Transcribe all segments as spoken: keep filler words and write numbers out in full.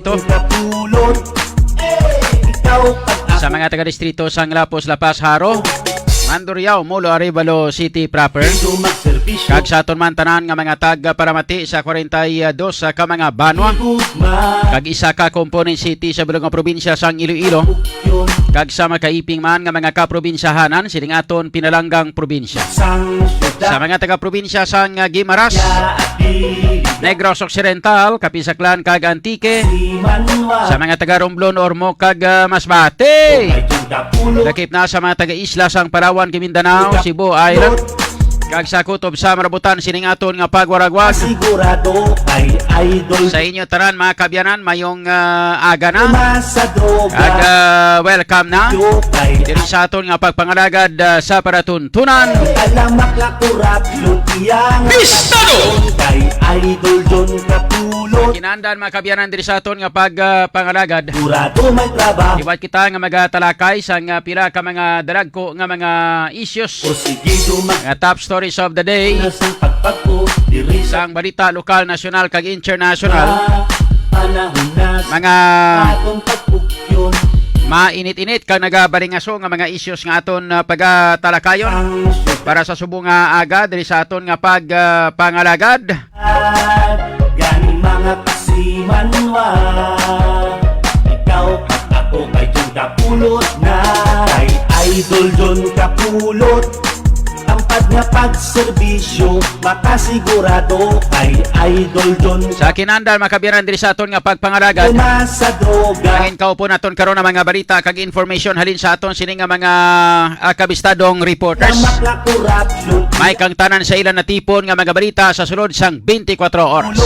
To. Sa mga taga-distrito sang Lapos, La Paz, Jaro, Mandurriao, Molo, Arevalo City proper. Kag sa aton man tanan nga mga tagparamati sa kwarenta y dos ka mga banwa, kag isa ka component city sa bilog nga probinsya sang Iloilo, kag sa makaiping man nga mga kaprobinsyahanan sining aton pinalanggang probinsya. Sa mga taga-probinsya sang Guimaras, Negros Occidental, Capiz, Aklan, kag Antique. Sa mga taga-Romblon, Ormoc, kag, ah, Masbate. Lakip na sa mga taga-isla sang Palawan, Guindanao, Cebu Island, kag sa kutob sa marabutan sining aton nga pagwaragwag. Sigurado kay idol. Sa inyo tanan, mga kabyanan, mayong, ah, aga na. Kag, ah, welcome na diri sa aton nga pagpangalagad, ah, sa paratuntunan. Alamak na kurap, lutiang. Bistado! Kay Idol John Kapulot. Kinandan, mga kabyanan, diri sa aton nga pag, ah, pangalagad. Kurado may trabaho. Liwat kita nga magatalakay sang, ah, pila ka mga dalagko nga mga issues. Porsigido mag- Nga top stories of the day. Nasang pagpagpo, diri sa Sang balita lokal, nasyonal, kag international. Panahon na sa Mga atong pagpugyon. Mainit-init kag nagabalingaso nga mga issues nga aton, ah, pagatalakayon para sa subong nga aga diri sa aton nga pag, ah, pangalagad. Gani mga kasimanwa, ikaw kag ako kay John Kapulot na. Kay Idol John Kapulot, tampad nga pagserbisyo, makasigurado kay Idol John. Sa kinandan, mga kabyanan, diri sa aton nga pagpangalagad. Uma sa droga. Ang inkaupo naton karon ang mga balita kag information halin sa aton sini nga mga, ah, kabistadong reporters. Lamak na korupsyon. May kang tanan sa ilang natipon nga mga balita sa sulod sang twenty-four oras.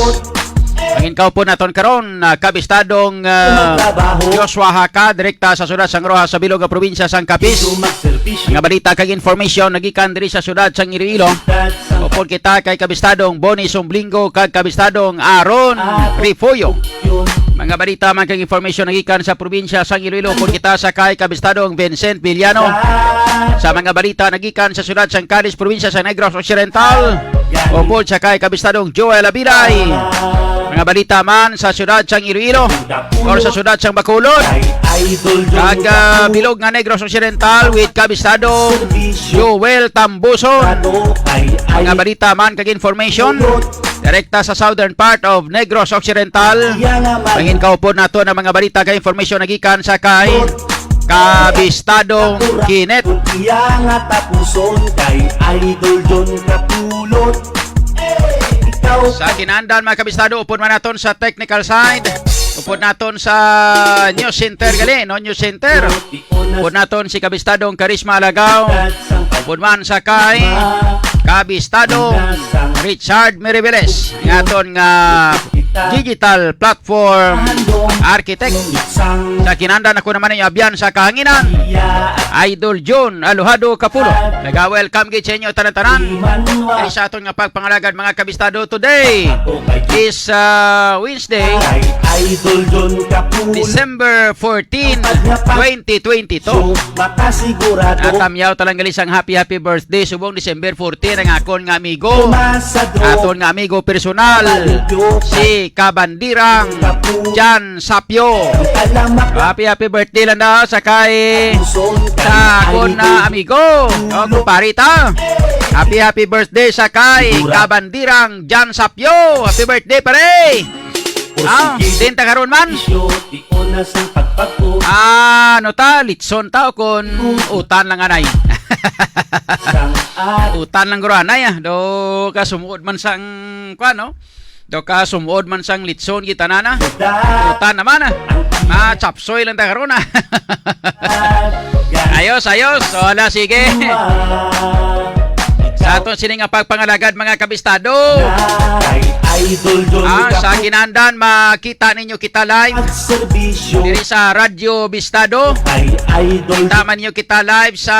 Ang inkaupo naton karon, ah, kabistadong, ah, Joshua Haka, direkta sa sulat sang Roxas sa bilog nga probinsya sang Capiz. Mga balita kag information nagikan diri sa siyudad sang Iloilo. Upod kita kay kabistadong Bonnie Sumblingo kag kabistadong Aaron Refollo. Mga balita man kag information nagikan sa probinsya sang Iloilo. Upod kita sa kay kabistadong Vincent Villano. Sa mga balita nagikan sa siyudad sang Calis, probinsya sa Negros Occidental. Upod sa kay kabistadong Joel Abilay. Mga balita man sa siyudad sang Iloilo or sa siyudad sang Bacolod. Kag, ah, bilog nga Negros Occidental with kabistadong Joel Tambuson. Mga balita man kag information direkta sa southern part of Negros Occidental. Ang inkaupo naton ang mga balita kag information nagikan sa kay kabistadong Kenneth. Iya nga tapuson kay Idol John Kapulot. Ikaw Sa kinandan, mga kabistado, upod man naton sa technical side, upod naton sa news center gali, no? News center. Upod naton si kabistadong Karisma Alagaw. Upod man sa kay kabistadong Richard Meriveles, nga aton nga digital platform architect. Sa kinandan, ako naman ang abyan sa kahanginan, Idol John Alojado Kapulot. Naga-welcome gid sa inyo tanan-tanan. Diri sa aton nga pagpangalagad, mga kabistado, today is, uh, Wednesday, Idol John Kapulot. December fourteen, twenty twenty-two. Makasigurado. Natamyaw talang gali sang happy, happy birthday subong December fourteen ang akon nga amigo. Aton nga amigo personal, si Kabandirang Jan Sapyo. Happy, happy birthday lang daw sa kay, sa akon na amigo. O, kumpare ta. Happy, happy birthday sa kay Kabandirang Jan Sapyo. Happy birthday, pare. Ah, din ta karon man. Di oras ang pagpagpo. Ah, ano ta? Litson ta o kon utan lang anay? Sang at Utan lang guro anay, ah. Do ka sumuod man sang, kuwan, no? Do ka sumuod man sang litson kita na na. Utan naman, ah. Ah, chapsoy lang ta karon, ah. Ayos, ayos. Wala, sige. Sa aton sini nga pagpangalagad, mga kabistado. Kay Idol John Ah, sa Kapulot. Kinandan, makita ninyo kita live At serbisyo. Diri sa Radyo Bistado. Kay Idol Tama ninyo kita live sa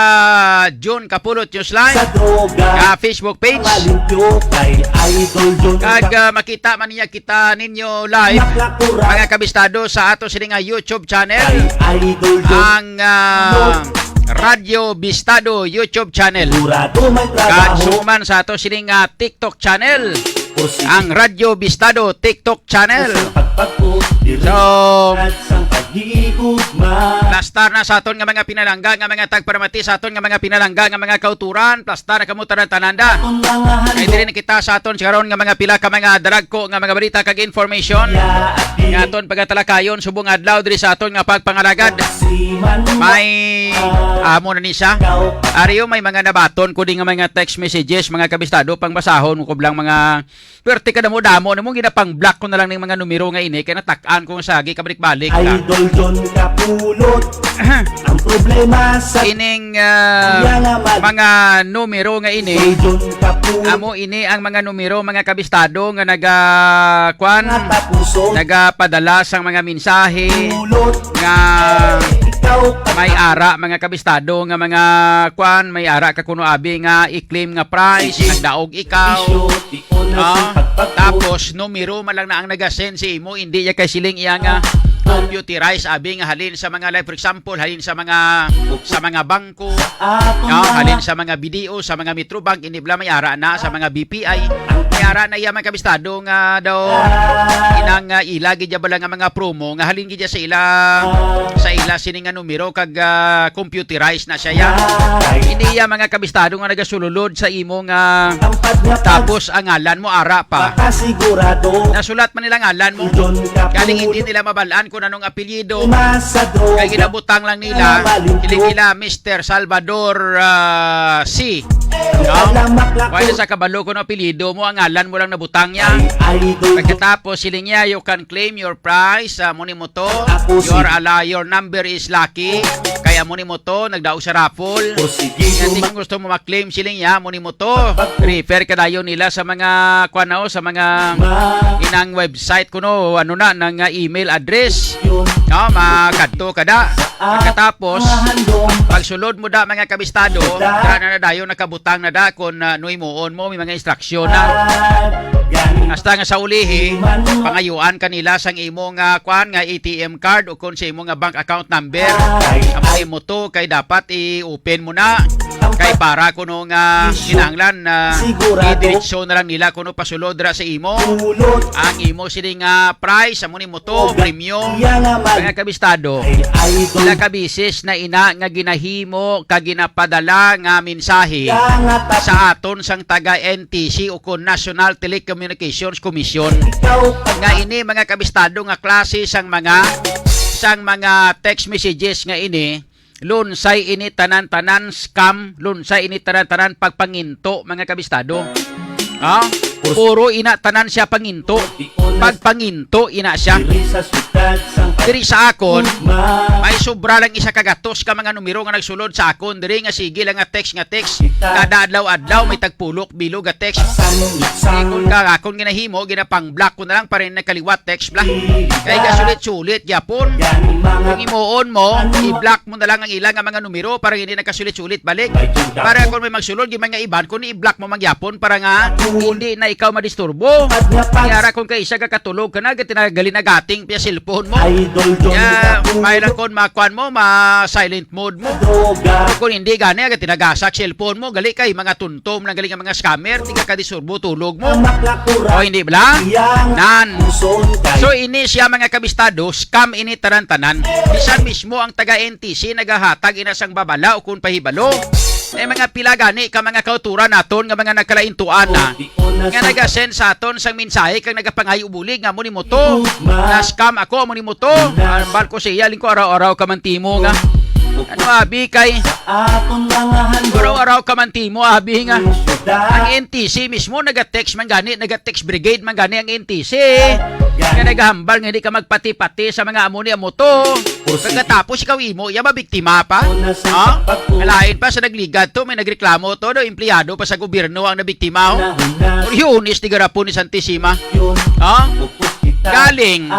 John Kapulot News Live. Sa droga. Sa Facebook page. Malimpyo kay Idol John Kag, Kapulot. Ah, makita man niya kita ninyo live, Maklakurat. Mga kabistado, sa ato sini nga YouTube channel. Kay Idol John Ang, ah, Kapulot. Radyo Bistado YouTube channel. Sigurado may Kag trabaho. Suman sa ato sini nga TikTok channel. Ang Radyo Bistado TikTok channel. Sa pagpagpo, diri So, Plastar na sa aton nga mga pinalangga, nga mga tagparamati, sa aton nga mga pinalangga, nga mga kauturan. Plastar na kamo tanan-tanan da. Kay diri na kita sa aton sa karon nga mga pila ka mga daragko nga mga balita kag information nga aton pagatalakayon subong adlaw diri sa aton nga pagpangalagad. May amo na ni siya. Ariyo, may mga nabaton ko di nga mga text messages, mga kabistado, pang basahon ko lang mga Perte ka damo-damo nimo, ginapang-block ko na lang ning mga numero nga ini, kay natak-an ko nga sagi kabalik-balik ka. Idol John Kapulot. Ang problema sa Ining ah, Iya naman. Mga numero nga ini, Idol John Kapulot. Amo ini ang mga numero, mga kabistado, nga naga kwan, Nga tapuson. Nagapadala sang mga mensahe Pulot. Nga Ikaw ka may ara, mga kabistado, nga mga kwan, may ara ka kuno abi nga i-claim nga price, nagdaog ikaw. Ah, tapos numero man lang na ang nagasend sa imo, hindi niya kay siling iya nga computerize, abi nga halin sa mga, like, for example, halin sa mga sa mga bangko, no? Halin sa mga B D O, sa mga Metrobank, hindi bala may ara na sa mga B P I. May ara na iya, mga kabistado, nga daw inang uh, ila gid bala nga mga promo nga halin gid sa ila sa ila sini nga numero kag ah, computerize na siya ya. Hindi iya, mga kabistado, nga nagasululod sa imo nga tapos ang ngalan mo ara pa. Nasulat man nila ngalan mo. Galing hindi nila mabalaan kung anong apelyido. Kay ginabutang lang nila. Kiling nila Mister Salvador ah, C. No? Wala sa kabalo kung apelyido mo, ang ngalan mo lang nabutang niya. Pagkatapos, siling niya, you can claim your prize. Uh, muni mo to. Your, ala, your number is lucky. Kaya muni mo to, nagdaog sa raffle. Kaya di kung gusto mo ma-claim siling ya, muni mo to. Refer ka dayon nila sa mga, kuwan na, o, sa mga inang website kuno, ano na, nang uh, email address. No, makadto ka da. Pagkatapos, pagsulod mo da, mga kabistado, tara na na dayon, nakabutang na da kung uh, ano himuon mo, may mga instruction na. Hasta nga sa ulihi, pangayuan kanila sang imo nga kwan nga A T M card o kung sa imo nga bank account number. Amo imo to kay dapat i-open mo na. Kay para kuno nga kinahanglan na idiretso na lang nila kuno pasulod ra sa imo ang imo sini nga prize, amo nimo to, premyo. Mga kabistado, ilang ka bisis na ina nga ginahimo ka ginapadala nga mensahe sa aton sang taga N T C o kon National Telecommunications Commission nga ini mga kabistado nga klase sang mga sang mga text messages nga ini, lunsay ini tanan-tanan scam, lunsay ini tanan-tanan pagpanginto, mga kabistado. Ha? Puro ina tanan siya panginto. Pagpanginto ina siya. Diri sa akon, may sobra lang isa ka gatos ka mga numero nga nagsulod sa akon diri nga sige lang nga text nga text. Kada adlaw-adlaw may tagpulok bilog nga text. Ingon ka, akon ginahimo, ginapang-block ko na lang para hindi nagkaliwat text block. Kay gasulit-sulit gyapon. Kung himuon mo, i-block mo na lang ang ila nga mga numero para hindi nagkasulit-sulit balik. Para kung may magsulod, di man nga iban, kung i-block mo man gyapon para nga hindi na ikaw madisturbo. Kaya ra kung kaisa ka katulog ka na, gati na gali nagating pa cellphone mo. Kaya may lang kon makuan mo, ma-silent mode mo. Kung hindi gani, gati nagasak cellphone mo, gali kay mga tuntom lang gali nga mga scammer, di ka kadisturbo tulog mo. O hindi bala? Nan. So ini siya mga kabistado, scam ini tanan-tanan. Bisan mismo ang taga N T C nagahatag ina sang babala o kung pahibalo. May mga pila gani ka mga kauturan naton nga mga nagkalaintuan na nga nagasend sa aton sang mensahe kag nagapangayo bulig nga amo nimo to. Na scam ako, amo nimo to. Ambal ko siya, lingko araw-araw ka man timo nga. Ano abi kay Aton nga handog. Araw-araw ka man timo abi nga. Ang N T C mismo naga-text man gani, naga-text brigade man gani ang N T C. Nga nagahambal nga hindi ka magpati-pati sa mga amo ni amo to. Pagkatapos ikaw imo, iya mabiktima pa? Ha? Kalain pa sa nagligad to, may nagreklamo to, daw empleyado pa sa gobyerno ang nabiktima, oh. Kuryones ti garapon ni Santissima. Ha? Galing,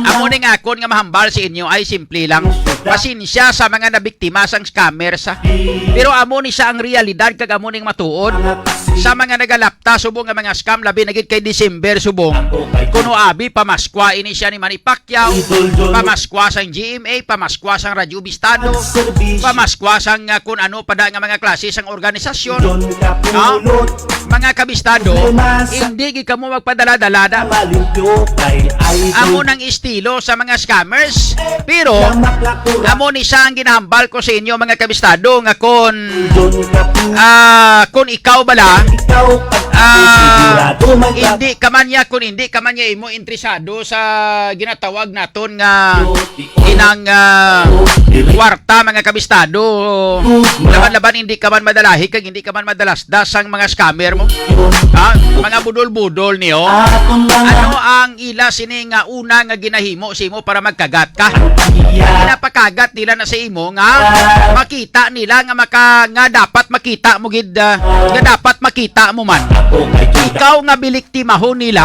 amo ning akon nga mahambal sa inyo ay simple lang. Pasensya sa mga nabiktima sang scammers, ha. Pero amo ni siya ang realidad kag amo ning matuod sa mga nagalapta subong nga mga scam, labi na gid kay December subong. Kuno abi, pamaskwa ini siya ni Manny Pacquiao, pamaskwa sang G M A, pamaskwa sang Radyo Bistado, pamaskwa sang, ah, kun ano pa da nga mga klase sang organisasyon. Ha? Mga kabistado, hindi gid kamo magpadala-dala da. Amo nang estilo sa mga scammers. Pero amo ni siya ang ginahambal ko sa inyo, mga kabistado, nga kon ah, kon ikaw bala, ah, hindi ka man niya, kung hindi ka man niya imo interesado sa ginatawag naton nga inang, ah, kwarta, mga kabistado, laban-laban hindi ka man madalahi kag hindi ka man madalasdas sang mga scammer mo. Ha? Mga budol-budol niyo. Ano ang ila sini nga una nga ginahimo sa imo para magkagat ka? Ginapakagat nila na sa imo nga makita nila nga maka-, nga dapat makita mo gid, ah, nga dapat makita mo man. Ikaw nga biliktimahon nila.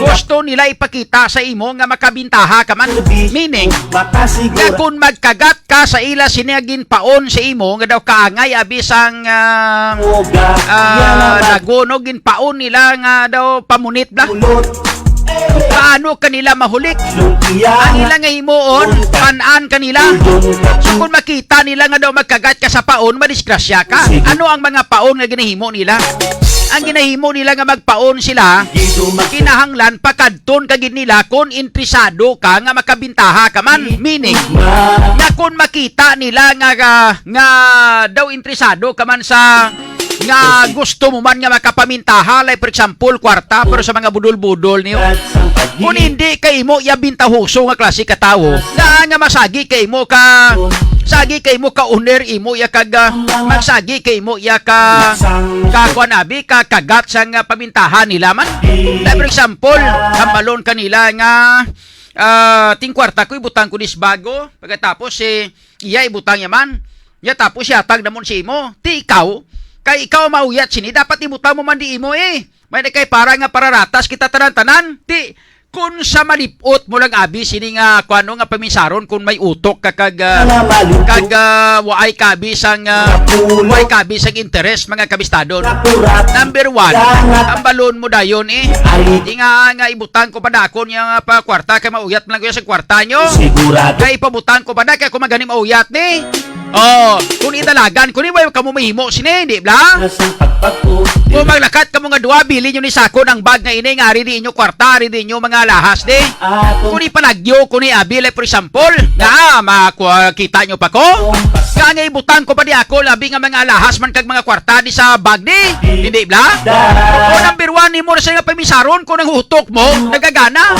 Gusto nila ipakita sa imo nga makabintaha ka man. Meaning, nga kung magkagat ka sa ila sini nga ginpaon sa imo nga daw kaangay abi sang, ah, ah, lagono, ginpaon nila nga daw pamunit bla. Paano kanila mahulik? Ang ila nga himuon, pan-an kanila. So kung makita nila nga daw magkagat ka sa paon, madisgrasya ka. Ano ang mga paon nga ginahimo nila? Ang ginahimo nila nga magpaon sila, kinahanglan pakadton ka gid nila kung interesado ka nga makabintaha ka man. Meaning, nga kung makita nila nga, nga, nga daw interesado ka man sa, nga gusto mo man nga makapamintaha, like for example, kwarta, pero sa mga budol-budol niyo. Kung hindi kay imo ya bintahoso nga klase ka tawo, na nga masagi kay imo ka, sagi kay imo ka owner, imo ya kag, ah, magsagi kay imo ya ka, ka kuan abi, ka kagat sang, ah, pamintahan nila man. Like for example, hambalon kanila nga, ah, ting kwarta ko ibutang ko dis bago, pagkatapos si iya ibutang niya man. Ya tapos yatag namon si imo. Ti ikaw, kay ikaw mauyat sini, dapat ibutang mo man di imo eh. May na kay para nga pararatas kita tanan-tanan. Ti kun sa malipot mo lang abi sini nga kuano nga paminsaron kun may utok ka kag, ah, kag, ah, waay ka abi sang, ah, waay ka abi sang interes, mga kabistado. Number one, ang balon mo dayon eh. Di nga, nga ibutang ko pa dakon nga pa kwarta kay mauyat man lang ko sa kwarta nyo. Kay ipabutang ko pa na kay kung magani mauyat ni. Oh, kung idalagan ko ni, way kamo mahimo sini, di bla? Kung maglakat kamo nga duha, bili nyo ni sakon ang bag nga ini, nga ari di inyo kwarta, ari di inyo mga alahas di. Kung ipalagyo ko ni abi, like for example, nga makita nyo pa ko, nga nga ibutang ko pa di ako, labi nga mga alahas man kag mga kwarta di sa bag di, hindi bla? O number one, nimo na siya nga pamisaron kung ang utok mo nagagana.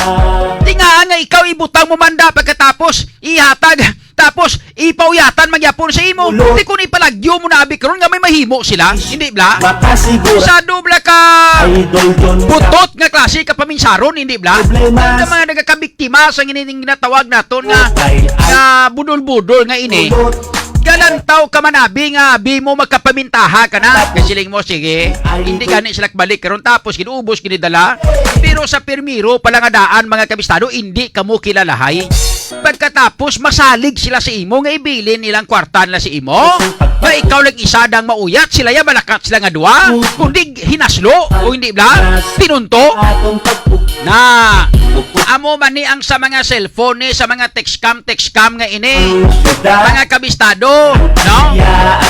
Di nga nga ikaw ibutang mo manda pagkatapos ihatag. Tapos, ipauyatan man gyapon sa imo. Di kun ipalagyo mo na abi karon nga may mahimo sila, hindi bla? Sa dubla ka butot nga klase ka paminsaron, hindi bla? Ang mga nagakabiktima sa ginining ginatawag naton nga, nga budol-budol nga ini. Galantaw ka man abi nga abi mo makapamintaha ka na. Kasiling mo, sige, hindi gani sila kabalik karon tapos ginuubos ginidala. Pero sa pirmiro pala nga daan, mga kabistado, hindi kamo kilalahay. Pagkatapos, masalig sila sa imo nga ibilin nilang kwarta nila sa imo. Nga ikaw lang isa dang mauyat, sila ya malakat sila nga duha. Kundi hinaslo, o hindi bla? Pinunto. Na, amo man ni ang sa mga cellphone ni, sa mga text scam, text scam nga ini. Mga kabistado, no?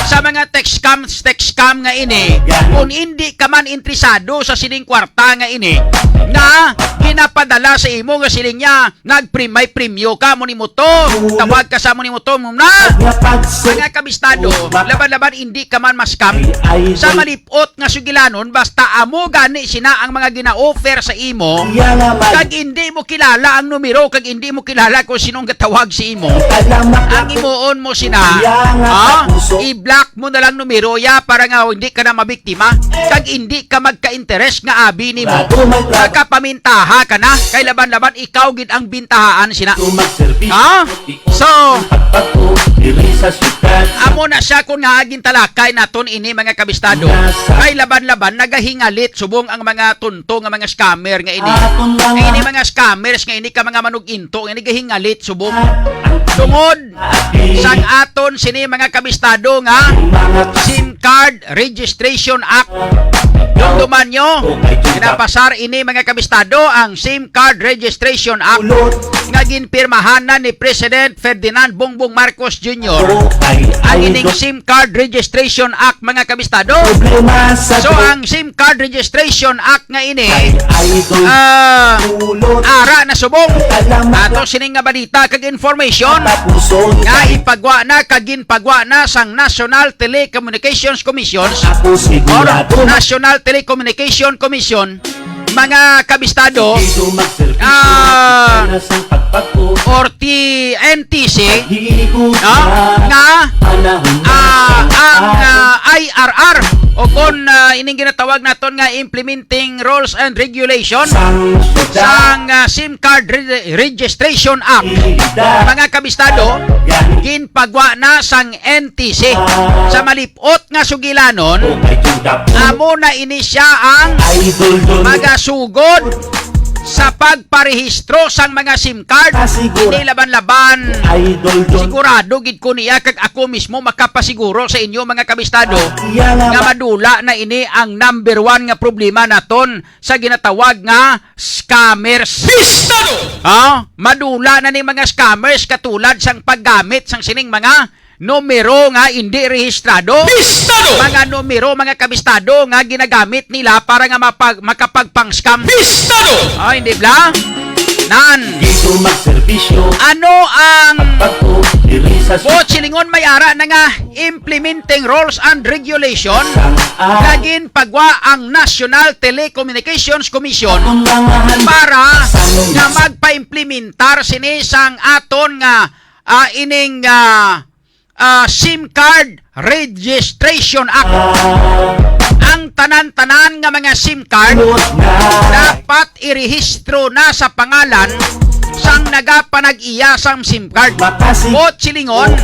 Sa mga text scam, text scam nga ini. Kung hindi ka man interesado sa sining kwarta nga ini, na ginapadala sa imo nga siling niya, nagprim-, may premyo ka, mo ni mo to. Tawag ka sa mo ni mo to, mo na. Mga kabistado, laban-laban hindi ka man maskam. Sa malipot nga sugilanon, basta amo gani sina ang mga gina-offer sa imo. Kag hindi mo kilala ang numero, kag hindi mo kilala kung sino ang gatawag sa imo. Ang imuon mo sina, ah, i-block mo na lang numero ya para nga hindi ka na mabiktima. Kag hindi ka magka-interes nga abi nimo. Makapamintaha ka na. Kay laban-laban ikaw gid ang bintahaan sina. Ha? So, amo na siya kung nga agin talakay naton ini, mga kabistado. Kay laban-laban nagahingalit subong ang mga tunto nga mga scammer nga ini. Nga ini mga scammers nga ini ka mga manuginto nga ini gahingalit subong tungod sang aton sini mga kabistado nga SIM card Registration Act. Dumduman nyo, pinapasar ini, mga kabistado, ang SIM Card Registration Act nga ginpirmahan na ni President Ferdinand Bongbong Marcos Junior. Ang ining SIM Card Registration Act, mga kabistado. So, ang SIM Card Registration Act nga ini, ah, ara na subong. Ato sining nga balita kag information nga ipagwa na kag ginpagwa na sang National Telecommunications Commission or National Telecommunication Commission, mga kabistado, ah, or T N T C, no? Nga, ah, ang, ah, I R R, o kon, ah, ining ginatawag naton nga implementing rules and regulation sang, ah, SIM Card Re-, Registration Act, mga kabistado, ginpagwa na sang N T C. Sa malip-ot nga sugilanon, amo na ini siya ang magasugod sa pagparehistro sang mga SIM card. Ini laban-laban. Sigurado gid ko niya, kag ako mismo makapasiguro sa inyo, mga kabistado, nga madula na ini ang number one nga problema naton sa ginatawag nga scammers. Pistado! Ha? Madula na ni mga scammers katulad sang paggamit sang sining mga numero nga indi rehistrado. Pistado! Mga numero, mga kabistado, nga ginagamit nila para nga mapag-, makapagpang-scam. Pistado! Oh, hindi bla? Nan. Dito magserbisyo. Ano ang pagtuo diri sa su- Buot silingon, may ara na nga implementing rules and regulation nga ginpagwa ang National Telecommunications Commission para nga magpaimplementar sini sang aton nga, ah, ining, ah, ah, SIM Card Registration Act. Ang tanan-tanan nga mga SIM card dapat irehistro na sa pangalan sang nagapanag-iya sang SIM card. Buot silingon,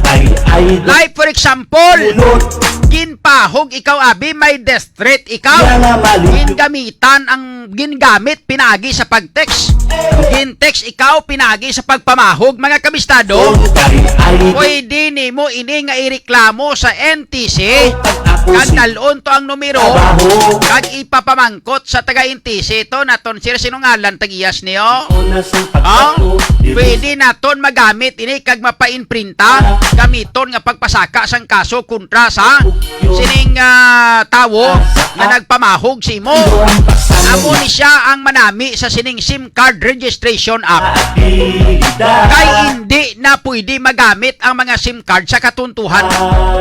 like for example, ginpahog ikaw, abi, may death threat ikaw. Gingamitan ang, gingamit pinaagi sa pag-text. Gin-text ikaw pinaagi sa pagpamahog, mga kabistado. Pwede nimo ini nga ireklamo sa N T C, kag dal-on to ang numero, kag ipapamangkot sa taga-N T C to, naton, sir, sino ngalan tag-iyas niyo? Oh? Pwede naton magamit ini kag mapa-imprinta, gamiton nga pagpasaka sang kaso kontra sa sining, ah, tawo nga nagpamahog sa imo. Amo ni siya ang manami sa sining SIM Card Registration Act. Kay hindi na pwede magamit ang mga SIM card sa katuntuhan,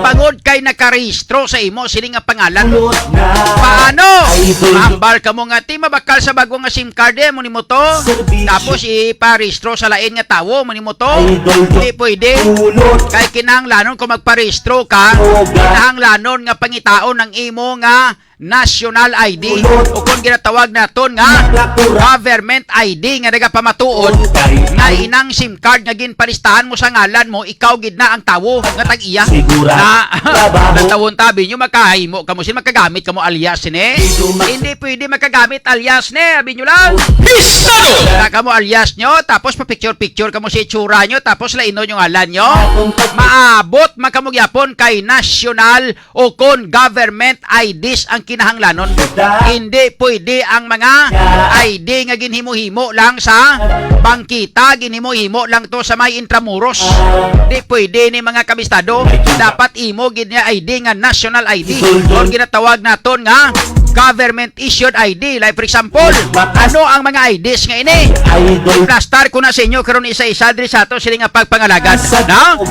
bangod kay nakarehistro sa imo sini nga pangalan. Paano? Mahambal kamo nga, "Ti, mabakal sa bago nga SIM card, eh, mo nimo to." Tapos iparehistro sa lain nga tawo, mo nimo to. Hindi pwede. Kay kinahanglanon, kung magparehistro ka, kinahanglanon nga pangitaon ang imo nga national I D, o kung ginatawag naton nga government I D nga nagapamatuod nga inang SIM card nga ginpalistahan mo sa ngalan mo, ikaw gid na ang tawo nga tag-iya. Sigurado. Na, natawon tabi nyo, makahimo kamo sin, makagamit kamo alias ni. Hindi pwede makagamit alias ni, abi nyo lang. Pistado! Wala kamo alias nyo, tapos pa-picture-picture kamo sa itsura nyo, tapos lainon yung ngalan nyo. Maabot man kamo gyapon kay national o kon government I Ds ang kinahanglanon. Hindi pwede ang mga I D nga ginhimo-himo lang sa bangkita, ginhimo-himo lang to sa may Intramuros. Di pwede ni, mga kabistado. Dapat imo gid nga I D nga national I D, or ginatawag naton nga government issued I D. Like, for example, ano ang mga I Ds nga ini? Idol. Plastar ko na sa inyo karon isa-isa diri sa ato sini nga pagpangalagad, no?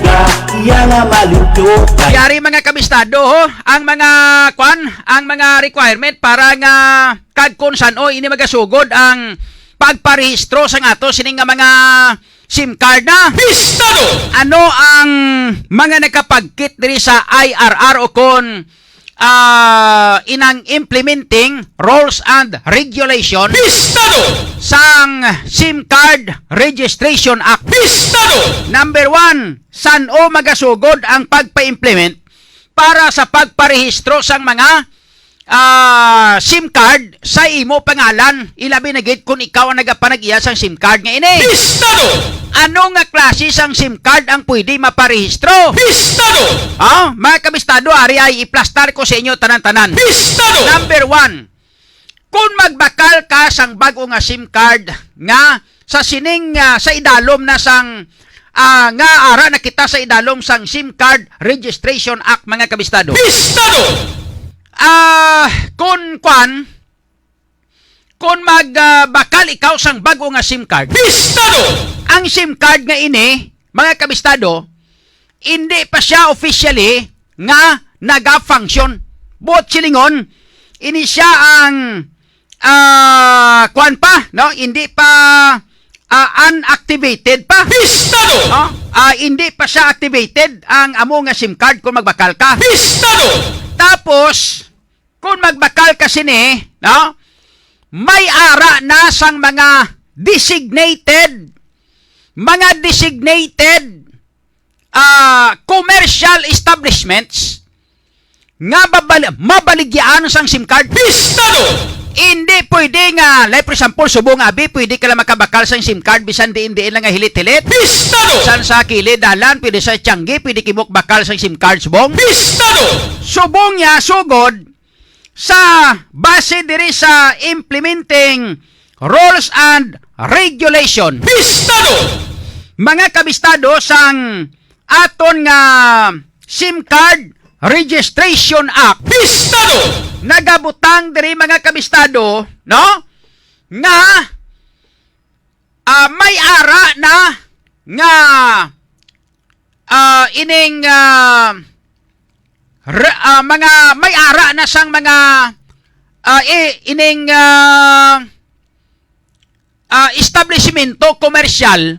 Iya nga malimpyo. Yari, mga kabistado, ho, ang mga, kwan, ang mga requirement para nga kag kung san-o ini magasugod ang pagparehistro sa ato sini nga mga SIM card na. Pistado! Ano ang mga nakapagkit diri sa I R R o kon, ah, inang implementing rules and regulation Pistado! sang SIM Card Registration Act? Pistado! Number one, san-o magasugod ang pagpa-implement para sa pagparehistro sang mga, ah, SIM card sa imo pangalan, ilabi na gid kung ikaw ang nagapanag-iya sang SIM card nga ini. Pistado! Ano nga klase sang SIM card ang pwede maparehistro? Pistado! Ah, mga kabistado, ari ay iplastar ko sa inyo tanan-tanan. Pistado! Number one, kung magbakal ka sang bag-o nga SIM card nga sa sining, ah, sa idalom na sang, ah, nga ara na kita sa idalom sang SIM Card Registration Act, mga kabistado. Pistado! Ah, kun kwan, kun mag, ah, bakal ikaw sang bag-o nga SIM card, Pistado! Ang SIM card nga ini, mga kabistado, hindi pa siya officially nga naga-function. Buot silingon, ini siya ang, ah, kwan pa, no? Hindi pa, ah, unactivated pa. Pistado! No? Ah, hindi pa siya activated ang amo nga SIM card kung magbakal ka. Pistado! Tapos, kung magbakal ka sini, no? May ara na sang mga designated, mga designated, ah, commercial establishments nga mabal-, mabaligyaan sang SIM card. Pistado! Hindi pwede nga, like, for example, subong abi, pwede ka lang makabakal sang SIM card bisan diin-diin lang nga hilit-hilit. Pistado! Bisan sa kilid dalan, pwede sa tiyanggi, pwede kimo bakal sang SIM card, subong. Pistado! Subong niya, sugod, sa base diri sa implementing rules and regulation. Pistado! Mga kabistado sang aton nga SIM Card Registration Act. Pistado! Nagabutang diri, mga kabistado, no? Nga, ah, may ara na nga, ah, ining, ah, re-, ah, mga may ara na sang mga, ah, i-, ining, ah, ah, establishmento komersyal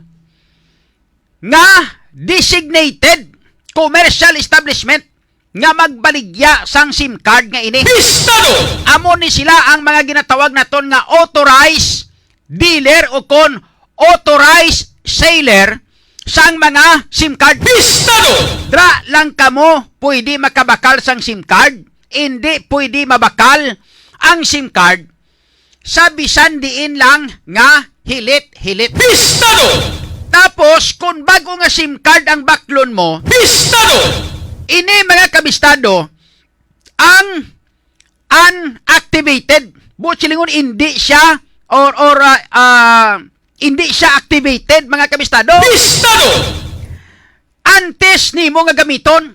nga designated commercial establishment nga magbaligya sang SIM card nga ini. Pistado! Amo ni sila ang mga ginatawag naton nga authorized dealer o kon authorized seller sang mga SIM card. Pistado! Dra lang kamo pwede makabakal sang SIM card, hindi pwede mabakal ang SIM card sa bisan diin lang nga hilit-hilit. Pistado! Tapos, kung bago nga SIM card ang baklon mo, Pistado! Ini, mga kabistado, ang unactivated. Buot silingon, hindi siya, or, or, ah, ah, hindi siya activated, mga kabistado. Pistado! Antes nimo nga gamiton,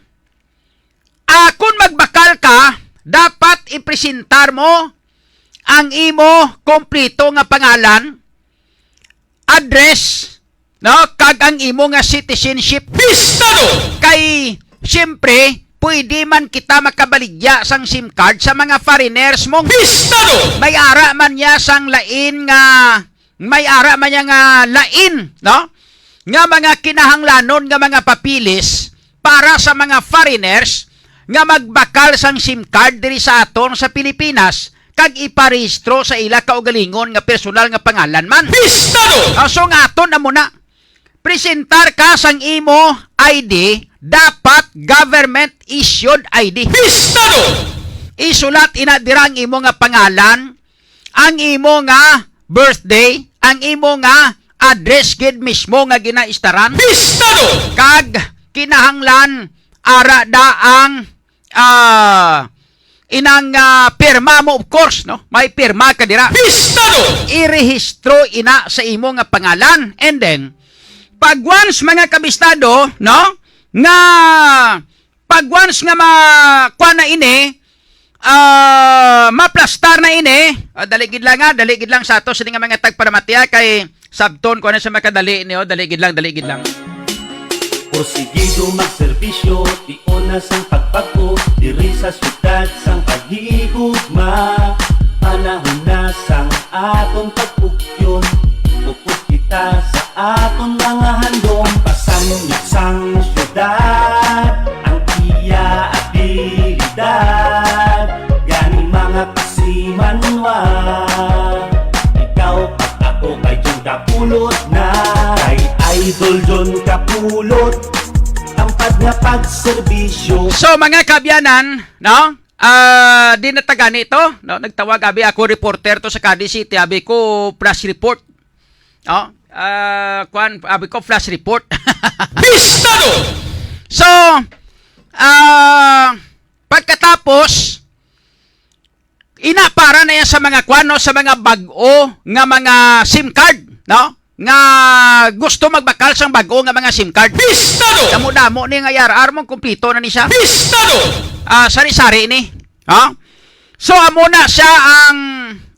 ah, kung magbakal ka, dapat ipresentar mo ang imo kompleto nga pangalan, address, no, kag ang imo nga citizenship. Pistado! Kay, siyempre, pwede man kita makabaligya sang SIM card sa mga foreigners mong Pistado! May ara man niya sang lain nga, may ara man niya nga lain, no? Nga mga kinahanglanon nga mga papeles para sa mga foreigners nga magbakal sang SIM card diri sa aton sa Pilipinas kag iparehistro sa ila kaugalingon nga personal nga pangalan man. Pistado! Ah, so nga aton na muna, presentar ka sang imo I D, dapat government issued I D. Pistado! Isulat ina dira ang imo nga pangalan, ang imo nga birthday, ang imo nga address gid mismo nga ginaistaran. Pistado! Kag kinahanglan ara da ang, ah, inang, ah, pirma mo, of course, no? May pirma ka dira. Pistado! Irehistro ina sa imo nga pangalan. And then, pag once, mga kabistado, no? Nga, pag once nga ma-, kuha na ini, ah, maplastar na ini, ah, dali gid lang, ah, dali gid lang sa ato sini nga mga tagparamatiya kay sabton ko na sa makadali niyo, dali gid lang, dali gid lang. Porsigido magserbisyo, tion na sang pagbag-o, diri sa syudad sang paghigugma. Panahon na sang aton pagpugyon, upod kita sa aton mga handom. Pasangit sang syudad ang iya abilidad, gani mga kasimanwa. Ikaw kag ako kay John Kapulot na, kay Idol John Kapulot, tampad nga pagserbisyo. So, mga kaabyanan, no? Ah, di na ta gani to, no? Nagtawag, abi, ako, reporter to sa Cadiz City, abi ko, flash report. Oh, ah, kwan, abi ko, flash report. Pistado! So, ah, pagkatapos, ina para na yan sa mga kwan, no? Sa mga bag-o nga mga SIM card, no? Nga gusto magbakal sang bag-o nga mga SIM card. Pistado! Damo-damo ni nga I R R mo, kumpleto na ni siya. Pistado! Ah, sari-sari ni. Ha? So, amo na siya ang,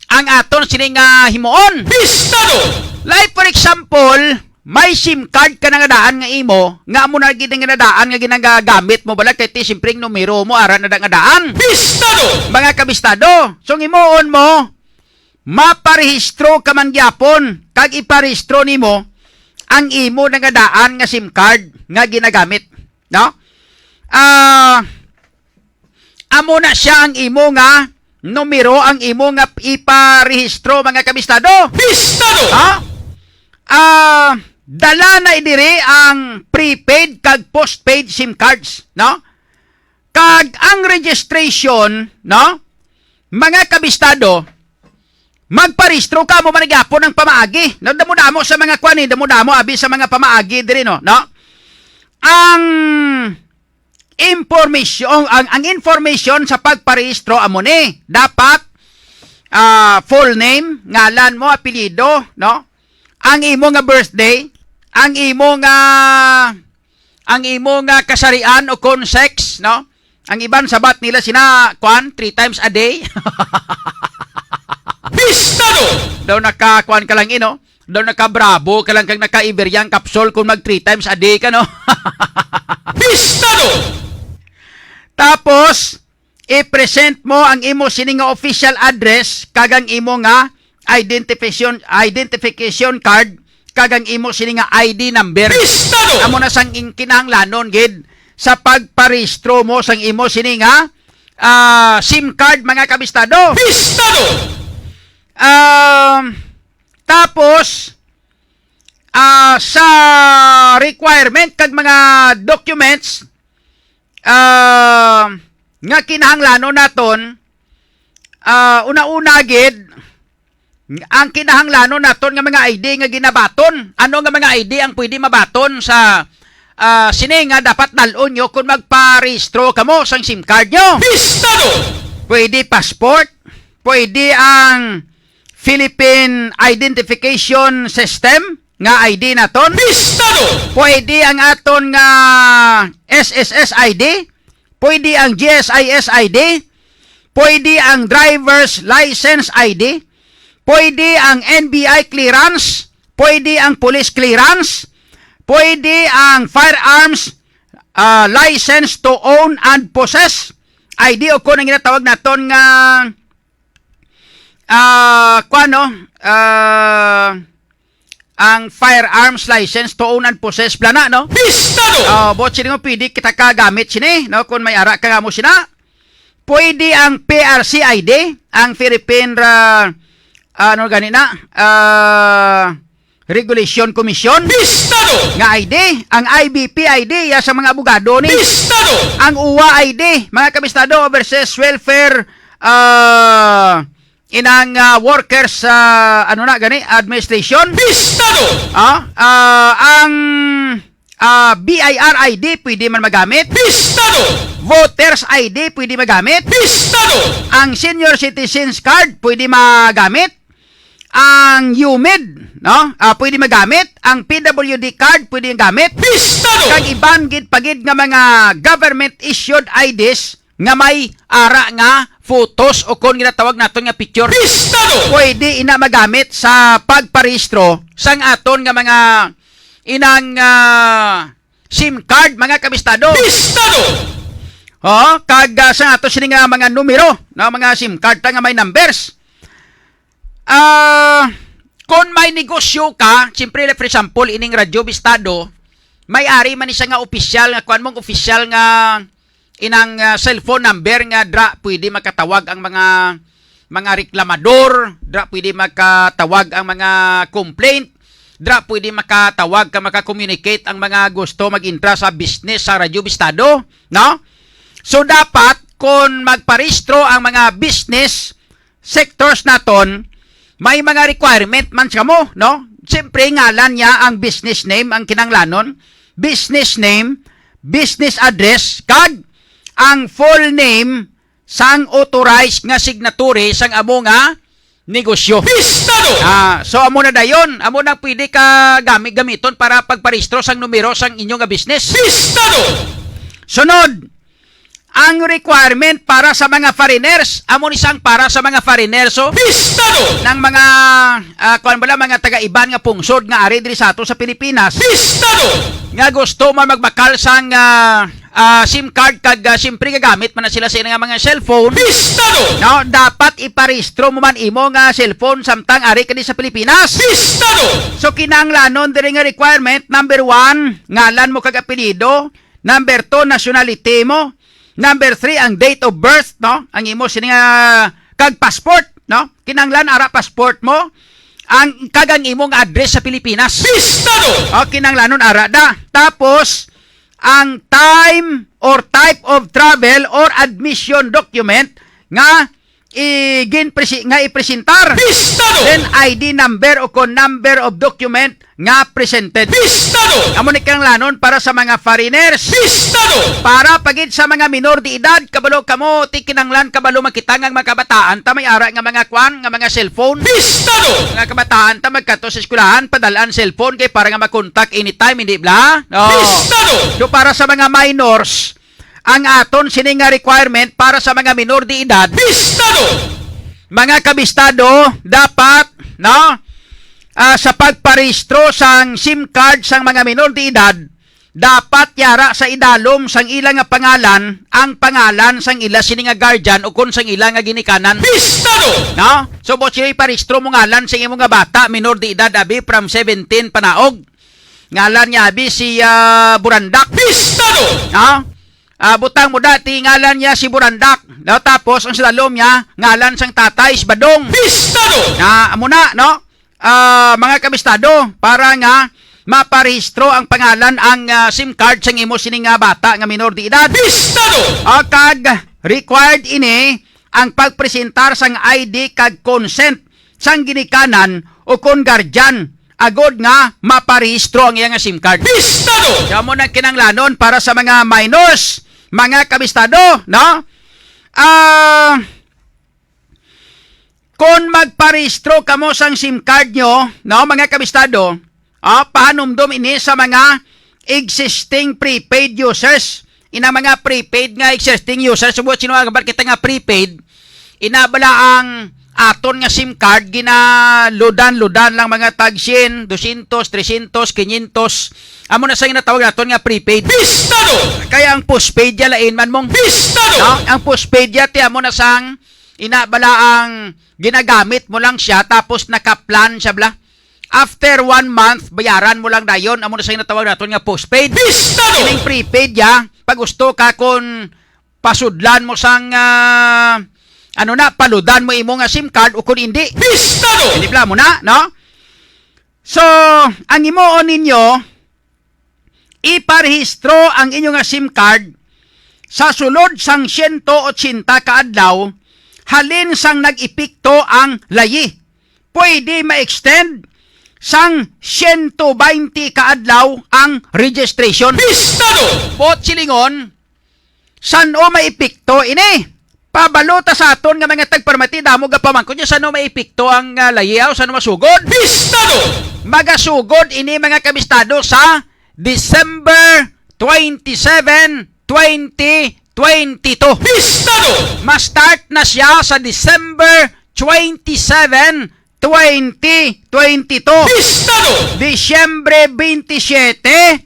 ang aton sini nga himuon. Pistado! Like, for example, may SIM card ka na nga daan nga imo, nga amo na gid nga daan nga ginagamit mo, bala, kay ti, siyempre, ang numero mo, ara na da nga daan. Pistado! Mga kabistado, so, ang himuon mo, maparehistro ka man gyapon, kag iparehistro nimo ang imo na nga daan nga SIM card nga ginagamit, no? Ah, amo na siya ang imo nga numero, ang imo nga iparehistro, mga kabistado. Pistado! Ha? Ah, dala na diri ang prepaid kag postpaid SIM cards, no? Kag ang registration, no? Mga kabistado, magparehistro ka, amo man gyapon ang pamaagi. No, damo-damo sa mga kwan, eh, damo-damo abi sa mga pamaagi diri, no, no? Ang information, ang, ang information sa pagparehistro amo ni. Dapat, ah, full name, ngalan mo, apelyido, no? Ang imo nga birthday, ang imo nga, ang imo nga kasarian o kon sex, no? Ang iban sabat nila sina, kwan, three times a day. Pistado! Daw naka, kwan ka lang, ino? Daw naka Bravo ka lang kag naka Iberian capsule kung mag three times a day ka, no? Pistado! Tapos, i-present mo ang imo sini nga official address kag ang imo nga identification, identification card kag ang imo sini nga I D number. Pistado! Amo na sang in-, kinahanglanon gid sa pagparehistro mo sang imo sini nga, ah, SIM card, mga kabistado. Pistado! Um, tapos, ah, sa requirement kag mga documents, ah, nga kinahanglanon naton, ah, una-una gid, ang kinahanglanon naton nga mga I D nga ginabaton. Ano nga mga I D ang pwede mabaton sa, ah, sini nga dapat dal-on nyo kung magparehistro kamo sang SIM card nyo? Pistado! Pwede passport, pwede ang Philippine Identification System nga I D naton. Pistado! Pwede ang aton nga S S S I D, pwede ang G S I S I D, pwede ang driver's license I D, pwede ang N B I clearance, pwede ang police clearance, pwede ang firearms, ah, license to own and possess I D, o kon ang ginatawag naton nga, ah, kuwan, no? Ah, ang firearms license to own and possess, plana, no? Pistado! Ah, buot sini mo, pwede kita ka gamit sini, no? Kung may ara ka nga mo sina. Pwede ang P R C I D, ang Philippine, ah, ano gani na? Ah, Regulation Commission. Pistado! Nga I D, ang I B P I D, ya sa mga abogado ni. Pistado! Ang uwa I D, mga kabistado, Overseas Welfare, ah, inang, ah, workers, ah, ano na gani, administration. Pistado! Ah, ah, ang, ah, B I R I D pwede man magamit. Pistado! Voters I D pwede magamit. Pistado! Ang senior citizens card pwede magamit. Ang UMID, no? Ah, pwede magamit. Ang P W D card pwede gamit. Pistado! Kag iban gid pa gid nga mga government issued I Ds nga may ara nga photos o kon ginatawag naton nga picture. Pistado! Pwede ina magamit sa pagparehistro sang aton nga mga inang, ah, SIM card, mga kabistado. Pistado! Oh, kag, ah, sa ato sini nga mga numero, no, mga SIM card ta nga may numbers. Ah, kung may negosyo ka, siyempre, like, for example, ining Radyo Bistado, may ari man ni siya nga opisyal nga, kuwan mong opisyal nga inang, ah, cellphone number nga dra pwede makatawag ang mga, mga reklamador, dra pwede makatawag ang mga complaint, dra pwede makatawag ka, maka-communicate ang mga gusto mag-intra sa business sa Radyo Bistado, no? So, dapat kon magparehistro ang mga business sectors naton, may mga requirement man kamo, no? Siyempre, ngalan niya ang business name, ang kinahanglanon, business name, business address, kag ang full name sang authorized nga signatory sang amo nga negosyo. Pistado! Ah, so amo na dayon, amo nang pwede ka gami-, gamiton para pagparehistro sang numero sang inyo nga business. Pistado! Sunod, ang requirement para sa mga foreigners, amo ni sang para sa mga foreigners, so Pistado! Nang mga, ah, kuwan bala, mga taga-iban nga pungsod nga ari diri sa ato sa Pilipinas, Pistado! Nga gusto man magbakal sang, ah, ah, SIM card kag, ah, siyempre gagamit man na sila sa ila nga mga cellphone. Pistado! No, dapat iparehistro mo man imo nga cellphone samtang ari ka di sa Pilipinas. Pistado! So, kinahanglanon diri nga requirement, number one, ngalan mo kag apelyido. Number two, nationality mo. Number three, ang date of birth, no? Ang imo sini nga, kag passport, no? Kinahanglan ara passport mo. Ang, kag ang imong address sa Pilipinas. Pistado! O, kinahanglanon ara da. Tapos, ang time or type of travel or admission document nga i-, ginpresi-, nga ipresentar. Pistado! Then I D number o kon number of document nga presented. Pistado! Amo ni kinahanglanon para sa mga foreigners. Pistado! Para pa gid sa mga minor de edad, kabalo kamo, ti kinahanglan kabalo makita nga mga kabataan ta may ara nga mga kwan, nga mga cellphone. Pistado! Mga kabataan ta magkadto sa eskwelahan, padal-an cellphone kay para nga makontak anytime, hindi bla? No. Pistado! So, para sa mga minors, ang aton sini nga requirement para sa mga minor de edad. Pistado! Mga kabistado, dapat, no, ah, sa pagparehistro sang SIM card sang mga minor de edad, dapat yara sa idalom sang ila nga pangalan ang pangalan sang ila sini nga guardian o kon sang ila nga ginikanan. Pistado! No? So, buot sini iparehistro mo ngalan sa imo nga bata, minor de edad, abi, from seventeen panaog. Ngalan niya, abi, si, ah, Burandak. Pistado! No? Ah, butang mo dati, ngalan niya si Burandak. No? Tapos, ang sa dalom niya, ngalan sang tatay, si Badong. Pistado! Na, amo na, no? Ah, mga kabistado, para nga maparehistro ang pangalan, ang, ah, SIM card sang imo sini nga bata nga minor de edad. Pistado! Ah, kag required ini ang pagpresentar sang I D kag consent sang ginikanan o kon guardian agod nga maparehistro ang iya nga SIM card. Pistado! Kaya mo na kinanglanon para sa mga minors, mga kabistado, no? Ah, kon magparehistro kamo sang SIM card nyo, no, mga kabistado, ah, pahanumdom ini sa mga existing prepaid users. Inang mga prepaid nga existing users, subot sino nga kita nga prepaid, ina bala ang aton nga SIM card, ginaludan-ludan lang mga tag sien, dosyentos, tresyentos, kinyentos. Amo na sang ginatawag naton nga prepaid. Pistado! Kaya ang postpaid ya lain man mong Pistado! No? Ang postpaid ya ti amo na sang ina bala ang ginagamit mo lang siya tapos naka-plan siya bala. After one month, bayaran mo lang dayon. Amo na sa ginatawag naton nga postpaid. Pistado! Kining prepaid ya, pag gusto ka kon pasudlan mo sang, ah, ano na, paludan mo imo nga SIM card o kon hindi. Pistado! Hindi bala mo na, no? So, ang himuon ninyo, iparehistro ang inyo nga SIM card sa sulod sang siyento otsenta ka adlaw halin sang nag-epekto ang layi. Pwede ma-extend sang siyento baynte ka adlaw ang registration. Pistado! Buot silingon, san-o maepekto ini? Pabalo ta sa aton nga mga tagparamati, damo gapamangkot niya, san-o maepekto ang, ah, layi, o san-o masugod? Pistado! Magasugod ini, mga kabistado, sa December twenty-seven, twenty twenty-two. Pistado! Ma-start na siya sa December twenty-seven, twenty twenty-two. Pistado! Disyembre twenty-seven,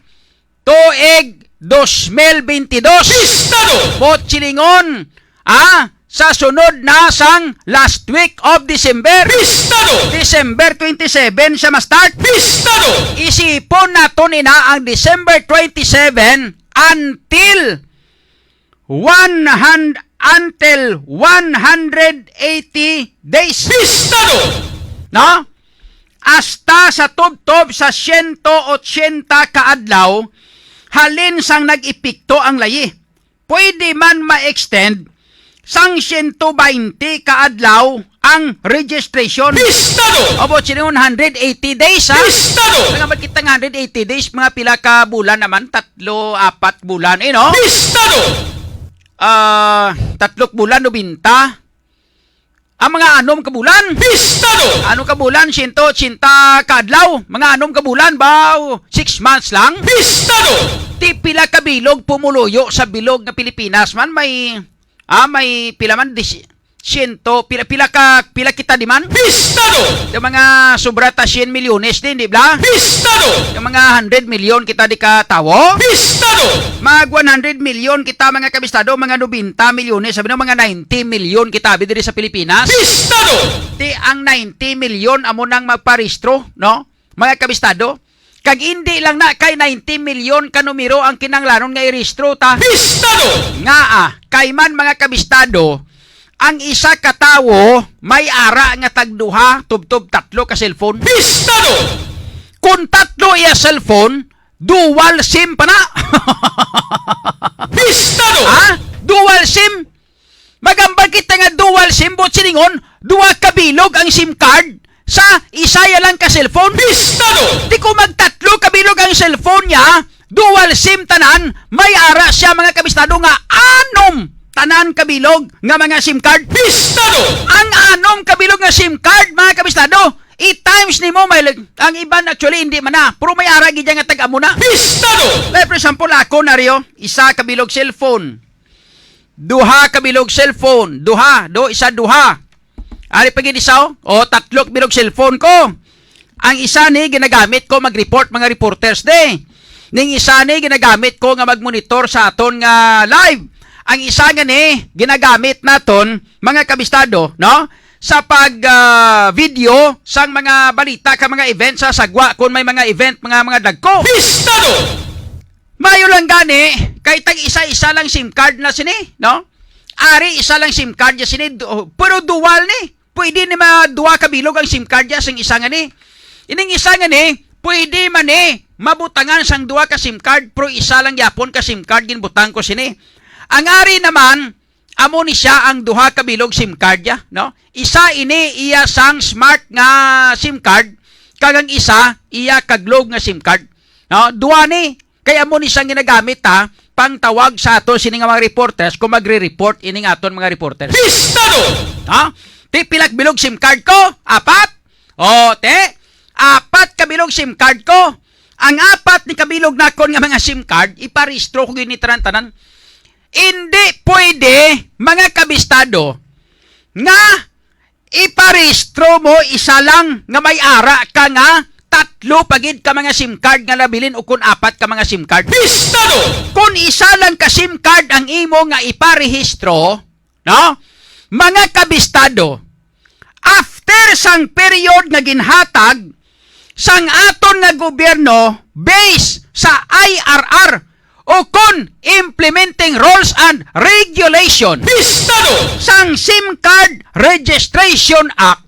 tuig dos mil bentidós. Pistado! Buot silingon, ah, sa sunod na sang last week of December. Pistado! December twenty-seven siya ma-start. Pistado! Isipon naton ina ang December twenty-seven until one hundred, until one hundred eighty days. Pistado! No? Hasta sa tubtob sa siyento otsenta ka adlaw halin sang nag-epekto ang layi. Pwede man ma-extend sang siyento baynte ka adlaw ang registration. Pistado! About sini one hundred eighty days, ha? Pistado! Nga magkita nga hundred eighty days, mga pila ka bulan naman? Tatlo, apat bulan, eh, no? Pistado! Ah, tatlok bulan, nobenta. Ang mga anom ka bulan. Pistado! Ano ka bulan? Siyento otsenta ka adlaw. Mga anom ka bulan ba? Six months lang? Pistado! Ti pila ka bilog pumuluyo sa bilog nga Pilipinas man? May, ah, may pila man? Dis-, siyento, pila, pila ka, pila kita di man? Pistado! Yung mga sobra ta sien milyones din, di ba? Pistado! Yung mga hundred million kita di ka tawo? Pistado! Mag one hundred million kita, mga kabistado, mga nobenta milyones, sabi na, mga ninety million kita, abi, diri sa Pilipinas. Pistado! Ti ang ninety million amo nang magparehistro, no? Mga kabistado, kag indi lang na kay ninety million ka numero ang kinahanglanon nga irehistro ta. Pistado! Nga, ah, kay man, mga kabistado, ang isa ka tawo may ara nga tagduha, tubtob tatlo ka cellphone. Pistado! Kung tatlo iya cellphone, dual SIM pa na. Pistado! Ha? Dual SIM? Magambal kita nga dual SIM, buot silingon, duha ka bilog ang SIM card sa isa ya lang ka cellphone. Pistado! Di ko magtatlo ka bilog ang cellphone niya, dual SIM tanan, may ara siya, mga kabistado, nga anom tanan ka bilog nga mga SIM card. Pistado! Ang anom ka bilog nga SIM card, mga kabistado, i-times nimo, may lag-, ang iban actually hindi man na, pero may ara gid nga tag-amo na. Pistado! Like, for example, ako, Nario, isa ka bilog cellphone. Duha ka bilog cellphone. Duha. Do, isa, duha. Ari pa gid isa, oh. O, tatlo ka bilog cellphone ko. Ang isa ni ginagamit ko mag-report, mga reporters, de. Ning isa ni ginagamit ko nga mag-monitor sa aton nga live. Ang isa nga ni ginagamit naton, mga kabistado, no? Sa pag, ah, video sang mga balita ka mga event sa sagwa, kung may mga event, mga, mga dagko. Pistado! Mayo lang gani, kay tag isa-isa lang SIM card na sini, no? Ari, isa lang SIM card ya sini, du-, pero dual ni. Pwede ni ma-, duha ka bilog ang SIM card ya sing isa nga ni. Ining isa nga ni, pwede man ni mabutangan sang duha ka SIM card, pero isa lang yapon ka SIM card ginbutang ko sini. Ang ari naman, amo ni siya ang duha ka bilog SIM card ya, no? Isa ini iya sang Smart nga SIM card, kag ang isa iya ka Globe nga SIM card. No? Duha ni, kay amo ni siyang ginagamit, ha, pangtawag sa aton sini nga mga reporters kung magre-report ining aton mga reporters. Pistado! Ha? Ti pilak bilog SIM card ko? Apat? O, te, apat ka bilog SIM card ko. Ang apat ni kabilog nakon nga mga SIM card, iparehistro ko gini tanan-tanan. Hindi pwede, mga kabistado, nga iparehistro mo isa lang nga may ara ka nga tatlo pa gid ka mga SIM card nga nabilin o kun apat ka mga SIM card. Pistado! Kun isa lang ka SIM card ang imo nga iparehistro, no? Mga kabistado, after sang period nga ginhatag sang aton nga gobyerno based sa I R R, o kon implementing rules and regulation Pistado! Sang SIM Card Registration Act,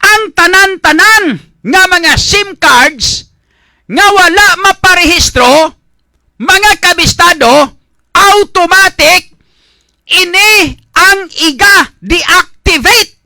ang tanan-tanan nga mga SIM cards nga wala maparehistro, mga kabistado, automatic ini ang iga-deactivate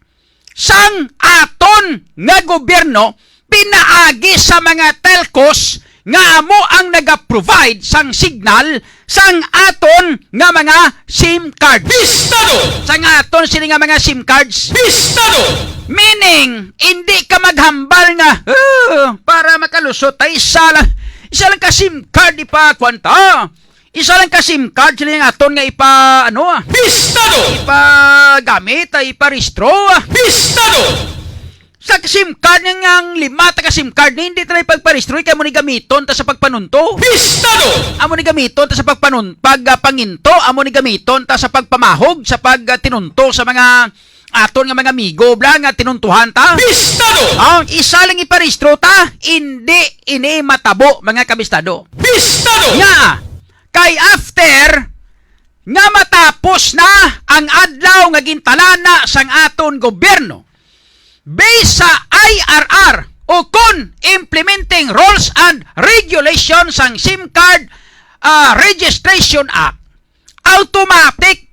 sang aton nga gobyerno pinaagi sa mga telcos nga amo ang naga-provide sang signal sang aton nga mga SIM card. Pistado! Sang aton sini nga mga SIM cards. Pistado! Meaning, hindi ka maghambal nga, "Ah, para makalusot ay isa lang, isa lang ka SIM card ipakuan ta." Isa lang ka SIM card sila yung aton nga ipa, ano, ah, Pistado! Ipagamit, ah, iparehistro, ah. Pistado! Sa SIM card nga ang lima ta ka SIM card ni, hindi ta na ipagparehistro, kay amo ni gamiton ta sa pagpanunto. Pistado! Amo ni gamiton ta sa pagpanun-, pag, ah, panginto, amo ni gamiton ta sa pagpamahog, sa pag, ah, tinunto sa mga aton nga mga amigo, bla, nga tinuntuhan ta. Pistado! Ah, isa lang iparehistro ta, hindi ini matabo, mga kabistado. Pistado! Nga, kay after nga matapos na ang adlaw nga gintalana sang aton gobyerno, based sa I R R o kon implementing rules and regulations sang SIM Card, ah, Registration Act, automatic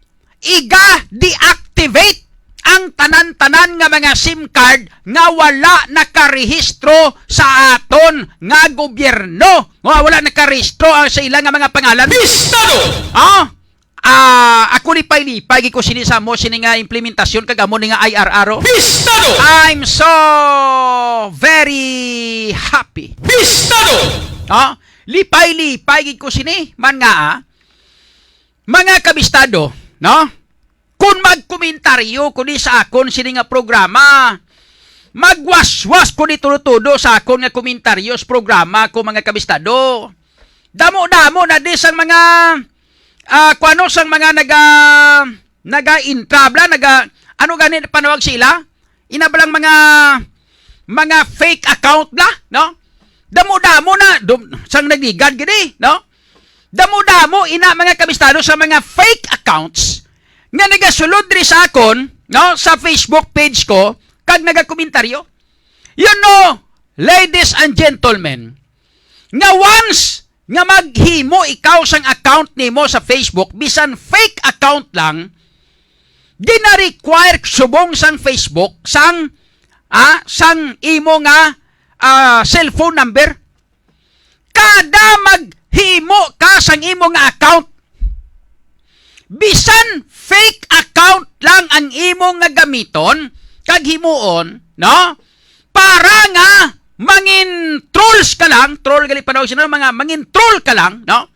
iga-deactivate ang tanan-tanan nga mga SIM card nga wala nakarehistro sa aton nga gobyerno, nga wala nakarehistro ang sa ila nga mga pangalan. Pistado! Ah, ah, ako lipay-lipay gid ko sini sa amo sini nga implementasyon kag amo ni nga I R R, oh. Pistado! I'm so very happy. Pistado! Ah, lipay-lipay gid ko sini man nga, ah, mga kabistado, no? Kung magkomentaryo ko di sa akon sini nga programa, magwaswas ko di tudo-tudo sa akon nga komentaryo sa programa ko, mga kabistado. Damo-damo na di sang mga, ah, kuno sang mga naga, naga-intrabla, naga, ano gani panawag sila? Ina ba lang mga, mga fake account bla, no? Damo-damo na, dum-, sang nagligad gini, no? Damo-damo ina, mga kabistado, sa mga fake accounts nga nagasulod diri sa akon, no, sa Facebook page ko, kag nagakomentaryo. You know, ladies and gentlemen, nga once nga maghimo ikaw sang account nimo sa Facebook, bisan fake account lang, gina-require subong sang Facebook sang, ah, sang imo nga, ah, cellphone number. Kada maghimo ka sang imo nga account, bisan fake account lang ang imo nga gamiton kag himuon, no? Para nga mangin trolls ka lang, troll gali panawag sila, mga mangin troll ka lang, no?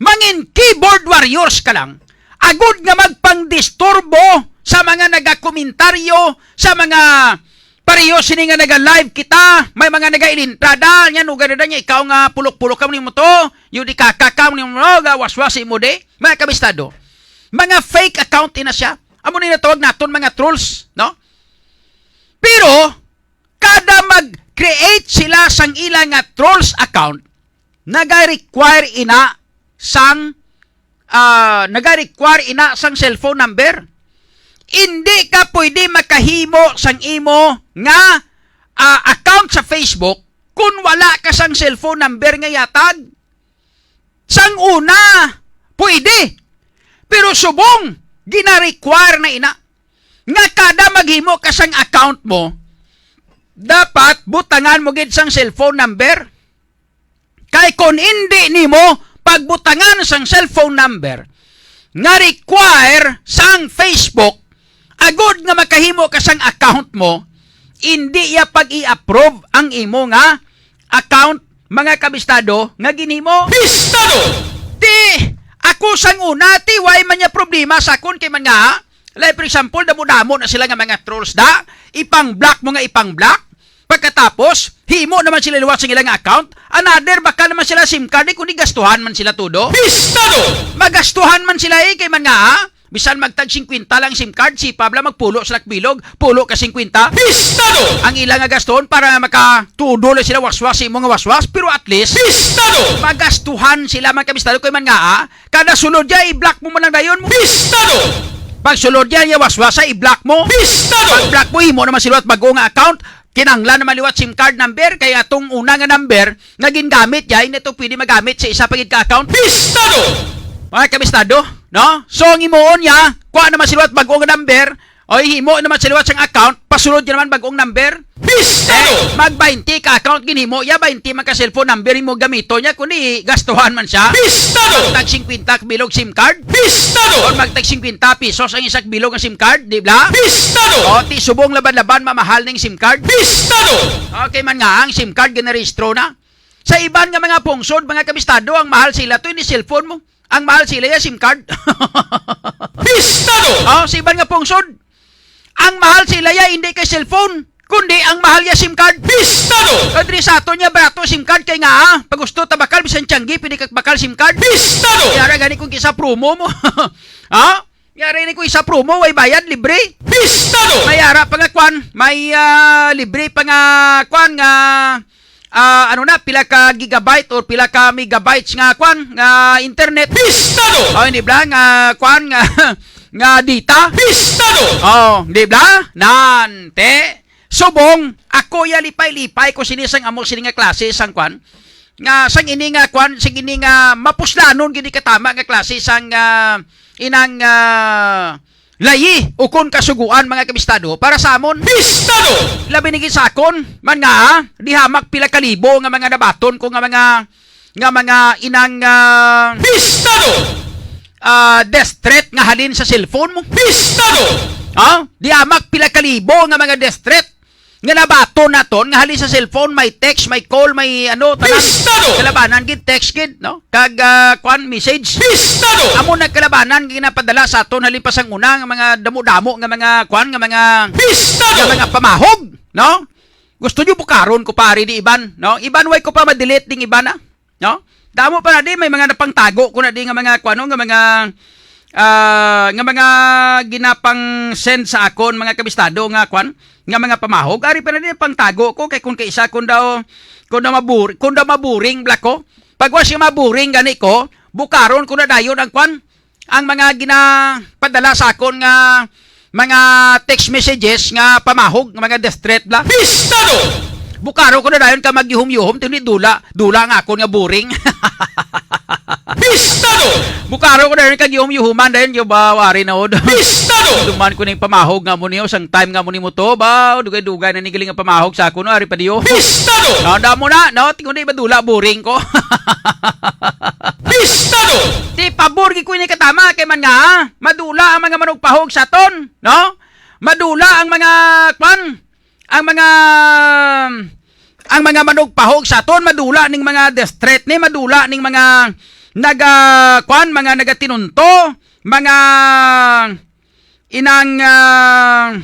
Mangin keyboard warriors ka lang, agud nga magpangdisturbo sa mga nagakomentaryo, sa mga pareho sini nga naga-live kita, may mga nagailintrada, nya nuga na niya, ikaw nga pulok-pulok ka mo nimo to, yung di kakaka mo nimo, ga waswas imo di, mga kabistado. Mga fake account ina siya. Amo ni natawag naton mga trolls, no? Pero, kada mag-create sila sang ila nga trolls account, naga-require ina sang, ah, naga-require ina sang cellphone number. Hindi ka pwede makahimo sang imo nga, ah, account sa Facebook kung wala ka sang cellphone number nga yatag. Sang una, pwede. Pero subong, gina-require na ina nga kada maghimo ka sang account mo, dapat butangan mo gid sang cellphone number. Kay kon indi nimo pagbutangan sang cellphone number nga require sang Facebook, agud nga makahimo ka sang account mo, indi iya pag-i-approve ang imo nga account, mga kabistado, nga ginhimo. Bistado! Ti, ako sang una, ti, way man niya problema sa akon kay man nga, like, for example, damo-damo na sila nga mga trolls da, ipang-block mo nga ipang-block. Pagkatapos, himo naman sila liwat sa ilang account. Another, baka naman sila SIM card, eh, kundi gastuhan man sila todo. Bistado! Magastuhan man sila, eh, kay man nga, ha? Bisan magtag singkwenta lang SIM card, si Pabla magpulo sa bilog, pulo ka singkwenta. Bistado! Ang ila nga gaston para makatudo lang sila waswas sa imo nga waswas, pero at least, Bistado! Magastuhan sila, mga kabistado, kay man nga, ha? Kada sulod niya, i-block mo man lang dayon mo. Bistado! Pag sulod niya, niya waswasa, i-block mo. Bistado! Pag block mo, imo naman sila at bago nga account, kinanglan naman liwat SIM card number, kay atong una nga number nga gingamit niya, hindi to pwede magamit sa isa pa gid ka account. Bistado! Mga kabistado, no? So, ang imuon niya, kuha naman sila at bago nga number, o himo naman sila at sang account, pasulod niya naman bagong number. Bistado! Eh, mag baynte ka account ginhimo, ya baynte man ka cellphone number imo gamito niya, kundi gastuhan man siya. Bistado! Magtag singkwenta ka bilog SIM card. Bistado! Or magtag singkwenta pesos ang isa ka bilog nga SIM card, di ba? Bistado! O, ti subong laban-laban mamahal ning SIM card. Bistado! Okay man nga, ang SIM card ginarehistro na. Sa iban nga mga pungsod, mga kabistado, ang mahal sila to, hindi cellphone mo. Ang mahal sila ya SIM card. Bistado! O, sa iban nga pungsod, ang mahal sila ya hindi kay cellphone, kundi ang mahal ya SIM card. Bistado! Kadri sa ato niya, barato SIM card kay nga, ah, pag gusto ta bakal, bisan tiyanggi, pwede ka bakal SIM card. Bistado! Yara gani kung kisa promo mo. Ha? Yara gani kung isa promo, way bayad, libre. Bistado! May ara pa nga kwan, may, ah, libre pa nga kwan nga, ah, ano na, pila ka gigabyte or pila ka megabytes nga kwan, nga internet. Bistado! O, hindi bla, nga kwan, nga, nga data. Bistado! O, di bla? Nan, te. Subong, ako ya lipay-lipay ko sini sang amo sini nga klase sang kwan. nga sang ini nga kwan, sang ini nga mapuslanon gid katama nga klase sang, ah, inang, ah, layi o kon kasugoan, mga kabistado, para sa amon. Bistado! Labi na gid sa akon, man nga, ah, di hamak pila ka libo nga mga nabaton ko nga mga, nga mga inang, ah, Bistado! Ah, death threat nga halin sa cellphone mo. Bistado! Ha? Di hamak pila ka libo nga mga death threat nga nabaton naton nga halin sa cellphone, may text, may call, may ano, tanan. Bistado! Kalabanan gid, text gid, no? Kag, ah, kwan, message. Bistado! Amo na kalabanan nga ginapadala sa aton halin pa sang una nga mga damo-damo nga mga kwan, nga mga, Bistado! Nga mga pamahog, no? Gusto nyo bukaron ko pa ari di iban, no? Iban, way ko pa ma-delete ding iban, ah. No? Damo pa na di, may mga napangtago ko na di nga mga, kuano, nga mga, ah, nga mga ginapang-send sa akon, mga kabistado nga, kwan, nga mga pamahog. Ari pa na di, pangtago ko, kay kung kaisa, kung daw, kung daw mabur-, kung daw maburing bala ko. Pag wa siya maburing gani ko, bukaron ko na dayon ang, kwan, ang mga ginapadala sa akon nga mga text messages nga pamahog, nga mga death threat bala. Bistado! Bukaro ko na dayon ka magyuhom-yuhom, tindi dula, dula nga akon nga boring. Bistado! Bukaro ko na dayon ka gihom-yuhuman dayon, yo ba, wari na od. Bistado! Duman ko ning pamahog nga mo niyo, sang time nga mo nimo to, ba, dugay-dugay na ni galing nga pamahog sa akon, no, ari pa diyo. Bistado! No, damo na, no, tingko na iba dula, boring ko. Bistado! Ti pabor gid ko ini katama kay man nga, madula ang mga manugpahog sa aton, no? Madula ang mga, kwan, ang mga, ang mga manugpahog sa aton, madula ning mga death threat ni, madula ning mga naga, kwan, mga nagatinunto, mga inang, ah,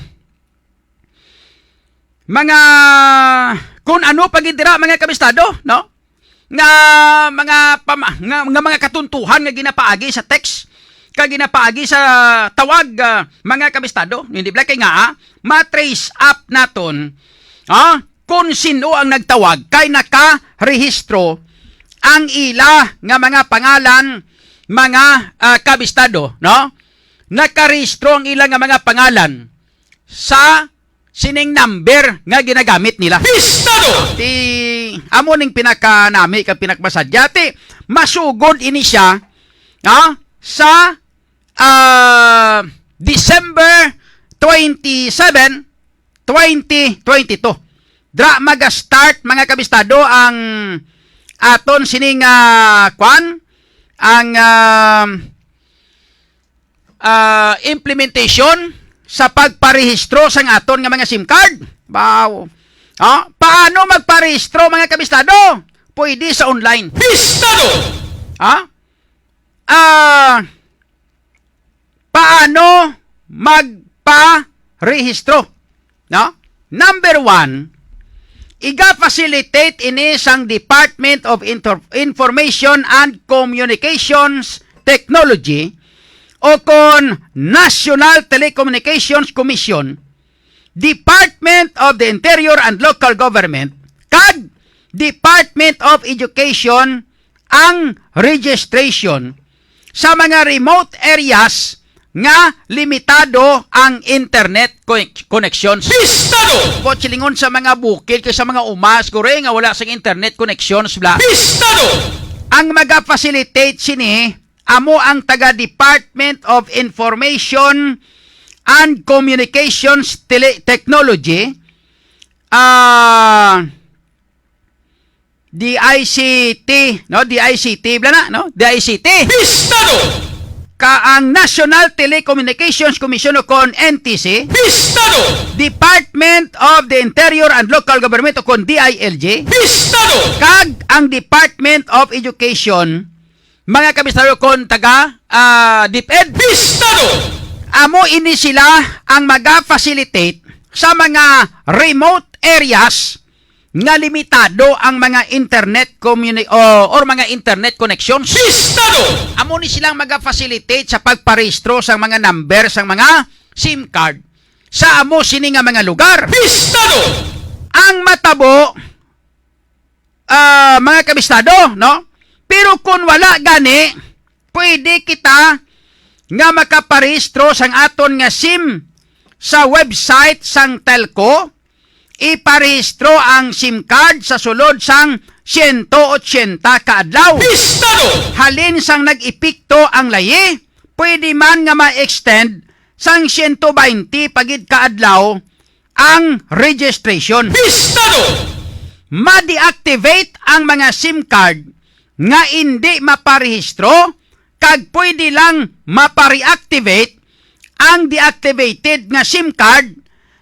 mga kun ano pa gid dira, mga kabistado, no? Nga mga pama-, nga, nga mga katuntuhan nga ginapaagi sa text, kag ginapaagi sa tawag, ah, mga kabistado, hindi bala kay nga, ah, ma-trace up naton, ah, kung sino ang nagtawag kay nakarehistro ang ila nga mga pangalan, mga, ah, kabistado, no? Nakarehistro ang ila nga mga pangalan sa sining number nga ginagamit nila. Bistado! Ti, amo ning pinakanami kag pinakmasadya. Ti, masugod ini siya, ah, sa, ah, December twenty-seven, twenty twenty-two. Dra maga-start, mga kabistado, ang aton sining, ah, kwan, ang, ah, ah, implementation sa pagparehistro sang aton nga mga SIM card. Wow. Ah, paano magparehistro, mga kabistado? Pwede sa online. Bistado! Ha? Ah, paano magparehistro? No? Number one, iga-facilitate ini sang Department of Inter-, Information and Communications Technology o kon National Telecommunications Commission, Department of the Interior and Local Government, kag Department of Education ang registration sa mga remote areas nga limitado ang internet co-, connections. Bistado! Kutsi lingon sa mga bukid kag sa mga uma, siguro, eh, nga wala sing internet connections bala. Bistado! Ang maga-facilitate sini amo ang taga Department of Information and Communications Tele-, Technology, ah, D I C T, no? D I C T, bala na, no? D I C T. Bistado! Ka ang National Telecommunications Commission o kon N T C. Bistado! Department of the Interior and Local Government o kon D I L G. Bistado! Kag ang Department of Education, mga kabistado, kon taga, ah, DepEd. Bistado! Amo ini sila ang maga-facilitate sa mga remote areas nga limitado ang mga internet communi-, o, or mga internet connections. Bistado! Amo ni silang maga-facilitate sa pagparehistro sang mga number sang mga SIM card sa amo sini nga mga lugar. Bistado! Ang matabo, ah, mga kabistado, no? Pero kung wala gani, pwede kita nga makaparehistro sang aton nga SIM sa website sang telco. Iparehistro ang SIM card sa sulod sang siyento otsenta ka adlaw. Pistado! Halin sang nag-epekto ang layi, pwede man nga ma-extend sang siyento baynte pa gid ka adlaw ang registration. Pistado! Ma-deactivate ang mga SIM card nga indi maparehistro, kag pwede lang mapareactivate ang deactivated nga SIM card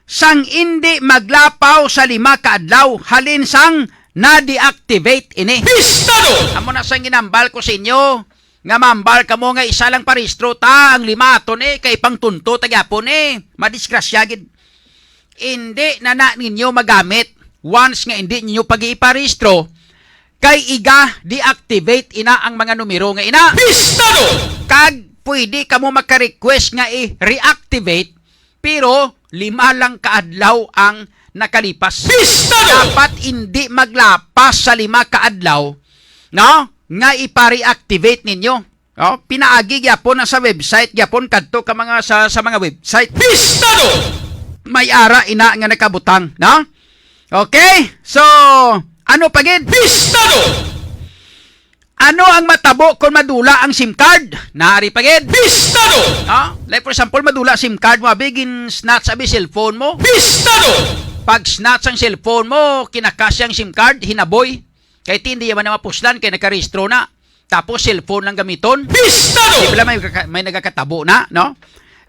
sang indi maglapaw sa lima ka adlaw halin sang na-deactivate ini. Pistado! Amo na sang ginambal ko sa inyo, nga mambal kamo nga isa lang parehistro ta, ang lima ato ni, kay pangtunto ta gyapon ni. Madisgrasya gid. Indi na na ninyo magamit once nga indi ninyo pag-iparehistro, kay iga deactivate ina ang mga numero nga ina. Pistado! Kag pwede kamo maka-request nga i-reactivate, pero lima lang ka adlaw ang nakalipas. Pistado! Dapat indi maglapas sa lima ka adlaw, no? Nga ipa-reactivate ninyo. Oh, pinaagi gyapon na sa website gyapon, kadto ka mga sa, sa mga website. Pistado! May ara ina nga nakabutang, no? Okay? So, ano pa gid? Pistado! Ano ang matabo kung madula ang SIM card? Naari pa gid. Pistado! Ha? Like for example, madula SIM card mo, abi, gin-snatch abi cellphone mo. Pistado! Pag snatch ang cellphone mo, kinakasya ang SIM card, hinaboy. Kay ti, hindi man na mapuslan, kay nakarehistro na. Tapos cellphone lang gamiton. Pistado! Di pala may, kaka- may nagakatabo na, no?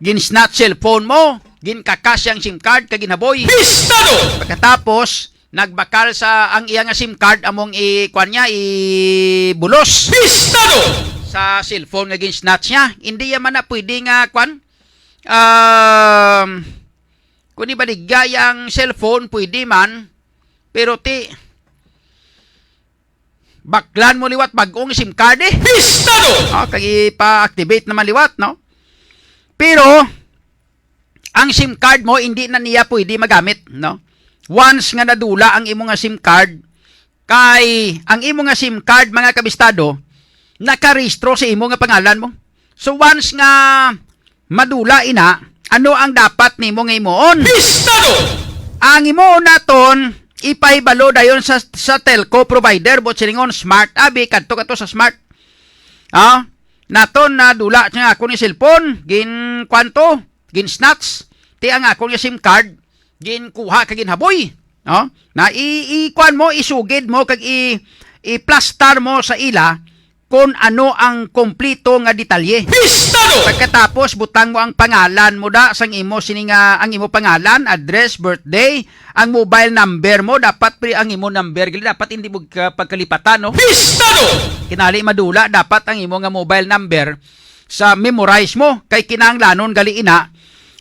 Gin-snatch cellphone mo, ginkakasya ang SIM card, kag ginhaboy. Pistado! Pagkatapos, nagbakal sa ang iya nga SIM card among i-, kuwan niya, ibulos. Pistado! Sa cellphone nga gin-snatch niya. Hindi ya man na pwede nga, kuwan, um, kung ibaligya yang cellphone, pwede man. Pero ti, baklan mo liwat bag-ong SIM card eh. Pistado! Oh, kag ipa-activate naman liwat, no? Pero, ang SIM card mo, hindi na niya pwede magamit, no? Once nga nadula ang imo nga SIM card, kay ang imo nga SIM card, mga kabistado, nakarehistro sa imo nga pangalan mo. So once nga madula ina, ano ang dapat nimo nga himuon? Pistado! Ang himuon naton, ipahibalo dayon sa, sa telco provider, buot silingon, Smart, abi, kadto, kadto sa Smart. Ah, naton nadula nga ako ni cellphone, gin kwanto, gin snatch, ti ang ako nga SIM card, ginkuha kag ginhaboy. No? Na i, i kuwan mo, isugid mo kag i, i-plastar mo sa ila kon ano ang kompleto nga detalye. Pistado! Pagkatapos, butang mo ang pangalan mo da, sang imo sini nga, ang imo pangalan, address, birthday, ang mobile number mo, dapat pre ang imo number gali, dapat hindi mo ka pagkalipatan, no? Pistado! Kinali madula, dapat ang imo nga mobile number sa memorize mo, kay kinahanglanon gali ina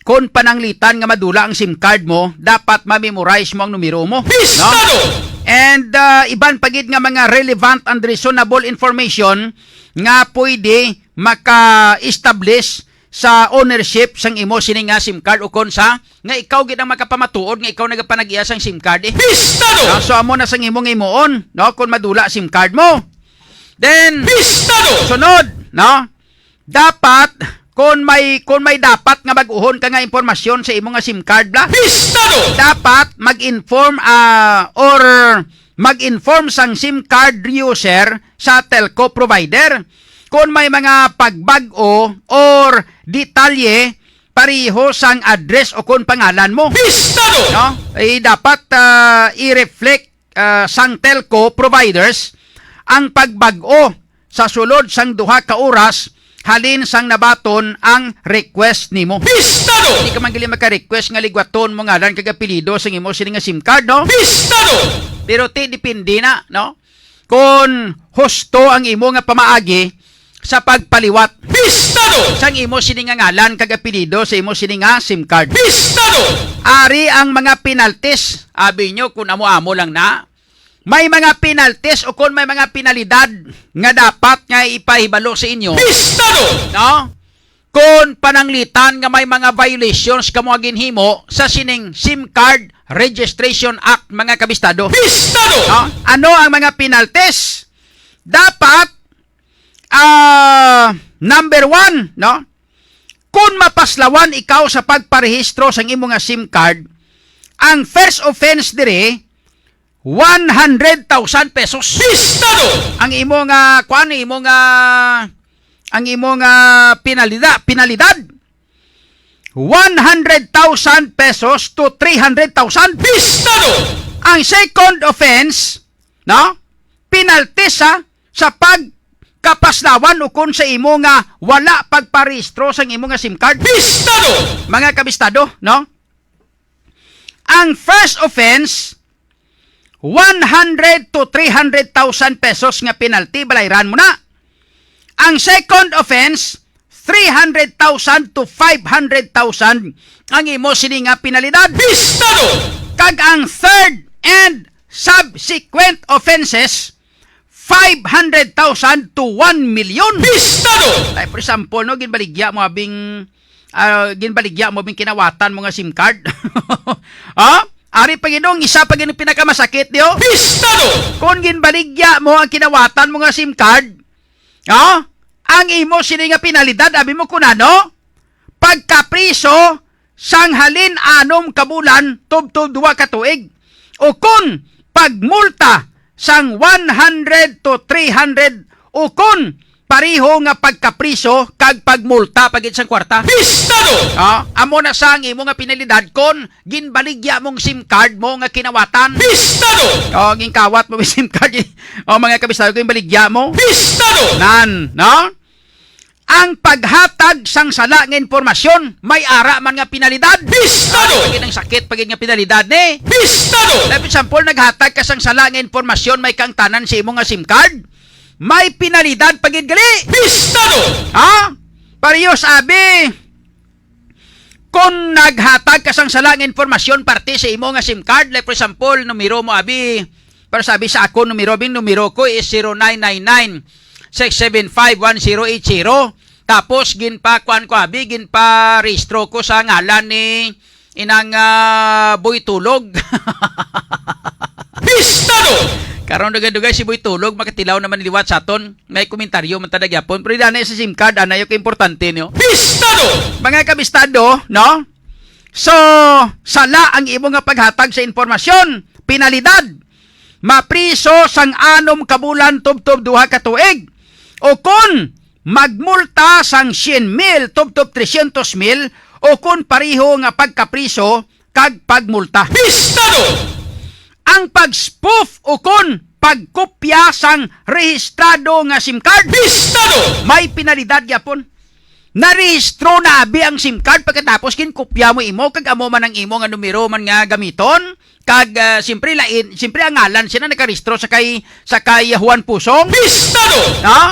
kon pananglitan nga madula ang SIM card mo, dapat ma-memorize mo ang numero mo. Pistado! And, ah, iban pa gid nga mga relevant and reasonable information nga pwede maka-establish sa ownership sang imo sini nga SIM card, ukon sa nga ikaw gid ang makapamatuod nga ikaw nagapanag-iya sang SIM card eh. Pistado! No? So amo na sang imo nga himuon, no, kung madula SIM card mo. Then, Pistado! Sunod, no? Dapat, kung may, kung may dapat nga bag-uhon ka nga impormasyon sa imo nga SIM card, bla, Pistado! Dapat mag-inform, ah, or mag-inform sang SIM card user sa telco provider kung may mga pagbag-o or detalye pareho sang address o kung pangalan mo. Pistado! No? Eh, dapat, ah, i-reflect, ah, sang telco providers ang pagbag-o sa sulod sang duha ka oras halin sang nabaton ang request nimo. Pistado! Hindi ka man gali maka-request nga ligwaton mo ngalan kag apelyido sang imo sini nga SIM card, no? Pistado! Pero ti, depende na, no? Kon husto ang imo nga pamaagi sa pagpaliwat. Pistado! Sang imo sini nga ngalan kag apelyido sa imo sini nga SIM card. Pistado! Ari ang mga penalties. Abi nyo, kun amo-amo lang na. May mga penalties o kon may mga penalidad nga dapat nga ipahibalo sa inyo. Pistado! No? Kon pananglitan nga may mga violations kamo nga ginhimo sa sining SIM Card Registration Act, mga kabistado. Pistado! No? Ano ang mga penalties? Dapat, ah, number one, no? Kung mapaslawan ikaw sa pagparehistro sang imo nga SIM card, ang first offense diri, one hundred thousand pesos. Pistado! Ang imo nga, kuan, imo nga, ang imo nga pinalida-, pinalidad, one hundred thousand pesos to three hundred thousand. Pistado! Ang second offense, no? Penalty sa, sa pagkapaslawan ukon sa imo nga wala pagparehistro sang imo nga SIM card. Pistado! Mga kabistado, no? Ang first offense, one hundred to three hundred thousand pesos nga penalty, balayran mo na. Ang second offense, three hundred thousand to five hundred thousand ang imo sini nga penalidad. Pistado! Kag ang third and subsequent offenses, five hundred thousand to one million. Pistado! Like, for example, no, ginbaligya mo abing, ah, ginbaligya mo abing kinawatan mo nga SIM card. Ha? Ari pa gid, dong, isa pa gid ang pinakamasakit, di, oh. Pistado! Kung ginbaligya mo ang kinawatan mo nga SIM card, ha? Ang imo sini nga penalidad, abi mo kun ano? Pagkapriso sang halin anom ka bulan tubtob duha ka tuig, ukon pagmulta sang one hundred to three hundred, ukon pareho nga pagkapriso kag pagmulta pa gid sang kwarta. Pistado! Ah, amo na sa ang imo nga penalidad kon ginbaligya mong SIM card mo nga kinawatan. Pistado! Oh, ginkawat mo may SIM card. Oh, mga kabistado, ginbaligya mo. Pistado! Nan, no? Ang paghatag sang sala nga impormasyon may ara man nga penalidad. Pistado! Ano pa gid ang sakit pa gid nga penalidad ni? Pistado! Like, for example, naghatag ka sang sala nga impormasyon may kaangtanan sa imo nga SIM card, may penalidad pa gid gali. Pistado! Ha? Parehas abi, kung naghatag ka sang sala nga impormasyon parte sa imo nga SIM card, like, for example, numero mo abi, para sabi sa ako, numero, bing numero ko is zero nine nine nine, six seven five, one zero eight zero. Tapos, ginpakuan ko abi, ginparehistro ko sa ngalan ni inang, ah, Boy Tulog. Pistado! Karon dugay-dugay si Boy Tulog, makatilaw naman liwat sa aton. May komentaryo man ta na gyapon. Pero dana sa SIM card, anay ka importante, no? Pistado! Mga kabistado, no? So, sala ang imo nga paghatag sa impormasyon, penalidad, mapriso sang anom ka bulan tubtob duha ka tuig, o kon magmulta sang syen mil tubtob tresyentos mil, o kon pareho nga pagkapriso kag pagmulta. Pistado! Ang pag-spoof o kon pagkopya sang rehistrado nga SIM card. Pistado! May penalidad gyapon. Narehistro na abi ang SIM card, pagkatapos ginkopya mo imo, kag amo man ang imo nga numero man nga gamiton, kag, ah, siyempre lain, siyempre ang ngalan sina nakarehistro sa kay, sa kay Juan Pusong. Pistado! Ha?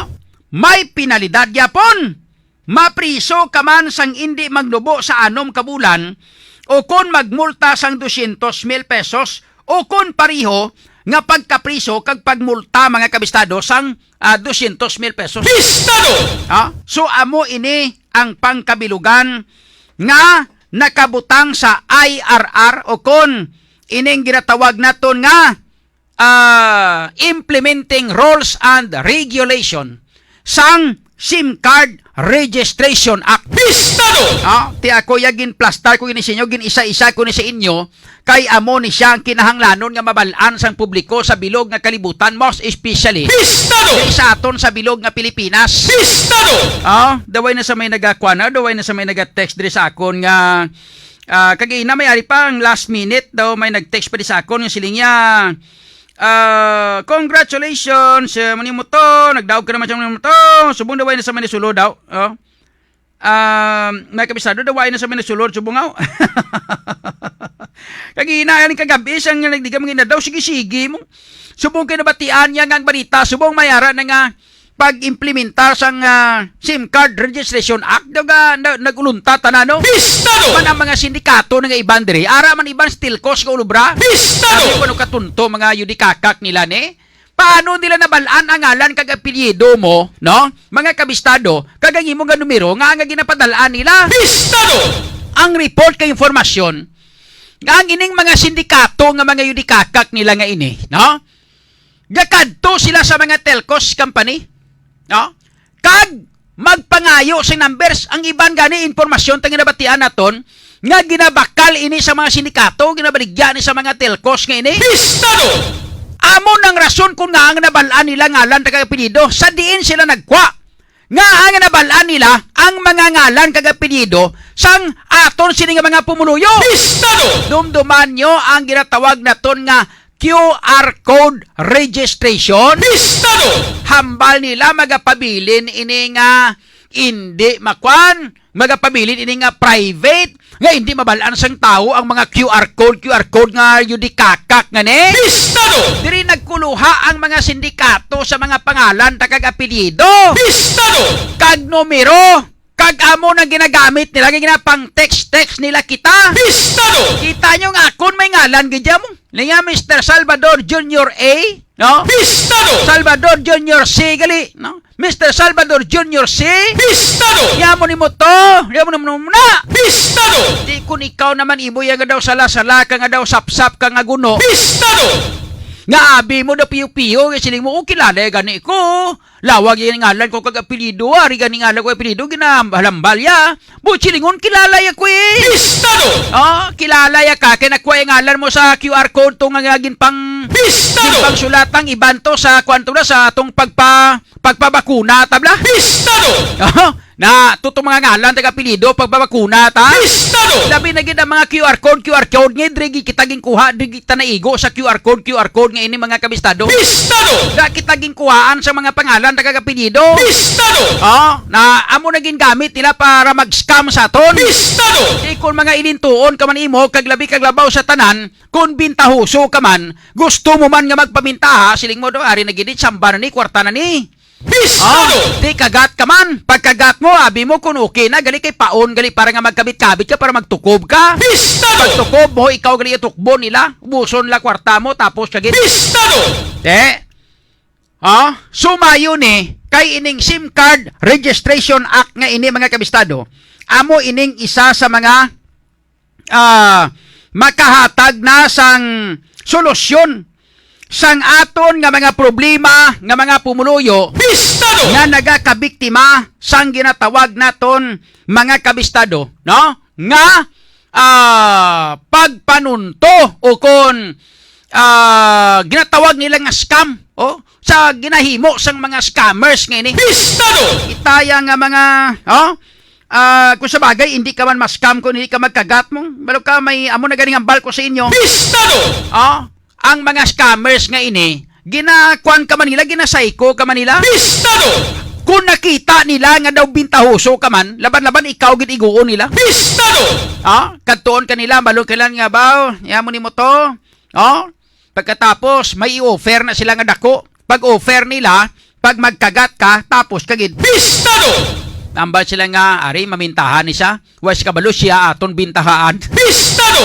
May penalidad gyapon. Mapriso ka man sang indi magnubo sa anom ka bulan, o kon magmulta sang dosyentos mil pesos, o kon pareho nga pagkapriso kag pagmulta, mga kabistado, sang, ah, dosyentos mil pesos. Pistado! Ha? So, amo ini ang pangkabilugan nga nakabutang sa I R R, o kon ining ginatawag naton nga, ah, implementing rules and regulation sang SIM Card Registration Act. Pistado! Ah, ti ako ya ginplastar ko ini sa inyo, gin-isa-isa ko ni sa inyo, kay amo ni siya ang kinahanglanon nga mabal-an sang publiko sa bilog nga kalibutan, most especially Pistado! Sa aton sa bilog nga Pilipinas. Pistado! Ah, daway na sa may nagakuan, ah, daway na sa may nagatext diri sa akon nga, ah, kag ina may ari pa ang last minute daw may nagtext pa di sa akon nga siling niya, ah, "Congratulations, eh, manimo to, nagdaog ka naman sa manimo to, subong daway na sa may nasulod daw." Oh. Ah, may kabisado, daway na sa may nasulod, subong aw. Kag ina, ani kagabi, siyang nagdigam nga daw, sige, sige mo. Subong kay nabatian niya nga ang balita, subong may ara na nga pag-implementar sang, ah, SIM Card Registration Act, daw ga, na, nag-ulunta tanan, no? Pistado! Man ang mga sindikato na nga iban diri, ara man iban sa Telcos nga ulobra. Pistado! Sabi ko, ano katunto, mga yudikakak nila, ni? Paano nila nabalaan ang ngalan kag apelyido mo, no? Mga kabistado, kag ang imo nga numero nga, nga ginapadal-an nila? Pistado! Ang report kay impormasyon nga ang ining mga sindikato nga mga yudikakak nila nga ini, no? Gakadto sila sa mga telcos company, no? Kag magpangayo sa numbers. Ang iban gani impormasyon ta nga nabatian naton, nga ginabakal ini sa mga sindikato, ginabaligya ni sa mga telcos nga ini. Pistado! Amo nang rason kung nga ang nabal-an nila ngalan kag apelyido, sa diin sila nagkwa. Nga ang nabal-an nila ang mga ngalan kag apelyido sang aton sini nga mga pumuluyo. Pistado! Dumduman nyo ang ginatawag naton nga Q R code registration. Pistado! Hambal nila magapabilin ini nga indi makwan, magapabilin ini nga private, nga indi mabal-an sang tawo ang mga Q R code, Q R code nga yun di kakak nga ni. Pistado! Diri nagkuluha ang mga sindikato sa mga pangalan ta kag apelyido. Pistado! Kag numero, kag amo nang ginagamit nila, kag ginapang text-text nila kita. Pistado! Kita nyo nga akon may ngalan gid mo. Niya Mister Salvador Junior A, no? Pistado! Salvador Junior C gali, no? Mister Salvador Junior C. Pistado! Yamo ni mo to, yamo ni mo na. Pistado! Di kun ikaw naman imo ya nga daw sala-sala ka, nga daw sapsap ka nga guno. Pistado! Nga abi mo daw piyo-piyo, nga siling mo, "Oh, kilala ya gani ko. Lawag ya ngalan ko kag apelyido, ari gani ngalan ko apelyido, ginahalambal ya." Buot silingon, kilala ya ko eh. Pistado! Oh, kilala ya ka, kay nakuha ya ngalan mo sa Q R code to nga, nga ginpang, Pistado! Ginpangsulatang iban to sa, kuwan to na, sa atong pagpa-, pagpabakuna, tabla? Pistado! Oh, na, to, to mga ngalan, taga apelyido, pagpabakuna, ta? Pistado! Labi na gid ang mga Q R code, Q R code, nga diri gid kita ginkuha, diri kita naigo sa Q R code, Q R code, nga ini mga kabistado. Pistado! Ga kita ginkuhaan sa mga pangalan, taga apelyido. Pistado! Oh, na, amo na gingamit nila para mag-scam sa aton. Pistado! Di kon mga ilintuon ka man imo, kag labi kag labaw sa tanan, kon bintahoso ka man, gusto mo man nga magpamintaha, siling mo do, "Ari na gid, samba na ni, kwarta na ni." Pistado! Oh, di kagat ka man. Pagkagat mo, abi mo kung okay na, gali kay paon, gali para nga magkabit-kabit ka, para magtukob ka. Pistado! Pagtukob mo, ikaw gali itukbo nila, ubuson la kwarta mo, tapos ka gid. Pistado! Te, ha? Sumayo ni, kay ining SIM Card Registration Act nga ini, mga kabistado, amo ining isa sa mga, ah, makahatag na sang solusyon sang aton nga mga problema nga mga pumuluyo. Pistado! Nga nagakabiktima sang ginatawag naton mga kabistado, no? Nga, ah, pagpanunto o kon, ah, ginatawag nila nga scam, oh, sa ginahimo sang mga scammers nga ini. Pistado! Itaya nga mga, oh, ah, kung sa bagay, hindi ka man ma-scam kung hindi ka magkagat mo. Balo ka, may amo na ganing hambal ko sa inyo. Pistado! Oh, ang mga scammers nga ini, ginakuan ka man nila, ginasayko ka man nila. Pistado! Kung nakita nila nga daw bintahoso ka man, laban-laban ikaw gid iguon nila. Pistado! Ah, kadtuon ka nila, balon ka lang nga, "Baw, yamo nimo to." Oh, pagkatapos, may i-offer na sila nga dako. Pag-offer nila, pag magkagat ka, tapos ka gid. Pistado! Tambal sila nga, "Ari, mamintahan ni siya. Wa siya kabalo, siya aton bintahaan." Pistado!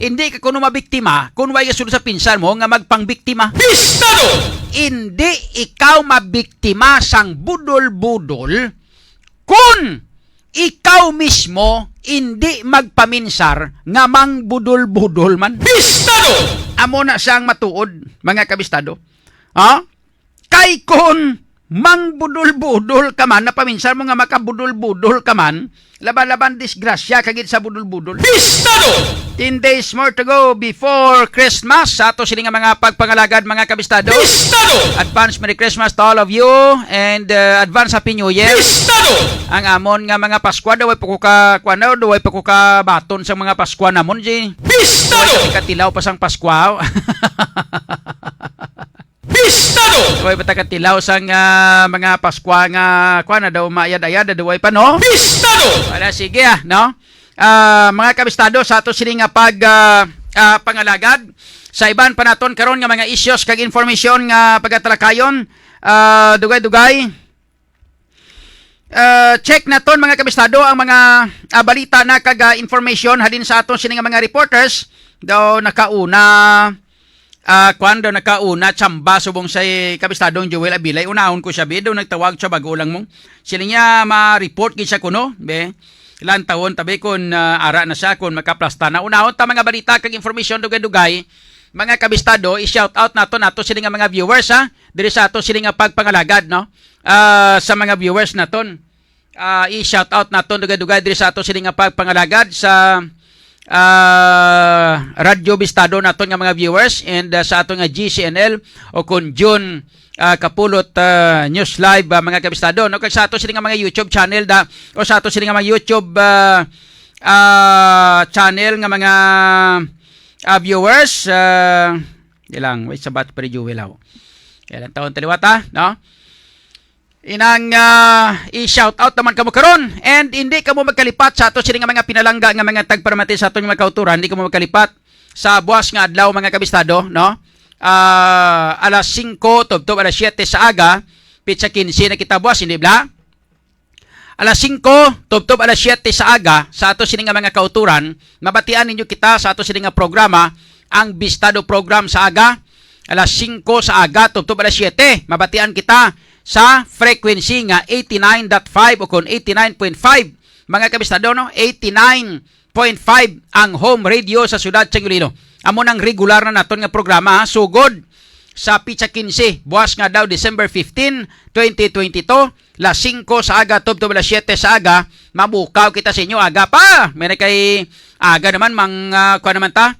Hindi ka kuno mabiktima kung way ka sulod sa pinsan mo nga magpangbiktima. Pistado! Hindi ikaw mabiktima sang budol-budol kun ikaw mismo hindi magpaminsar nga mangbudol-budol man. Pistado! Amo na siyang matuod, mga kabistado. Ha? Kay kun mangbudol-budol ka man, napaminsar mo nga makabudol-budol ka man, laban-laban disgrasya ka gid sa budol-budol. Pistado! Ten days more to go before Christmas sa ato sini nga mga pagpangalagad, mga kabistado. Pistado! Advance Merry Christmas to all of you and, uh, advance Happy New Year. Pistado! Ang amon nga mga Paskwa, daw way pa ko ka, kuwan, daw way pa ko ka baton sa mga Paskwa namon, G. Pistado! Daw way pa katilaw pa sang Paskwa. Pistado! Daw way pa ta katilaw sang, ah, mga Paskwa nga, kuwan na daw, mayad-ayad, daw way pa, no? Pistado! Wala, sige, ah, no? Ah, mga kabistado, sa ato sini nga pag, ah, ah, pangalagad, sa iban pa naton karon nga mga issues kag information nga pagatalakayon, ah, dugay-dugay. Ah, check naton, mga kabistado, ang mga, ah, balita na kag, ah, information halin sa aton sini nga mga reporters. Daw nakauna, ah, kuwan, daw nakauna, tsamba subong sa kabistadong Joel Abilay. Unahon ko siya, bi, daw nagtawag siya bago lang mo. Sila niya ma-report gid siya kuno, be. Ilang taon, tabi, kun, ah, ara na siya, kun makaplasta na. Unahon ta mga balita kag information dugay-dugay, mga kabistado, i-shout out nato, nato sini nga mga viewers, ha, diri sa ato sini nga pagpangalagad, no? Ah, sa mga viewers naton. Ah, i-shout out naton dugay-dugay diri sa ato sini nga pagpangalagad sa, ah, Radyo Bistado naton nga mga viewers, and, ah, sa aton nga G C N L o kon June, ah, Kapulot, ah, News Live, ah, mga kabistado, no? Kag sa ato sini nga mga YouTube channel da, o sa ato sini nga mga YouTube, ah, ah, channel nga mga, ah, viewers, ah, di lang, wait, sabat pa rin, Jewel, aw. Ilang taon taliwat, ha? No? Inang, ah, i-shout out naman kamo karon, and hindi kamo magkalipat sa ato sini nga mga pinalangga nga mga tagparamati sa aton nga mga kauturan, hindi kamo magkalipat sa buwas nga adlaw, mga kabistado, no? Ah, alas singko tubtob alas siyete sa aga, pitsa kinse na kita buwas, hindi bala? Alas singko tubtob alas siyete sa aga, sa ato sini nga mga kauturan, mabatian ninyo kita sa ato sini nga programa, ang Bistado Program sa aga, alas singko sa aga tubtob alas siyete. Mabatian kita sa frequency nga eighty-nine dot five o kon eighty-nine point five, mga kabistado, no? Eighty-nine point five ang home radio sa siyudad sa Iloilo. Amo nang regular na naton nga programa, ha? Sugod sa pitsa kinse, buwas nga daw December fifteen, twenty twenty-two, las singko sa aga tubtob alas siyete sa aga, mabukaw kita sa inyo aga pa. May na kay aga naman, mang, ah, kuwan naman ta,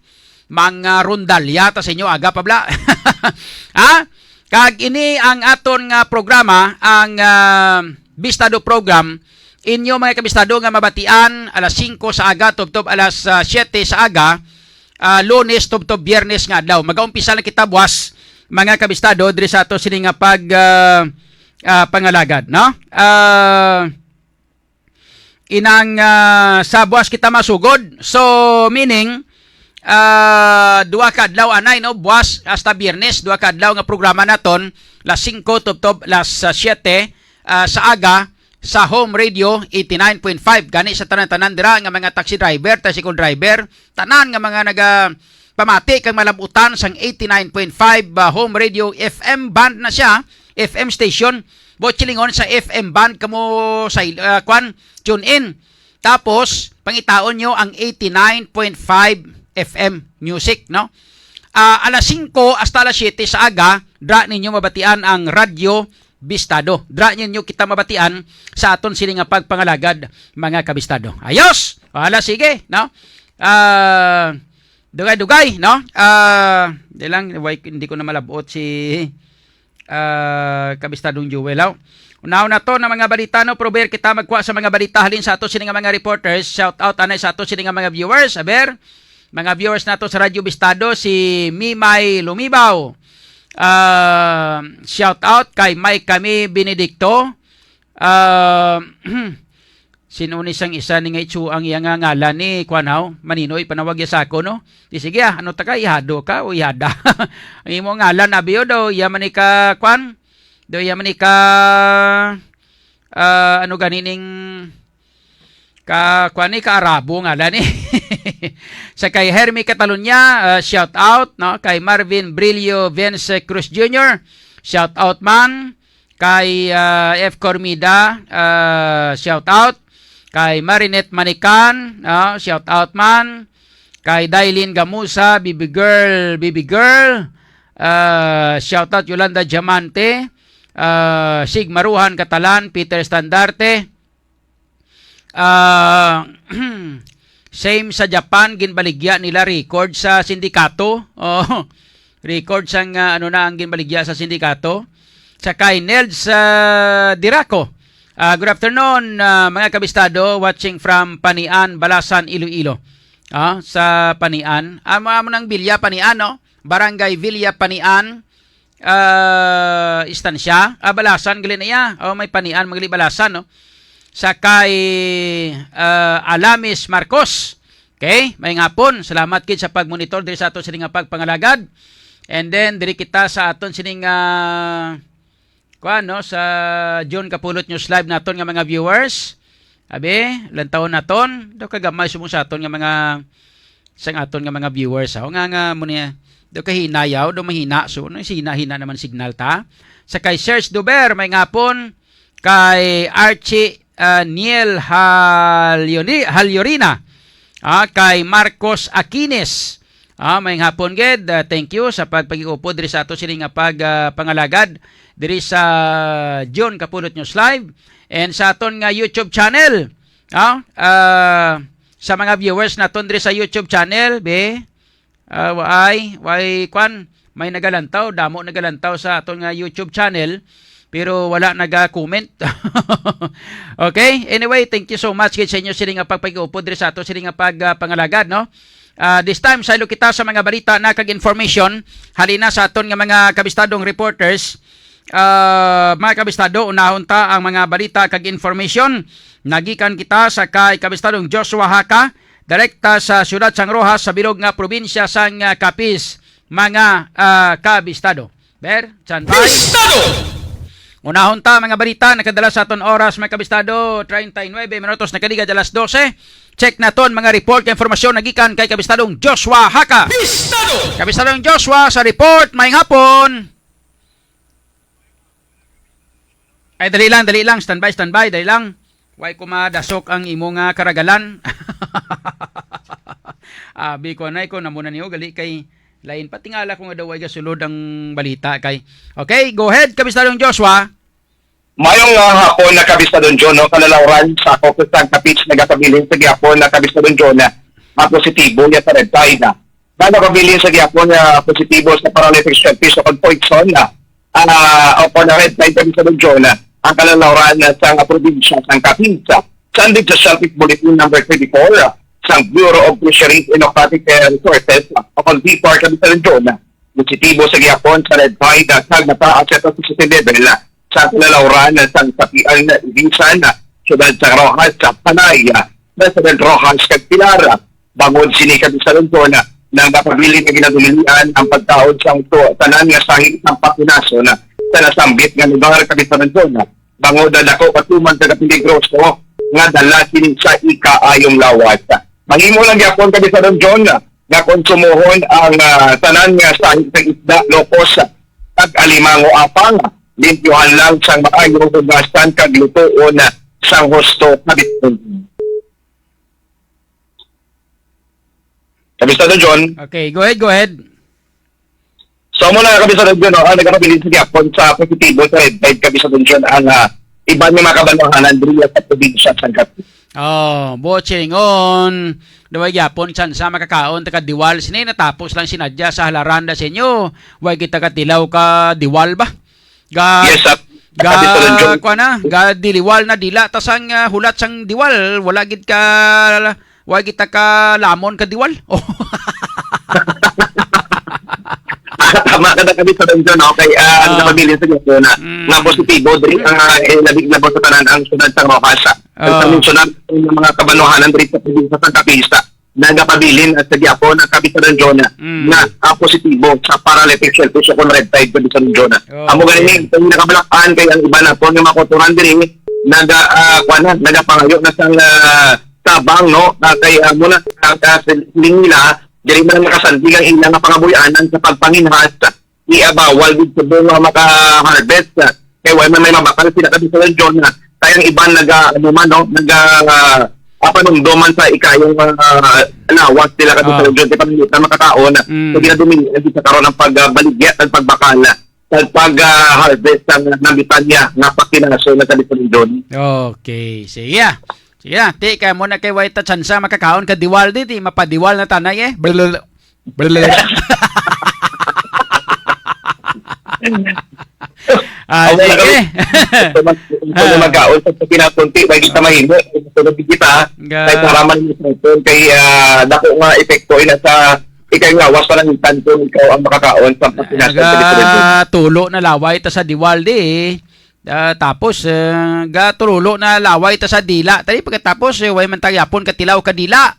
mang, ah, rondalya ta sa inyo aga pa bala. Ha? Kag ini ang aton nga programa, ang, ah, Bistado Program, inyo mga kabistado nga mabatian alas singko sa aga tubtob alas, ah, siyete sa aga, ah, Lunes tubtob Biyernes nga adlaw. Magaumpisa na kita buwas, mga kabistado, diri sa ato sini nga pag, ah, ah, pangalagad, no? Ah, inang, ah, sa buwas kita masugod. So, meaning, ah, duha ka adlaw anay, no? Buwas hasta Biyernes, duha ka adlaw nga programa naton, las singko tubtob las, ah, siyete, ah, sa aga, sa Home Radio eighty-nine point five. Gani sa tanan-tanan dira nga mga taxi driver, tricycle driver, tanan nga mga naga pamati kag malabutan sang eighty-nine point five, ah, Home Radio F M band na siya, F M station. Buot silingon sa F M band kamo sa, ah, kwan, tune in. Tapos, pangitaon nyo ang eighty-nine point five F M music, no? Ah, alas singko hasta alas siyete sa aga, dra ninyo mabatian ang Radyo Bistado. Dra ninyo kita mabatian sa aton sini nga pagpangalagad, mga kabistado. Ayos! Wala, sige, no? Ah, dugay-dugay, no? Ah, di lang, why, hindi ko na malabot si, ah, kabistadong Jewel, aw. Unaw na to na mga balita, no? Prover kita magkuha sa mga balita halin sa ato sini nga mga reporters. Shout out anay sa ato sini nga mga viewers. Aber, mga viewers nato sa Radyo Bistado, si Mimay Lumibaw. Ah, shout out kay Mike Kami Benedicto. Ah, sino ni sang isa ni nga itsu ang iya nga ngalan ni kuan, haw? Maninoy, panawag ya sa ako, no? Di sige, ah, ano ta ka, ihado ka o ihada? Ang imo ngalan, abi, o, daw iya man ni ka kuan? Daw iya man ni ka, ah, ano gani ning ka, kuan ni, ka Arabo ngalan ni. Sa kay Hermie Catalunya, ah, shout out, no? Kay Marvin Brillo Vence Cruz Junior, shout out man. Kay, ah, F Cormida, ah, shout out. Kay Marinette Manican, ah, shout out man. Kay Dailin Gamusa, baby girl, baby girl. Ah, shout out Yolanda Diamante, ah, Sig Maruhan Catalan, Peter Standarte. Ah, same sa Japan, ginbaligya nila record sa sindikato. Oh, record sang, ah, ano na ang ginbaligya sa sindikato. Sa kay Nels, ah, Diraco. Ah, good afternoon, ah, mga kabistado, watching from Panian, Balasan, Iloilo. Ah, sa Panian. Amo, amo nang Villa Panian, no? Barangay Villa Panian, ah, Estancia. Ah, Balasan, gali na iya. Oh, may Panian, magali Balasan, no? Sa kay, ah, Alamis Marcos. Okay, may ngapon. Salamat gid sa pagmonitor diri sa ato sini nga pagpangalagad. And then, diri kita sa aton sini nga, kuan, no, sa June Kapulot News Live naton nga mga viewers. Abi, lantawon naton, daw kagamay subong sa aton nga mga, sang aton nga mga viewers, ha? O nga, nga mo niya, daw kahinayaw, daw mahina, so, no, hina-hina naman signal ta. Sa kay Serge Duber, may ngapon, kay Archie, ah, Niel Halyoni-, Halyorina, ah, kay Marcos Aquines, ah, may ngapon gid, ah, thank you sa pagpag-iupod diri sa ato sini nga pag, ah, pangalagad diri sa June Kapulot News Live and sa aton nga YouTube channel. Ah, ah, sa mga viewers naton diri sa YouTube channel, be. Ah, waay, way, kwan, may nagalantaw, damo nagalantaw sa aton nga YouTube channel, pero wala naga-comment. Okay? Anyway, thank you so much gid sa inyo sini nga pagpag-upod diri sa ato sini nga pag, ah, pangalagad, no? Ah, this time, saylo kita sa mga balita na kag information halina sa aton nga mga kabistadong reporters. Ah, mga kabistado, unahon ta ang mga balita kag information. Nagikan kita sa kay kabistadong Joshua Haka, direkta sa siyudad sang Roxas sa bilog nga probinsya sang, ah, Capiz, mga, ah, kabistado. Ber, standby. Kabistado! Unahon ta mga balita, nakadala sa aton oras, mga kabistado, treinta y nueve minutos nakaliga alas doce. Check naton mga report kag impormasyon nagikan kay kabistadong Joshua Haka. Kabistado! Kabistadong Joshua sa report, may hapon. Ay, dali lang, dali lang. Standby, standby, dali lang. Way ko madasok ang imo nga karagalan. Abi ko, anay ko, namo na niyo, gali kay lain. Patingala ko nga daw ay gasulod ang balita kay. Okay, go ahead, Kabistadong Joshua. Mayong, ah, hapon na Kabistadong John, no? Kalalawran sa ako sa San Capiz nagapabilin sa gihapon na Kabistadong John, ah, positibo ya sa Red Tide, ah. Nagapabilin sa gihapon nga positibo sa paralytic shellfish o poison, ah, ah, o kung na red tide kami sa regiyon, ah, ang kalalawran, ah, sa probinsya sang Capiz. Sa Andig sa Shellfish Bulletin number twenty-four, ah, sa Bureau of Fisheries and Aquatic, eh, Resources, ah, o kung B F A R kami sa regiyon, ah, positibo sa gihapon sa red tide, ah, sa nataas sa toxicity level, ah, sa kalalawran, ah, sa Sapian, Ibisan, ah, Siyudad sa Roxas, sa Panay, ah, President Roxas kag Pilar, ah, Bangod sini, Kabistadong John, nagapabilin nga ginadumilian ang pagkaon sang to-, tanan nga sahi sang pakinason sa nasambit nga lugar, Kabistadong John. Bangod ang dako katuman sa kapeligroso nga dala sini sa ikaayong lawas. Mahimo lang gyapon, Kabistadong John, nga konsumohon ang, ah, tanan nga sahi sang isda, lokos, kag alimango, apang limpyohan lang sang maayo, hugasan kag lutoon sang husto, Kabistadong John. Kabistado John. Okay, go ahead, go ahead. So, amo na, Kabistado John, no, ang nagapabilin sa gihapon sa positibo sa red tide, Kabistado John, ang, ah, iban nga mga kabanwahanan diri sa probinsya sang Capiz. Oh, buot silingon, daw ay gihapon, san sa makakaon ta ka diwal sini, natapos lang sinadya sa halaran da sa inyo. Way kita katilaw ka diwal ba? Ga, Yes, sir. ga, Kabistado John. Kuan na, ga diliwal na dila ta sang, ah, hulat sang diwal. Wala gid ka, wala gid ta ka lamon ka diwal. Oh. Tama ka na, Kabistado John, no? Kay, ah, ang Ah. napabilin sa Luzon na, Mm. nga positibo, diri ang, ah, eh, labi na sa tanan ang siyudad sa Roxas. Ang Ah. sa mensyonado nga mga kabanwahanan diri sa probinsya sa Capiz, nagapabilin sa gihapon ang Kabistado John Mm. nga, ah, positibo sa paralytic shellfish o kung red tide, Kabistado John. Oh, Amo gani okay. ni, kung nakabalak-an kay ang iban naton nga mga kautoran diri naga, ah, kuwan na, nagapangayo na sang, ah, tabang, no? Ah, kay, ah, muna, ah, ah, siling nila, diri man nakasandig ang ila nga pangabuy-anan sa pagpanginhas, iya bawal gid subong nga maka-harvest, ah, kay wala man may mabakal sila, Kabistado John, na kay ang iban naga, ano man, no, naga, ah, ah, panumdom man sa ikayong, ah, lawas nila, Kabistado Ah. John, kay pananglitan makakaon. Mm. So, ginadumili na gid sa karon ang pagbaligya at pagbakal at pag, ah, harvest sang nabitanya nga pakinason na, Kabistado John. Okay, sige, ah. Sige na, ti, kay amo na kay way ta tsansa makakaon ka diwal di, di mapadiwal na tanay eh. Blablabla. Blablabla. Ah, Ako na sige. kami. Ito mag-, ito na Ah. magkaon sa pagkinapunti, may kita Ah. mahimo. Ito na kita. Ga- Kay para man yung sentence, kay, ah, dako nga epekto ina sa ikay lawas, pananglitan kung ikaw ang makakaon sa pagkinason sa Kabistado John. Tulo na laway ta sa diwal di. Ah, tapos, eh, gaturulo na laway ta sa dila. Tali, pagkatapos, eh, way man ta gihapon katilaw ka dila.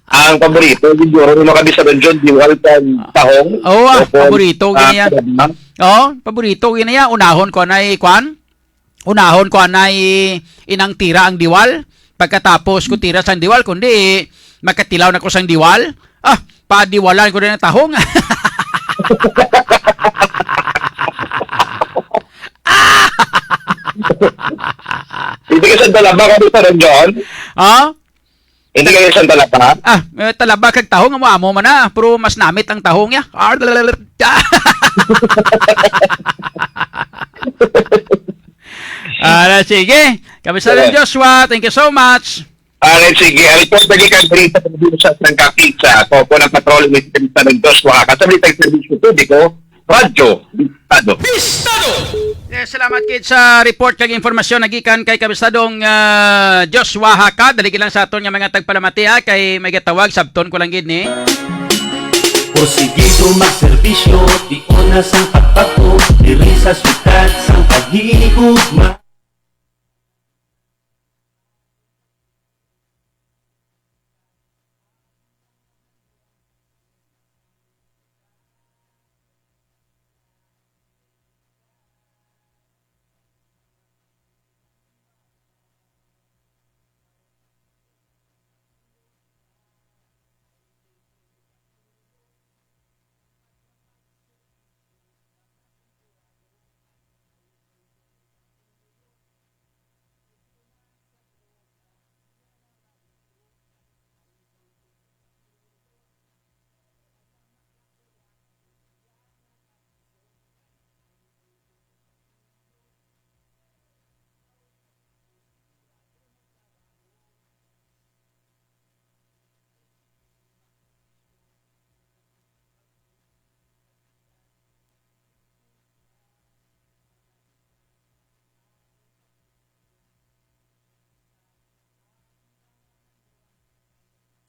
Ang paborito, siguro, ni mga Kabistado John, diwal kag tahong. Oo, ah, O kung, paborito, ah, gini yan. kadama. Oo, paborito, gini yan. Unahon ko na, eh, kwan? Unahon ko na, eh, inang tira ang diwal. Pagkatapos ko tira sang diwal, kundi makatilaw na ko sang diwal. Ah, padiwalan ko na ng tahong. Hindi ka sa talaba ka dito, Ron John? Ha? Hindi ka sa talaba? Ah, eh, talaba kag tahong, amo-amo man na. Pero mas namit ang tahong niya. Ah, sige. Kabisado Sige. Joshua, thank you so much. Alright, sige. Ang report na gikan diri sa probinsya sang Capiz, sa Kopo ng Patrol, ni Secretary Joshua Haka, sa Balitang Serbisyo Publiko, Radyo Bistado. Bistado! Yes, salamat kid sa report kag impormasyon nagikan kay Kabistadong, ah, Joshua Haka. Dali lang sa aton nga mga tagpalamati, ha, kay may gatawag, sabton ko lang gid ni. Porsigido magserbisyo, tion na sang pagpagko, diri sa siyudad sang paghigugma.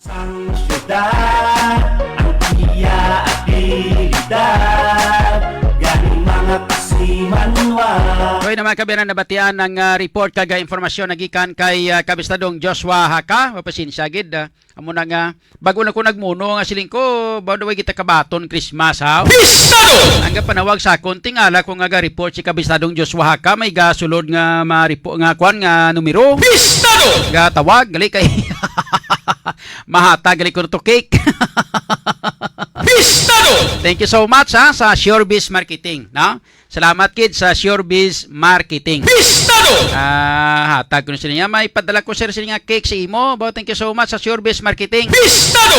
Sang siyudad, ang iya abilidad, gani mga kasimanwa. Okay na, mga kabayan, nabatian ang, ah, report kag, ah, impormasyon nagikan kay, ah, Kabistadong Joshua Haka. Mapasensya gid, ah, amo na nga, bago na ko nagmuno nga siling ko, ba daw kita kabaton Christmas, ha? Bistado! Ang panawag sa akon, tingala ko nga ga-report si Kabistadong Joshua Haka, may gasulod nga ma-repo-, nga kwan nga numero. Bistado! Gatawag, gali kay mahatag gali ko to cake. Bistado! Thank you so much, ha, sa Sure Biz Marketing, no? Salamat gid sa Sure Biz Marketing. Bistado! Ah, hatag ko na sila niya. May padala ko, sir, sila nga cake sa imo. Bo, thank you so much sa Sure Biz Marketing. Bistado!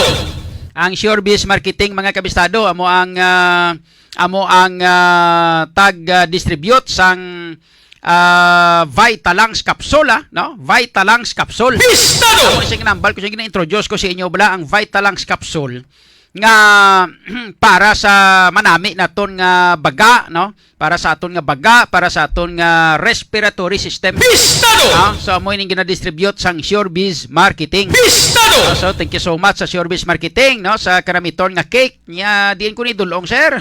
Ang Sure Biz Marketing, mga kabistado, amo ang, ah, amo ang, ah, tag, ah, distribute sang, ah, Vitalangs capsule, ah, no? Vitalangs capsule. Bistado! Amo sing nambal ko, sing gina-introduce ko sa inyo, bala, ang Vitalangs capsule nga para sa manami naton nga baga, no? Para sa aton nga baga, para sa aton nga respiratory system. Bistado! No? So, amo ining ginadistribute sang Sure Biz Marketing. Bistado! No? So, thank you so much sa Sure Biz Marketing, no? Sa karamiton nga cake niya, diin ko ni dulong, sir.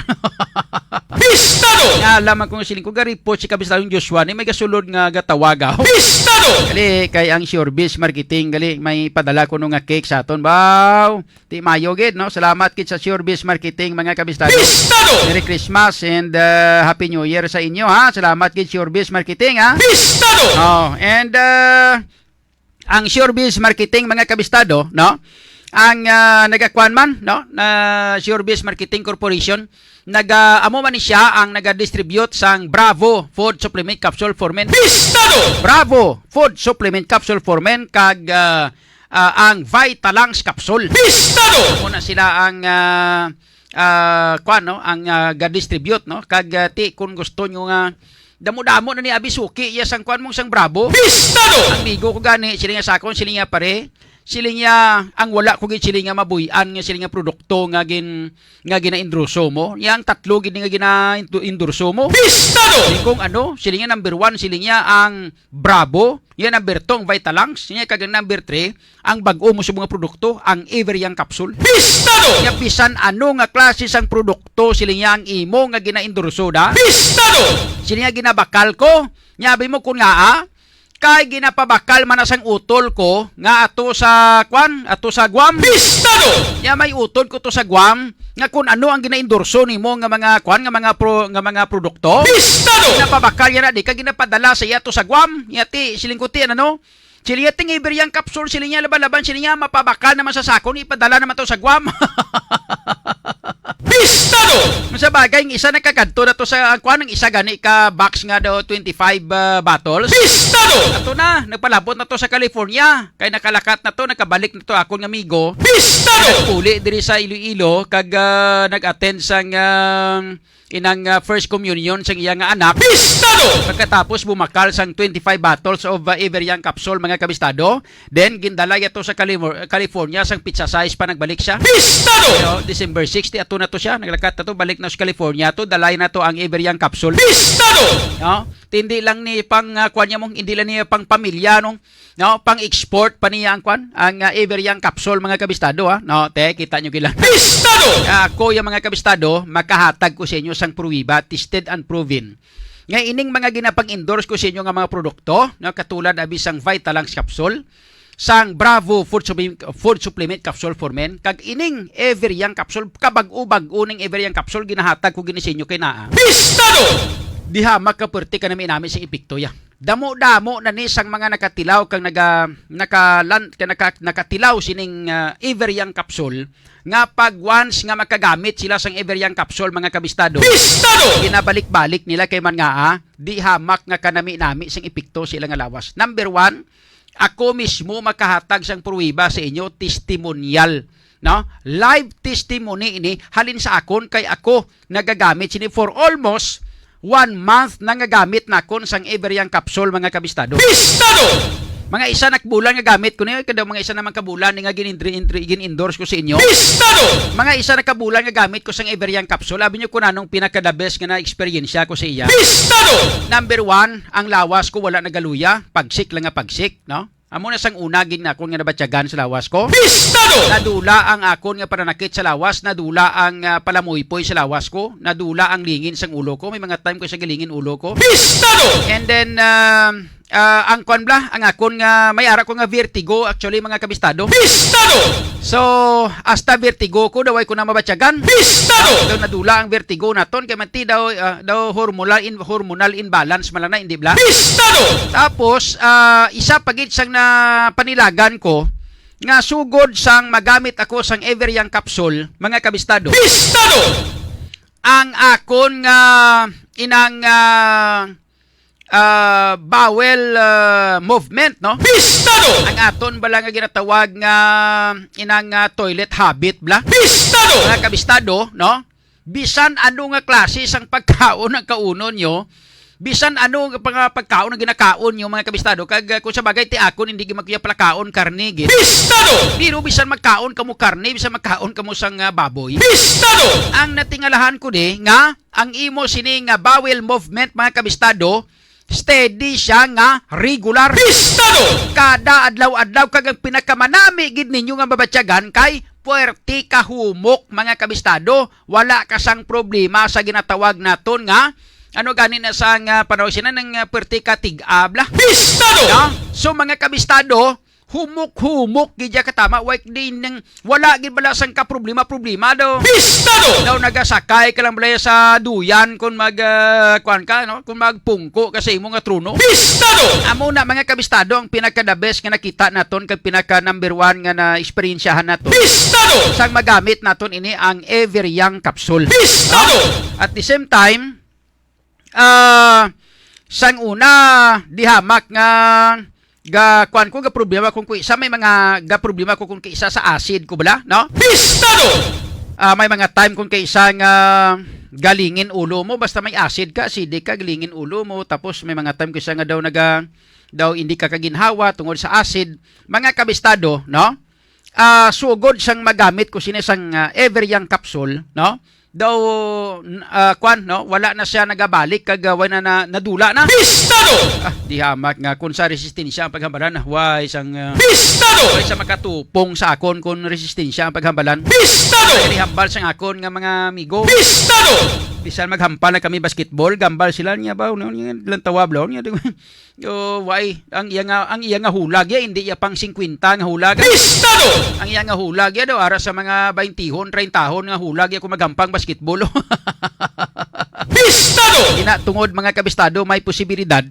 Bistado! Nga lamang kung siling ko, garipo si Kabistadong Joshua, ni may gasulod nga gatawaga. Bistado! Gali, kay ang Sure Biz Marketing, gali, may padala ko no nga cake sa aton, baw. Ti mayo gid, no? Salamat gid sa Sure Biz Marketing, mga kabistado. Bistado! Merry Christmas and, uh, Happy New Year sa inyo, ha? Salamat gid, Sure Biz Marketing, ha? Bistado! Oh, and, uh, ang Sure Biz Marketing, mga kabistado, no? Ang, uh, nagakuan man, no? Na Sure Biz Marketing Corporation, naga, amo man ni siya ang naga-distribute sang Bravo Food Supplement Capsule for Men. Bistado! Bravo Food Supplement Capsule for Men kag, uh, ah, ang Vitalangs capsule. Bistado! Amo na sila ang, ah, ah, kuwan, no? Ang, ah, ga-distribute, no? Kag, ah, ti, kung gusto nyo nga damo-damo na ni abi suki, iya sang kuwan mong sang Bravo. Bistado! Ang migo ko gani, sila nga sakon, sila nga pare, sila nga ang wala ko gid sila nga mabuy-an nga sila nga produkto nga gin-, nga ginaendorso mo. Iya ang tatlo gid nga ginaendorso mo. Bistado! Sila kung ano, sila nga number one, sila nga ang Bravo, iya number two ang Vitalangs, iya kag ang number three, ang bag-o mo sa mga produkto, ang Ever Young Capsule. Bistado! Nga bisan ano nga klase sang produkto, sila niya ang imo nga ginaendorso da. Bistado! Sila niya ginabakal ko, nya abi mo kun nga, ah, kay ginapabakal man na sang utol ko nga ato sa, kwan, ato sa Guam. Bistado! Nya may utol ko to sa Guam, nga kun ano ang ginaendorso nimo nga mga, kwan, nga mga pro-, nga mga produkto. Bistado! Ginapabakal niya na, di ka ginapadala sa iya to sa Guam. Nya ti, siling ko ti, ano, no? Sila ting Ever Young capsule, sila niya laban-laban, sila niya mapabakal naman sa sako, ni ipadala naman to sa Guam. Bistado! Sa bagay, ang isa nakakadto na to sa, ang kuwan, ang isa gani ka box nga daw, twenty-five, ah, bottles. Bistado! Ato na, nagpalabot na to sa California. Kay nakalakat na to, nakabalik na to akon nga amigo. Bistado! Nagpuli diri sa Iloilo, kag, ah, nag-attend sang, ah, inang, ah, first communion sang iya nga anak. Pistado! Pagkatapos bumakal sang twenty-five bottles of, ah, Ever Young capsule, mga kabistado. Then, gindala niya to sa Califor-, California, sang pizza size pa nagbalik siya. Pistado! Pero December six, ti ato na to siya. Naglakat na to, balik na sa California to. Dalay na to ang Ever Young capsule. Pistado! No? Ti hindi lang ni pang, ah, kuwan niya mo, hindi lang niya pang pamilya, no? No, pang-export pa niya ang kwan, ang, ah, Ever Young capsule, mga kabistado, ha. No, te, kita nyo gila. Bistado! Ako, yung mga kabistado, makahatag ko sa inyo sang pruwiba, tested and proven. Nga ining mga ginapang-endorse ko sa inyo nga mga produkto, no, katulad abi sang Vitalux capsule, sang Bravo food supplement, food supplement capsule for men, kag ining Ever Young capsule, kabag-o-bag-o ning Ever Young capsule, ginahatag ko gini sa inyo kay naa. Bistado! Diha makaperti ka nami-nami sing epekto ya. Damo-damo na ni sang mga nakatilaw kag naga-, nakalan-, ka-, naka-, nakatilaw sining, ah, Ever Young capsule nga pag once nga makagamit sila sang Ever Young capsule, mga kabistado, Bistado! Ginabalik-balik nila kay man nga, ah, di hamak nga kanami-nami sing epekto sa ila nga lawas. Number one, ako mismo makahatag sang pruweba sa inyo, testimonial, no? Live testimony ini halin sa akon kay ako nagagamit sini for almost one month na nga gamit nakon sang Ever Young capsule, mga kabistado. Bistado! Mga isa na ka bulan nga gamit ko ni, kada mga isa naman ka bulan ni nga gin-, gin-endorse ko sa inyo. Bistado! Mga isa na ka bulan nga gamit ko sang Ever Young capsule. Abi nyo kung anong pinaka the best nga na-experience ko sa iya. Bistado! Number one, ang lawas ko wala nagaluya, pagsik lang nga pagsik, no? Amo na sang una gid nakon nga nabatyagan sa lawas ko. Bistado! Nadula ang akon nga pananakit sa lawas, nadula ang, ah, palamuypoy sa lawas ko, nadula ang lingin sang ulo ko. May mga time ko sa galingin ulo ko. Bistado! And then, um, ah, ang kwan bla, ang akon nga may ara ko nga vertigo, actually, mga kabistado. Bistado! So, hasta vertigo ko, daw ay ko na mabatyagan. Bistado! Daw nadula ang vertigo naton, kay manti daw, ah, daw hormonal in-, hormonal imbalance man lang na, hindi bla? Bistado! Tapos, ah, isa pa gid sang napanilagan ko, nga sugod sang magamit ako sang Ever Young capsule, mga kabistado. Bistado! Ang akon nga inang, ah, ah, bowel, ah, movement, no? Bistado! Ang aton bala nga ginatawag nga inang, ah, toilet habit, bla? Bistado! Mga kabistado, no? Bisan ano nga klase sang pagkaon ang kaunon nyo, bisan ano nga pag-, pagkaon ang ginakaon nyo, mga kabistado, kag, ah, kung sa bagay, ti akon, hindi gyud man ko ya palakaon karne, gid. Bistado! Pero bisan magkaon kamo karne, bisan magkaon kamo sang, ah, baboy. Bistado! Ang natingalahan ko di nga, ang imo sini nga bowel movement, mga kabistado, steady siya nga regular. Bistado! Kada adlaw-adlaw, kag ang pinakamanami gid ninyo nga mabatyagan kay puwerte ka humok, mga kabistado. Wala ka sang problema sa ginatawag naton nga, ano gani na sa nga panahon sina nang, ah, puwerte ka tig-abla. Bistado! No? So, mga kabistado, humok-humok gid ya katama, way di nang, wala gid bala sang kaproblema-problema daw. Bistado! Daw nagasakay ka lang bala sa duyan kung mag, ah, kuwan ka, no? Kung magpungko ka sa imo nga trono. Bistado! Amo na, mga kabistado, ang pinaka the best nga nakita naton kag pinaka number one nga na-eksperyensyahan naton. Bistado! Sang magamit naton ini ang Ever Young capsule. Bistado! At the same time, ah, sang una, di hamak nga ga-, kuwan ko, ga problema kung kuisa may mga ga problema ko kung kaisa sa acid ko bala, no? Bistado! Ah, may mga time kung kaisa nga galingin ulo mo, basta may acid ka, acidic ka, galingin ulo mo, tapos may mga time kaisa nga daw naga-, daw hindi ka kaginhawa tungod sa acid. Mga kabistado, no? Ah, sugod sang magamit ko sini sang, ah, Ever Young capsule, no? Daw, n-, ah, kwan, no? Wala na siya nagabalik kag, ah, wala na, na, nadula na. Bistado! Ah, di hamak nga kung sa resistensya ang paghambalan, ah, way sang, ah, Bistado! Way sa makatupong sa akon kung resistensya ang paghambalan. Bistado! Kaya hambal sang akon nga mga amigo. Bistado! Bisan maghampal na kami basketball, gambal sila niya ba? Ano niya, lang tawab lang niya. Oh, why? Ang iya nga, ang iya nga hulag ya, hindi ya pang singkwenta nga hulag. Bistado! Ang iya nga hulag ya daw, ara sa mga baintihon, trentahon nga hulag ya kung maghampang basketball. Bistado! Ina, tungod, mga kabistado, may posibilidad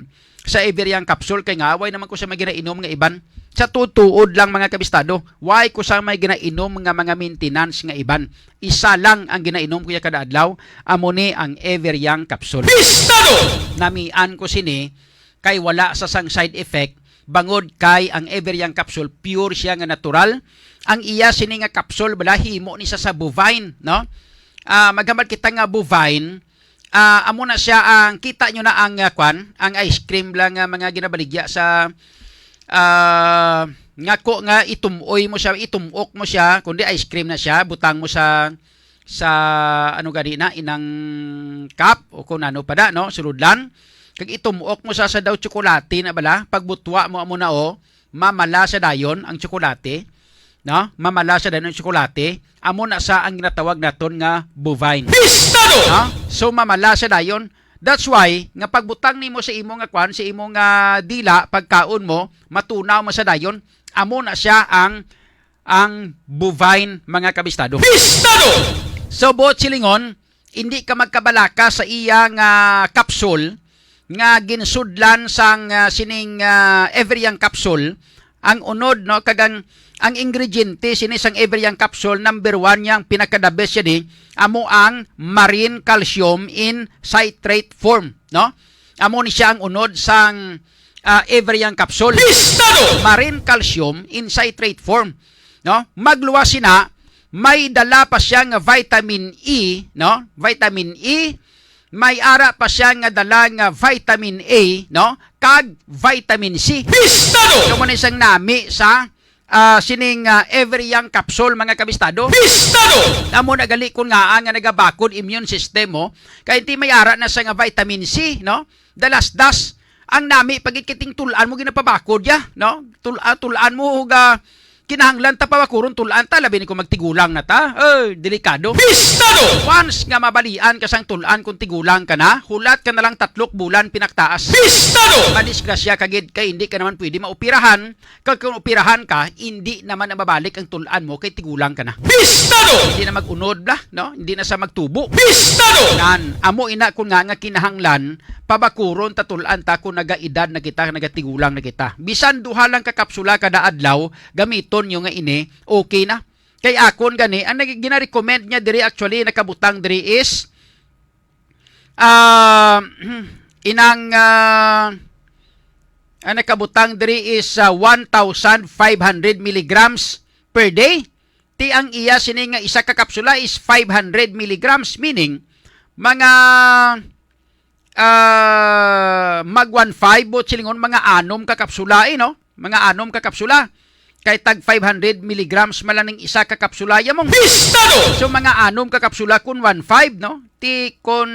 sa Ever Young capsule kay nga, way naman ko sa may ginainom nga iban. Sa tutuod lang, mga kabistado, way ko sa may ginainom nga mga maintenance nga iban. Isa lang ang ginainom ko ya kada adlaw, amo ni ang Ever Young capsule. Bistado! Namian ko sini, kay wala sa sang side effect, bangod kay ang Ever Young capsule, pure siya nga natural. Ang iya sini nga capsule, bala, himo ni sa, sa bovine, no? Ah, maghambal kita nga bovine, Ah, amo na siya ang kita nyo na ang, ah, kwan, ang ice cream lang nga mga ginabaligya sa, ah, nga ko nga itum-oy mo siya, itum-ok mo siya, kundi ice cream na siya, butang mo sa sa ano gani na inang cup o kung ano pa da, no, sulod lang. Kag itum-ok mo sa sa daw tsokolate na bala, pagbutwa mo amo na, oh, mamala sa dayon ang tsokolate, no? Mamala sa dayon ang tsokolate, amo na sa ang ginatawag naton nga bovine. Pistado! No? So mamala sa dayon. That's why nga pagbutang nimo sa imo nga kwan, sa imo nga dila, pagkaon mo, matunaw mo sa dayon, amo na siya ang ang bovine, mga kabistado. Pistado! So, buot silingon, hindi ka magkabalaka sa iya nga kapsul nga ginsudlan sang, ah, sining, ah, Everyang capsule. Ang unod, no, kag ang, ang ingrediente sini sang Everyang capsule, number one niya, ang pinaka-the best siya di, amo ang marine calcium in citrate form, no? Amo ni siya ang unod sang, ah, Everyang capsule. Pistado! Marine calcium in citrate form, no? Magluwas sina, may dala pa siya nga vitamin E, no? Vitamin E, may ara pa siya nga dala nga vitamin A, no? Kag vitamin C. Pistado! Kamo ni sang nami sa, ah, sining, ah, Everyang capsule, mga kabistado. Pistado! Amo na gali kun ngaa nga nagabakod immune system mo, kay ti may ara na sa nga vitamin C, no? Dalasdas. Ang nami pagit kiting tulan mo ginapabakod ya, no? Tul ah, tulan mo huga kinahanglan ta pabakuron tulan ta, labi ni kung magtigulang na ta. Eh, delikado. Pistado! Once nga mabalian ka sang tulan kung tigulang ka na, hulat ka na lang tatlok bulan pinaktaas. Pistado! Madisgrasya ka gid kay hindi ka naman pwede maoperahan. Kag kung operahan ka, hindi naman na mabalik ang tulan mo kay tigulang ka na. Pistado! Hindi na mag-unod bla, no? Hindi na sa magtubo. Pistado! Nan, amo ina kun nga nga kinahanglan pabakuron ta tulan ta kung nagaedad na kita, nagatigulang na kita. Bisan duha lang ka kapsula kada adlaw, gamiton nyo nga ini, okay na. Kay akon gani, ang nag- gina-recommend niya diri actually nakabutang diri is ah, inang ah, ang nakabutang diri is ah, one thousand five hundred milligrams per day. Ti ang iya sini nga isa ka kapsula is five hundred milligrams, meaning mga ah, mag one five, buot silingon, mga anom ka kapsula, eh, no? Mga anom ka kapsula. Kay tag five hundred milligrams man lang ning isa ka kapsula, ya mong Pistado! So, mga anom ka kapsula kun one five, no? Ti kun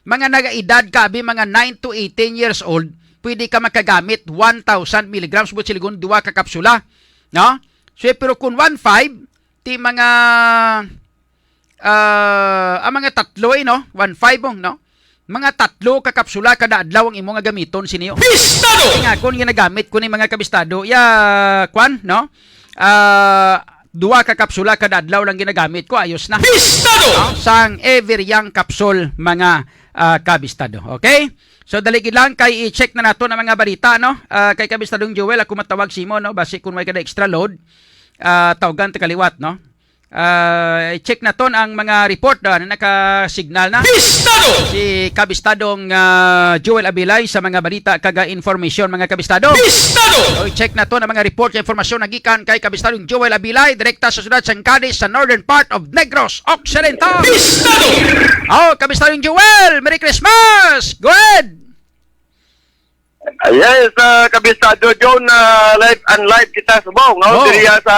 mga nagaedad ka, abi, mga nine to eighteen years old, pwede ka makagamit one thousand milligrams, buot silingon, duha ka kapsula, no? So, pero kun one five, ti mga ah, ang mga tatlo, eh, no? One five, oh, no? Mga tatlo ka kapsula kada adlaw ang imo nga gamiton sini, oh. Pistado! Kay nga akon ginagamit ko ni mga kabistado, ya, kwan, no? Ah, duha ka kapsula kada adlaw lang ginagamit ko, ayos na. Pistado! No? Sang Ever Young Capsule, mga ah, kabistado. Okay? So, dali gid lang kay i-check na nato ang mga balita, no? Ah, kay Kabistadong Joel, ako matawag simo, no? Basi kung may kada extra load, ah, tawgan ta kaliwat, no? Ah, i-check naton ang mga report, ah, na naka-signal na. Pistado! Si Kabistadong, ah, Joel Abilay sa mga balita kag, ah, informasyon, mga kabistado. Pistado! So, i-check naton ang mga report sa informasyon na gikan kay Kabistadong Joel Abilay, direkta sa siyudad sang Cadiz, sa northern part of Negros Occidental. Pistado! Oh, Kabistadong Joel, Merry Christmas! Go ahead! Ah, yes, ah, Kabistado John, ah, live and live kita subong, no? Oh. Diriya sa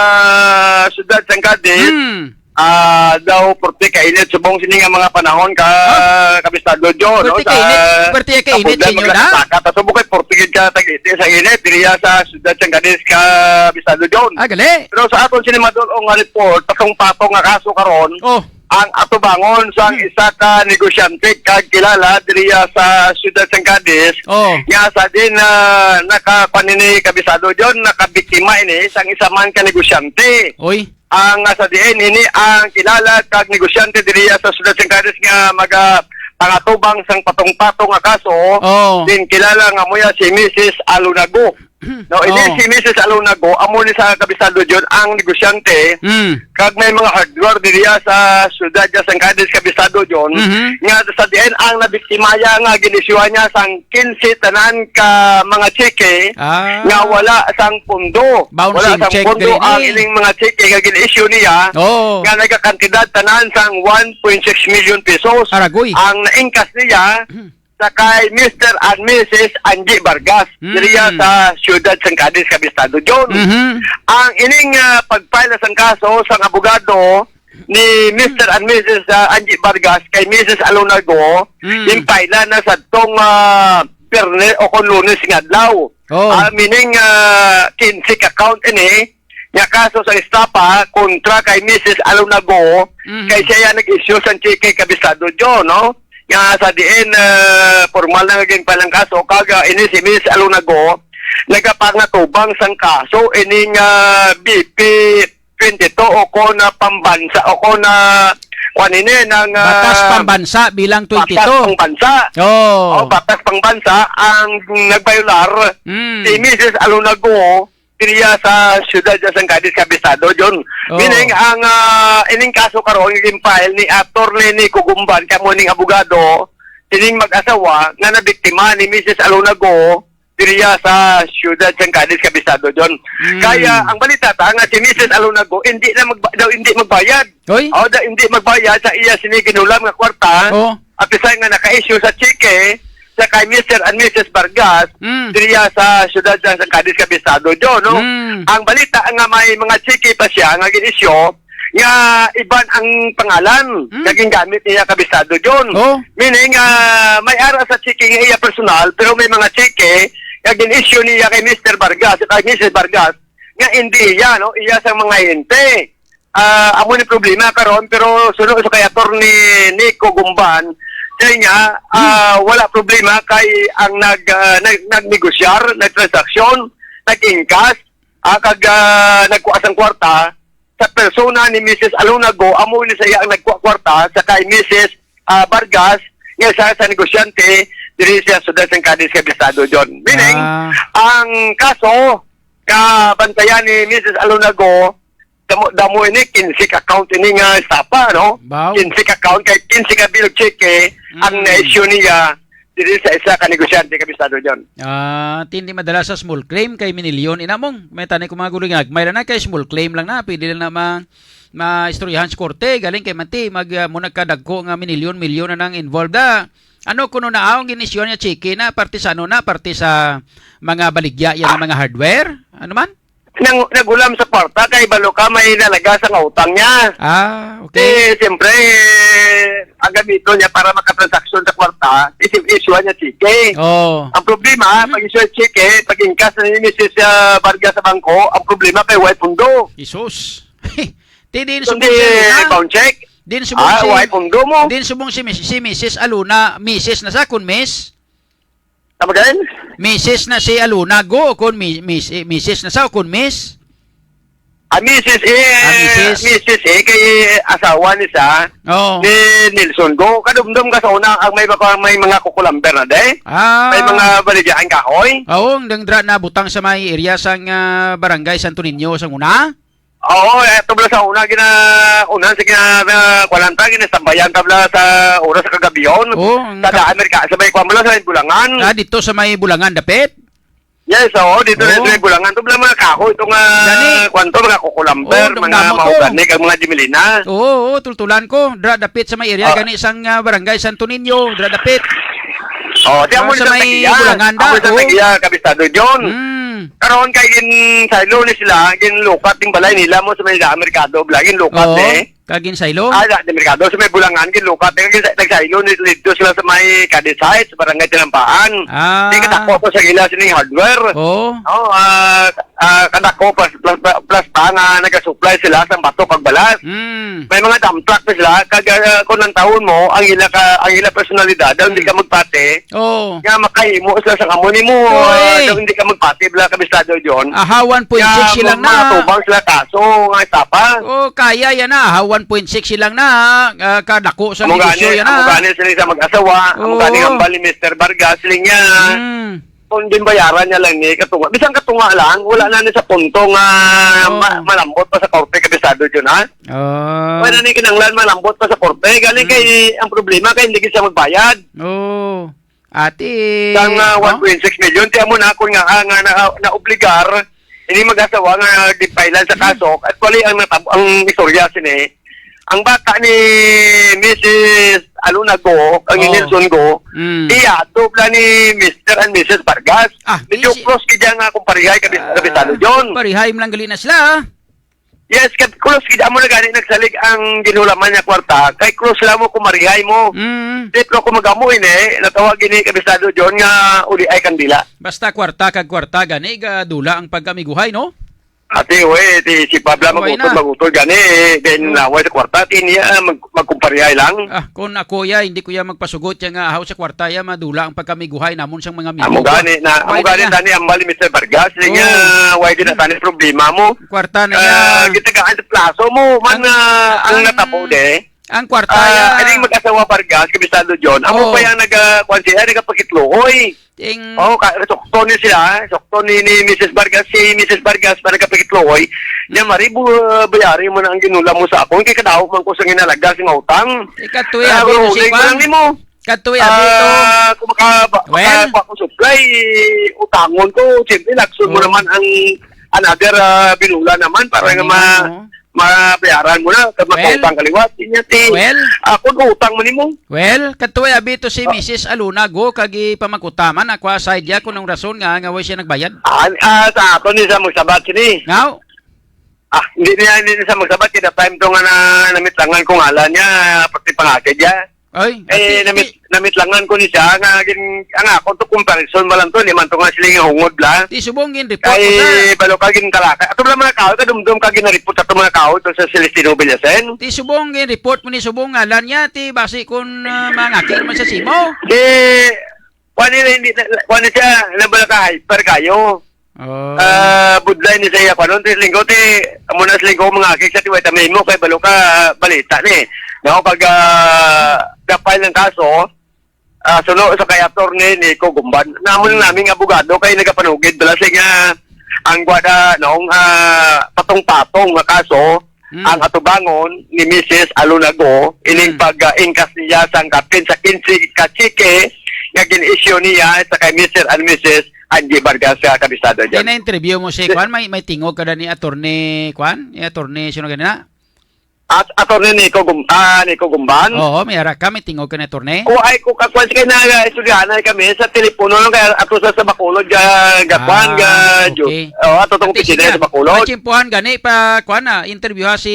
siyudad sang Cadiz. Hmm. Ah, daw porte ka init subong sini nga mga panahon ka, Huh? Kabistado John, no? Porte ka init? Porte ka init sa inyo na? Sa subong kay porte gid ka tag-init sa init diriya sa siyudad sang Cadiz, Kabistado John. Ah, gali. Pero sa aton sini madul-ong nga report, patong-patong nga kaso karon, Oh. ang atubangon sang Hmm. isa ka negosyante kag kilala diriya sa siyudad sang Cadiz, Oh. nga sa din, ah, nakakuan ini, Kabisado John, nakabiktima ini sang isa man ka negosyante. Oy. Ang, ah, sa diin ini ang kilala kag negosyante diriya sa siyudad sang Cadiz nga maga-, pangatubang sang patong-patong nga kaso, Oh. din kilala nga muya si Missus Alunago. No, ini Oh. si Missus Aluna Go, amo ni sa Kabisado John ang negosyante, Mm. kag may mga hardware diriya sa siyudad niya sang Cadiz, Kabisado John, Mhm. nga sa diin ang nabiktima niya nga ginisyuhan niya sang quince tanan ka mga tseke Ah. nga wala sang pondo. Bouncing Wala sang check pondo diri ang ni. ining mga tseke nga gin-issue niya Oo. nga nagakantidad tanan sang one point six million pesos. Aragoy. Ang naingkas niya Mhm. sa kay Mister and Missus Angie Vargas, Hmm. diriya sa siyudad sang Cadiz, Kabistado John. Mhm. Ang ining, ah, pag-file na sang kaso sang abogado ni Mister and Missus, ah, Angie Vargas kay Missus Alunago, Hmm. ginfile na sadtong, ah, Biyernes o kon Lunes nga adlaw. Oh. Ah, meaning, ah, quince ka count ini nga kaso sa estafa kontra kay Missus Alunago, Mhm. kay siya yan nag-issue sang cheque, Kabistado John, no? Nga sa diin, ah, formal na nga ginfile ang kaso, kag, ah, ini si Missus Alunago, nagapangatubang sang kaso, ining, ah, B P twenty-two o kon na pambansa, o kon na, kuwan ini, ng, ah, Batas pambansa bilang batas twenty-two. pambansa. Oh. Oh, batas pambansa ang nagbayular Mm. si Missus Alunago, diriya sa siyudad sa San Cadiz, Kabistado, John. Oh. Meaning, ang, ah, ining kaso karon nga gin-file ni Attorney Nico Gumban, kamo ning abogado, ining mag-asawa nga nabiktima ni Missus Alunago, diriya sa siyudad sang Cadiz, Kabistado, John. Mm. Kaya ang balita ta nga si Missus Alunago hindi na magba-, daw hindi magbayad. Oy? O, da, hindi magbayad sa iya sini ginulam nga kwarta. Oh. Apisan nga naka-issue sa cheque sa kay Mister and Missus Vargas Mm. diriya sa siyudad sang, sang Cadiz, Kabistado, John, no? Mm. Ang balita nga may mga cheque pa siya nga gin-issue nga iban ang pangalan Mm. nga gingamit niya, Kabistado John. Oh. Meaning, ah, may ara sa cheque nga iya personal, pero may mga cheque nga gin-issue niya kay Mister Vargas, kay Missus Vargas, nga hindi iya, no? Iya sa mga hente. Ah, amo ni problema karon, pero suno sa kay Attorney Nico Gumban, sa niya, ah, Hmm. wala problema kay ang nag, ah, nag-, nagnegosyar, nagtransaksyon, nag-ingkas, ah, kag, ah, nagkuha sang kwarta sa persona ni Missus Alunago, amo ni sa iya ang nagkuha kwarta sa kay Missus, ah, Vargas, nga isa sa negosyante diri sa siyudad sang Cadiz, Kabistado, John. Meaning, Ah. ang kaso nga bantayan ni Missus Alunago, damo, damo ini, quince ka account ini nga estafa, no? Wow. Quince ka account, kay quince ka bill of cheque ang Mm. na-issue niya diri sa isa ka negosyante, Kabistado John. Ah, tindi madala sa small claim kay minilyon. Ina mong, may tani ko mga guligag. May na kay small claim lang na, pwede lang na ma-, maistoryahan sa korte. Galing kay Manti, mag, ah, mo nagkadagko nga minilyon-milyon na nang involved na. Ano kuno na ang gin-issue niya cheque na parte sa ano na, parte sa mga baligya yan, mga hardware? Ano man? Nang, nagulam sa kwarta kay balo ka may nalaga sa nga utang niya. Ah, okay. Eh, siyempre, ang gamiton niya para makatransaksyon sa kwarta, isi-, issue niya cheque. Oh. Ang problema, Mhm. pag issue cheque, pag ingkas na ni Missus, ah, Vargas sa bangko, ang problema kay way pundo. Isus. Ti din Kundi subong si Aluna. Bound check. Din subong Ah, si, way pundo mo. Din subong si Miss, si Missus Aluna, Missus na sa kun Miss. Tama din? Missus na si Aluna, go, o kun mi-, Miss, eh, Missus na sa, o kun Miss? Ah, Missus eh, Ah, Missus. Missus eh, kay asawa ni sa, Oo. ni Nelson. Go, kadumdum ka sa una, ang may baka may mga kukulamber na, de? Ah. May mga baligyaan kahoy? Oo, ang dang dra na butang sa may area sang, ah, barangay Santo Niño, sang una? Oo, eh, tubla sa una, gina-, unahan sa gina-, na, kuwan ta, ginasambayan tabla sa oras sa kagabion. Oo, ang Sa kap- daan, Amerika, sa may kuwan mo lang, sa may Bulangan. Ah, dito sa may Bulangan, dapit? Yes, oo, dito na Oo. sa may Bulangan. Tubla mga kahoy, itong, ah, Gani. kuwan to, mga kukulamber, Oo, mga damdamo to. mahogani, kag mga dimelina. Oo, oo, tultulan ko. Dra, dapit sa may area, Ah. gani sang, ah, barangay Santo Niño, dra, dapit. Oh, di Ah, amo sa sa may tagiya. Bulangan da, Amo sa oo. tagiya, Kabistado John. Mm. Karon kay gin saylo ni sila, ginlukat ning balay nila mo sa may daan merkado, bla, ginlukat Oo. eh. Kag ginsaylo? Ah, da, di merkado, sa may Bulangan, ginlukat eh. Gin-, nagsaylo ni, dito sila sa may Cadiz Heights, Barangay Tinampaan. Ah. Di katako ko sa ila sining hardware. Oo. Oh, ah, ah, kadako plus, plus, plus pa nga nagasupply sila sa bato kag balas. Mm. May mga dump truck na sila, kag, ah, kung ang taon mo, ang ila ka, ang ila personalidad, daw hindi Mm. ka magpate, Oo. nga makahimo sila sa kamo nimo, Oy. ah, daw hindi ka magpati, bla, Kabistado John. Aha, one point six Nga, silang mga na. tubang sila kaso, nga tapa. Oh, kaya yan na. Aha, one point six silang na. Ah, kadako sa Amo negosyo gani, yan amo na. gani sila sa mag-asawa, amo Oo. gani ang hambal ni Mister Vargas, siling niya. Mm. Kung ginbayaran niya lang ni katunga, bisan katunga lang, wala na ni sa punto nga Oo. ma-, malambot pa sa korte, kabisado yun, ha? Ah. Wala na ni kinanglan malambot pa sa korte. Galing Mm. kay ang problema kay hindi siya magbayad. Oo. Ate, Sang, ah, oh? one point six million, tiyan mo na kung nga, ah, nga na, naobligar, hindi mag-asawa nga gipailan sa Mm. kaso. Actually, ang natab-, ang istorya sini, ang bata ni Missus Aluna Go, ang ni Oh. Nelson Go, Mm. iya, dobla ni Mister and Missus Vargas. Ah, Medyo di si close gid nga kung parihay, kabi-, Ah, kabisado, John. Parihay man lang gali na sila, ah. Yes, kag close gid amo na gani nagsalig ang ginhulaman niya kwarta, kay close lang mo kung marihay mo. Mm. Di, pero kung mag-amo ini, natawag ini, kabisado, John, nga uli ay kandila. Basta kwarta kag kwarta gani, gadula ang pagkamiguhay, no? Ati, we, ti si Pabla Away magutod, na. magutod gani, then Mm. naway sa kwarta, ti niya, ah, mag-, magkumparihay lang. Ah, kung ako ya, hindi ko ya magpasugot ya nga ahaw sa kwarta ya, madula ang pagkamiguhay namon sang mga Amo amigo ko. gani na, amo Away na gani ya. tani ang mali, Mister Vargas, di Oo. nga, why di na Mm. tani problema mo? Kwarta na Ah, ya. gitagaan sa plaso mo, man, Ang, ah, ang ang, natabo, de. ang kwarta Ah, ya. Aning mag-asawa Vargas, kabisado John, amo Oo. pa yang naga-, kwan siya, nagapakitluoy. Ting- Oh, ka-, sukto ni sila, sukto ni, ni Missus Vargas, si Missus Vargas pa nagapakitluoy. Niya, Mm. mari, bu-, bayari mo na ang ginula mo sa akon, kay kadaot man ko sa ginalaga sa mga utang. Ikaw, tuya, Ah, bino, si ulay mo Kwan. lang nimo. Kadto ya, abi, ito. Ah, kung maka-, ba-, Well, maka-, ba-, kung supply, utangon ko, siyempre, lakson mo Oh. naman ang another, ah, binula naman para nga Ano ma-, mo? mabayaran mo na, kag Well, makautang ka liwat. Inya ti, well, ah, kung utang mo nimo. Well, kadto ya, abi, ito si Ah. Missus Aluna, go, kag ipamangkutaman, ako, aside ya, kung ang rason nga, nga way siya nagbayad. Ah, ah, sa ato ni sa magsabat sini. Ngaw? Ah, hindi niya, hindi niya sa magsabat, kaya time to nga na, namitlangan ko ngalan niya, pati pangakid niya. Ay, Eh, ati, namit-, ati. namitlangan ko ni siya nga gin-, ang ako to comparison ba lang to, hindi man to nga sila nga hungod la. Ti subong gin-report mo Kay sa balo ka ginkalakay. Ato lang mga kahoy, kadumdum ka ginareport sa mga kahoy to sa Celestino Villasen. Ti subong gin-report mo ni subong ngalan niya, ti basi kun, ah, mangakir man sa simo. Di, kuwan nila, hindi na, kuwan na siya, nabala ka hyper kayo. Oh. Ah, budlay ni sa iya, kuwan, ti linggo, ti, amo na sa linggo, mga akik sa tiway, tamay mo, kay balo ka, balita ni. No, kag, ah, gapay ng kaso, ah, suno sa kay Attorney Nico Gumban. Namon Hmm. naming abogado kay nagapanugid bala siya nga ang gwada nung, ah, patong-patong nga kaso, Hmm. ang atubangon ni Missus Alunago ining Hmm. pag-ingkas niya sang kapin sa quince ka tseke nga gin-issue niya sa kay Mister and Missus Angie Vargas sa kabisado Di dyan. Na-interview mo si Di- Kwan, may, may tingog ka na ni Attorney Kwan, ni Attorney sino ganina? At Attorney Nico Gum-, ah, Nico Gumban? Oo, may ara ka, may tingog ka ni Attorney? O, ay, ko kakwan, kay na, ah, istoryahanay kami sa telepono lang, kaya ato sa, sa Bacolod, ga, ga, kwan, ga, Ah, ju-, okay. oh, ato tong Ati, opisina sige. Sa Bacolod. Machimpuhan gani pa, kwan na, interview ha si,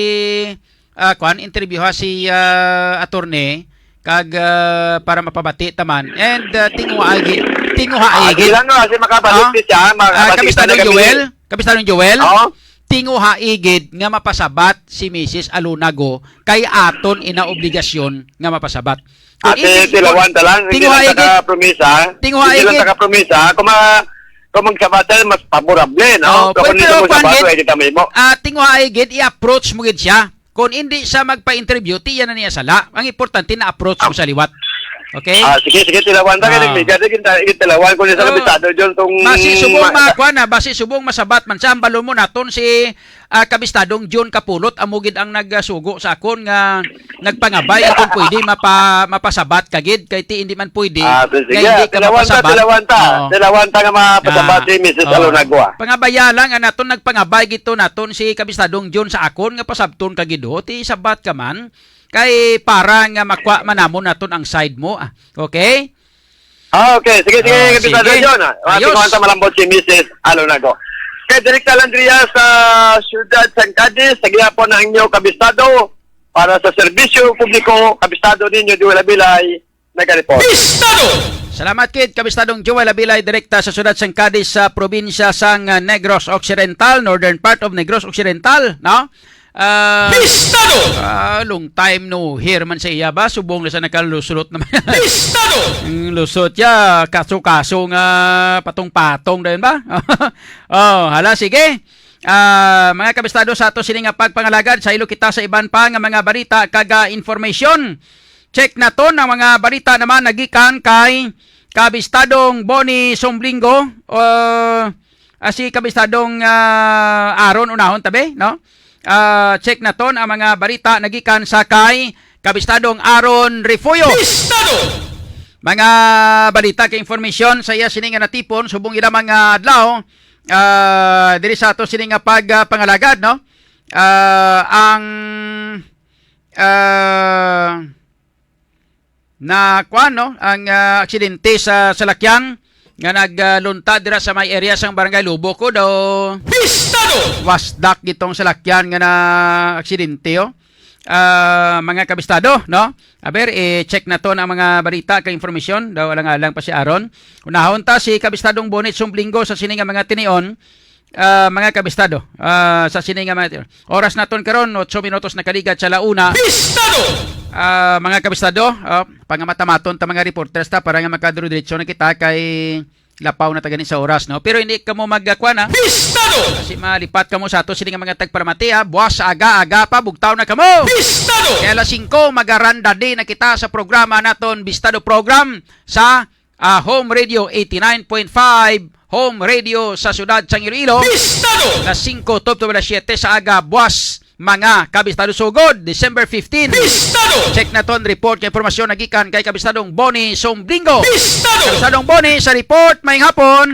ah, kwan, interview ha si, ah, Attorney, kag, ah, para mapabati taman. And, ah, tinguha igi, tinguha Ah, igi. Sige lang, no, kasi makabalik Ah? Siya, ma-, Ah, makita Kabistadong na kami. Joel? Kabistadong Joel? Oo. Tinguha igid nga mapasabat si Missus Alunago kay aton ina obligasyon nga mapasabat. Kung Ate, hindi, tilawan ta lang, hindi tinguha lang igid. Taka promisa. Tinguha Hindi lang igid. Taka promisa. Kung ma-, kung magsabatan, mas favorable, no? Oh, Kung pero, hindi pero, mo kwan sabado, gid, ay kita may mo. Ah, tinguha igid, i-approach mo gid siya. Kung hindi siya magpa-interview, tiyan na niya sala. Ang importante na approach mo Ah. Sa liwat. Okay? Ah, sige, sige, tilawan ta, Ah. Kaya nagbigat, eh, kita, kita tilawan ko niya sa Oh. Kabisado, John, kung Basi subong ma-, ma-, kuwan na, basi subong masabat man siya, ang balo mo naton si, ah, Kabistadong John Kapulot, amo gid ang nagsugo sa akon nga nagpangabay, kung pwede, mapa-, mapasabat ka gid, kay ti hindi man pwede, Ah, sige, nga hindi ka tilawan ta, mapasabat. Tilawan ta. Oo. Tilawan ta nga mapasabat Ah, si Missus oo. Alonagua. Pangabaya lang, ang naton nagpangabay gito naton si Kabistadong John sa akon nga pasabton ka gid, ho, ti sabat ka man, kay para nga makwa man namon naton ang side mo, ah. Okay? Ah, okay. Sige, sige, Ah, Kabisado sige. John, ah. Ah, Ayos. Tingnan ta malambot si Missus Alonagua. Kay Direkta Landria sa Siyudad San Cadiz, sa gihapon ang inyo kabistado para sa serbisyo publiko, kabistado ninyo, Joel Abilay, nagareport. Kabistado! Salamat, kid. Kabistadong Joel Abilay, direkta sa siyudad sang Cadiz, sa probinsya sang, ah, Negros Occidental, northern part of Negros Occidental, no? Ah, Kabistado! Ah, long time no hear man sa iya ba? Subong na sa nakalusulot naman. Kabistado! Ang lusot ya, kaso-kaso nga patong-patong dayon ba? Oh, hala, sige. Ah, mga kabistado, sa ato sini nga pagpangalagad, saylo kita sa iban pa nga mga balita kag, ah, information. Check naton ang mga balita naman nagikan kay, Kabistadong Bonnie Somblingo, uh, ah, si Kabistadong, ah, Aaron unahon tabi, no? Ah, check naton ang mga balita nagikan sa kay Kabistadong Aaron Refugio. Bistado! Mga balita kay informasyon sa iya sini nga natipon subong ila mga adlaw, ah, diri sa ato sini nga pag, ah, pangalagad, no? Ah, ang, ah, na kuan, no, ang, ah, aksidente sa salakyan nga naglunta dira sa may area sang Barangay Lobo ko daw. Bistado! Wasdak gitong salakyan nga na aksidente, oh. Ah, mga kabistado, no? Aber, i-check naton ang mga balita kag informasyon. Daw alang-alang pa si Aaron. Unahon ta si Kabistadong Bonnie Sumblinggo sa sini nga mga tinion. Ah, mga kabistado, ah, sa sini nga mga oras naton karon, otso minutos nakaligad sa la una. Bistado! Ah, mga kabistado, ah, pangamatamaton ta mga reporters ta para nga makadiro-diretso na kita kay lapaw na ta gani sa oras, no? Pero hindi kamo magkuan, ha? Bistado! Kasi malipat kamo sa ato sini nga mga tagparamati, ha? Buwas sa aga-aga pa, bugtaw na kamo! Bistado! Kay alas singko, magaranda di na kita sa programa naton, Bistado Program, sa ah, Home Radio eighty-nine point five, Home Radio sa siyudad sang Iloilo. Bistado! Alas singko tubtob alas siyete sa aga, buwas, mga kabistado, sugod December fifteen. Bistado! Check naton report nga impormasyon nagikan kay Kabistadong Bonnie Somblingo. Bistado! Kabistadong Bonnie sa report, maayong hapon.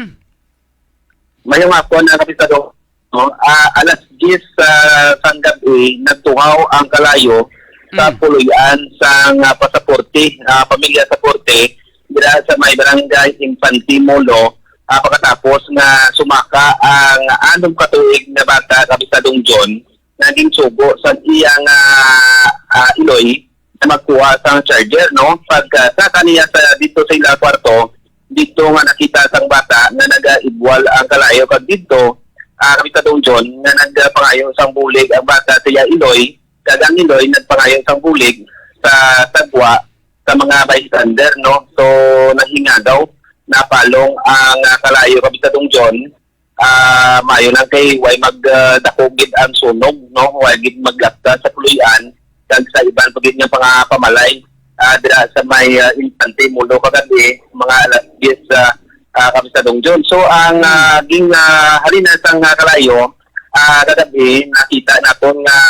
Mayong hapon, ah, Kabistado. No? Ah, alas diyes, ah, sang gab-i, nagtuhaw ang kalayo sa Mm. puloy-an sang, ah, Pasaporte, ah, pamilya Saporte, dira sa may barangay Infante Molo, ah, pagkatapos nga sumaka ang anom ka tuig nga bata, Kabistadong John, nga ginsugo sa iyang, ah, ah, iloy na magkuha sang charger, no? Pagkasaka niya sa, dito sa ila kwarto, dito nga nakita sang bata nga nagaibwal ang kalayo, kag dito, ah, Kabistadong John, nga nagpangayo sang bulig ang bata sa iya iloy, kag ang iloy nagpangayo sang bulig sa tagwa sa mga bystander, no? So, nahingagaw, napalong ang, ah, kalayo, Kabistadong John, ah, maayo lang kay way mag, ah, dako gid ang sunog, no? Way gid maglapta sa puloy-an kag sa iban pa gid nga mga pamalay, ah, dira sa may, ah, Infante Molo kagab-i, mga alas diyes, ah, ah, Kabistadong John. So, ang, ah, ging, ah, halina sang, ah, kalayo, ah, kagab-i, nakita naton nga,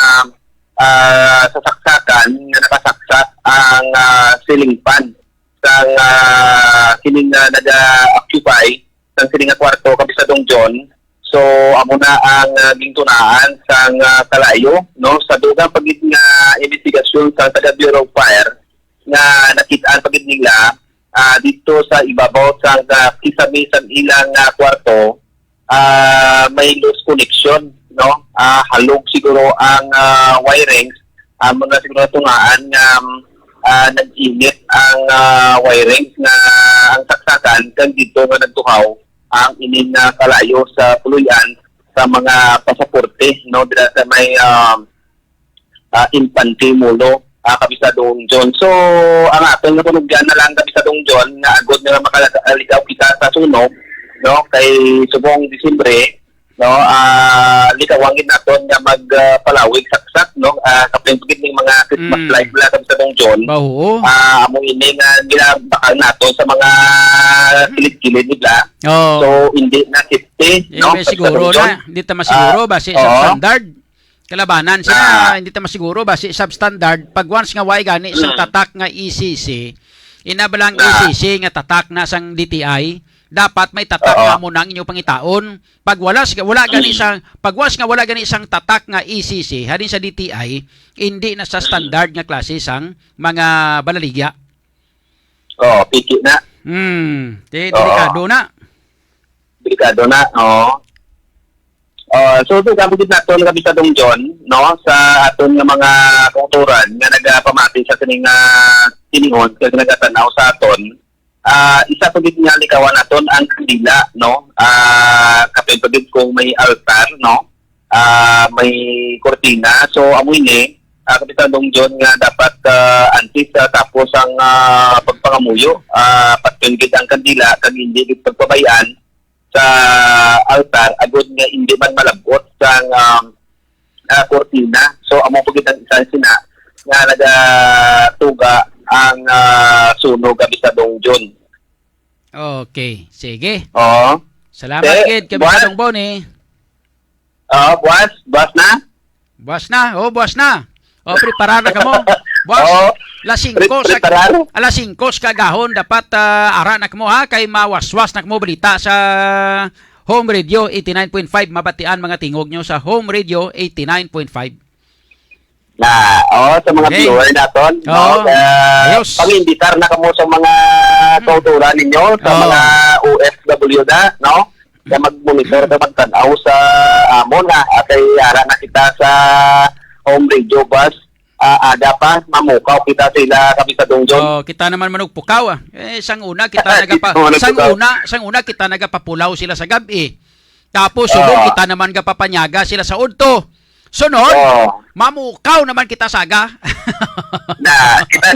ah, sa saksakan nga nakasaksak ang, ah, ceiling fan sang, ah, kining, ah, naga-occupy sang sini nga kwarto, Kabistadong John. So, amo na ang, ah, gintunaan sang, ah, kalayo, no? Sa dugang pa gid nga investigasyon sa taga Bureau of Fire nga nakit-an pa gid nila, ah, dito sa ibabaw sang, ah, kisame sang ilang, ah, kwarto, ah, may loose connection, no? Ah, halog siguro ang, ah, wirings. Amo na siguro natungaan nga, ah, nag-init ang, ah, wirings nga ang saksakan kag dito nga nagtuhaw ang ining, ah, kalayo sa puloy-an sa mga pasaporte, no, dira sa may, ah, ah, Infante Molo, ah, Kabistadong John. So, ang aton nga panugyan na lang, Kabistadong John, nga agod nga makaligaw kita sa sunog, no, kay subong Disyembre, no, ah, likawan gid naton nga mag, ah, palawig saksak, no, ah, kapin gid ning mga Christmas Mm. light nila, Kabistadong John. Ba, oo. Ah, amo ini nga ginabakal naton sa mga Mm. kilid-kilid nila. Oo. So, hindi na safety, Eh, no, may siguro Kabistadong John. na, hindi ta masiguro, Ah, basi sa oo. standard. Kalabanan sila, Ah. hindi ta masiguro, basi substandard. Pag once nga way gani sang Mm. tatak nga E C C, ina ba lang Ah. E C C nga tatak na sang D T I, dapat may tatak Oo. nga amo nang inyo pangitaon. Pag wala sa, wala gani Mm. sang, pag once nga wala gani sang tatak nga E C C, halin sa D T I, hindi na sa Mm. standard nga klase sang mga balaligya. Oo, piki na. Hmm, di, Oo. delikado na. Delikado na, oo. Ah, so, so, gamit naton, Kabistadong John, no, sa aton nga mga kautoran nga nagapamati sa sining, ah, tinion, kag nagatan-aw sa aton. Ah, isa pa gid nga likawan naton ang kandila, no? Ah, kapin pa gid kung may altar, no? Ah, may kurtina. So, amo ini, ah, Kabistadong John, nga dapat, ah, antes, ah, tapos ang, ah, pagpangamuyo, ah, patyon gid ang kandila, kag hindi gid pagpabay-an sa altar, agod nga hindi man malab-ot sang, um, ah, kurtina. So, amo pa gid ang isa sina nga nagatuga ang, ah, sunog, Kabistadong John. Okay, sige. Oo. Salamat, Eh, gid, kay buwas? Bidadong Boni. Oo, buwas. Buwas na. Buwas na. Oh, buwas na. Oh, preparar na kamo. Buwas, Oo. alas singko Pre-, sa, preparar. alas singko sa kagahon, dapat, ah, ara na kamo, ha, kay mawaswas na kamo balita sa Home Radio eighty-nine point five, mabatian mga tingog nyo sa Home Radio eighty-nine point five. Na, oh, sa mga Okay. viewer naton, Oo. no, ah, Ayos. pang-imbitar na kamo sa mga Mm. kauturan ninyo, sa Oo. mga O F W na, no? Sa Mm. mag-monitor, sa magtan-aw sa amon, ha? Ah, kay ara na kita sa Home Radio Bus. Ah, aga pa, mamukaw kita sila, Kapisadong John. Oh, kita naman manugpukaw, ah. Eh, sang una kita Kita nagapa-, naman sang nagpukaw. una, sang una kita nagapapulaw sila sa gab-i. Tapos, subong Oo. kita naman gapapanyaga sila sa udto. Sunod, Oo. mamukaw naman kita saga. Na, kita,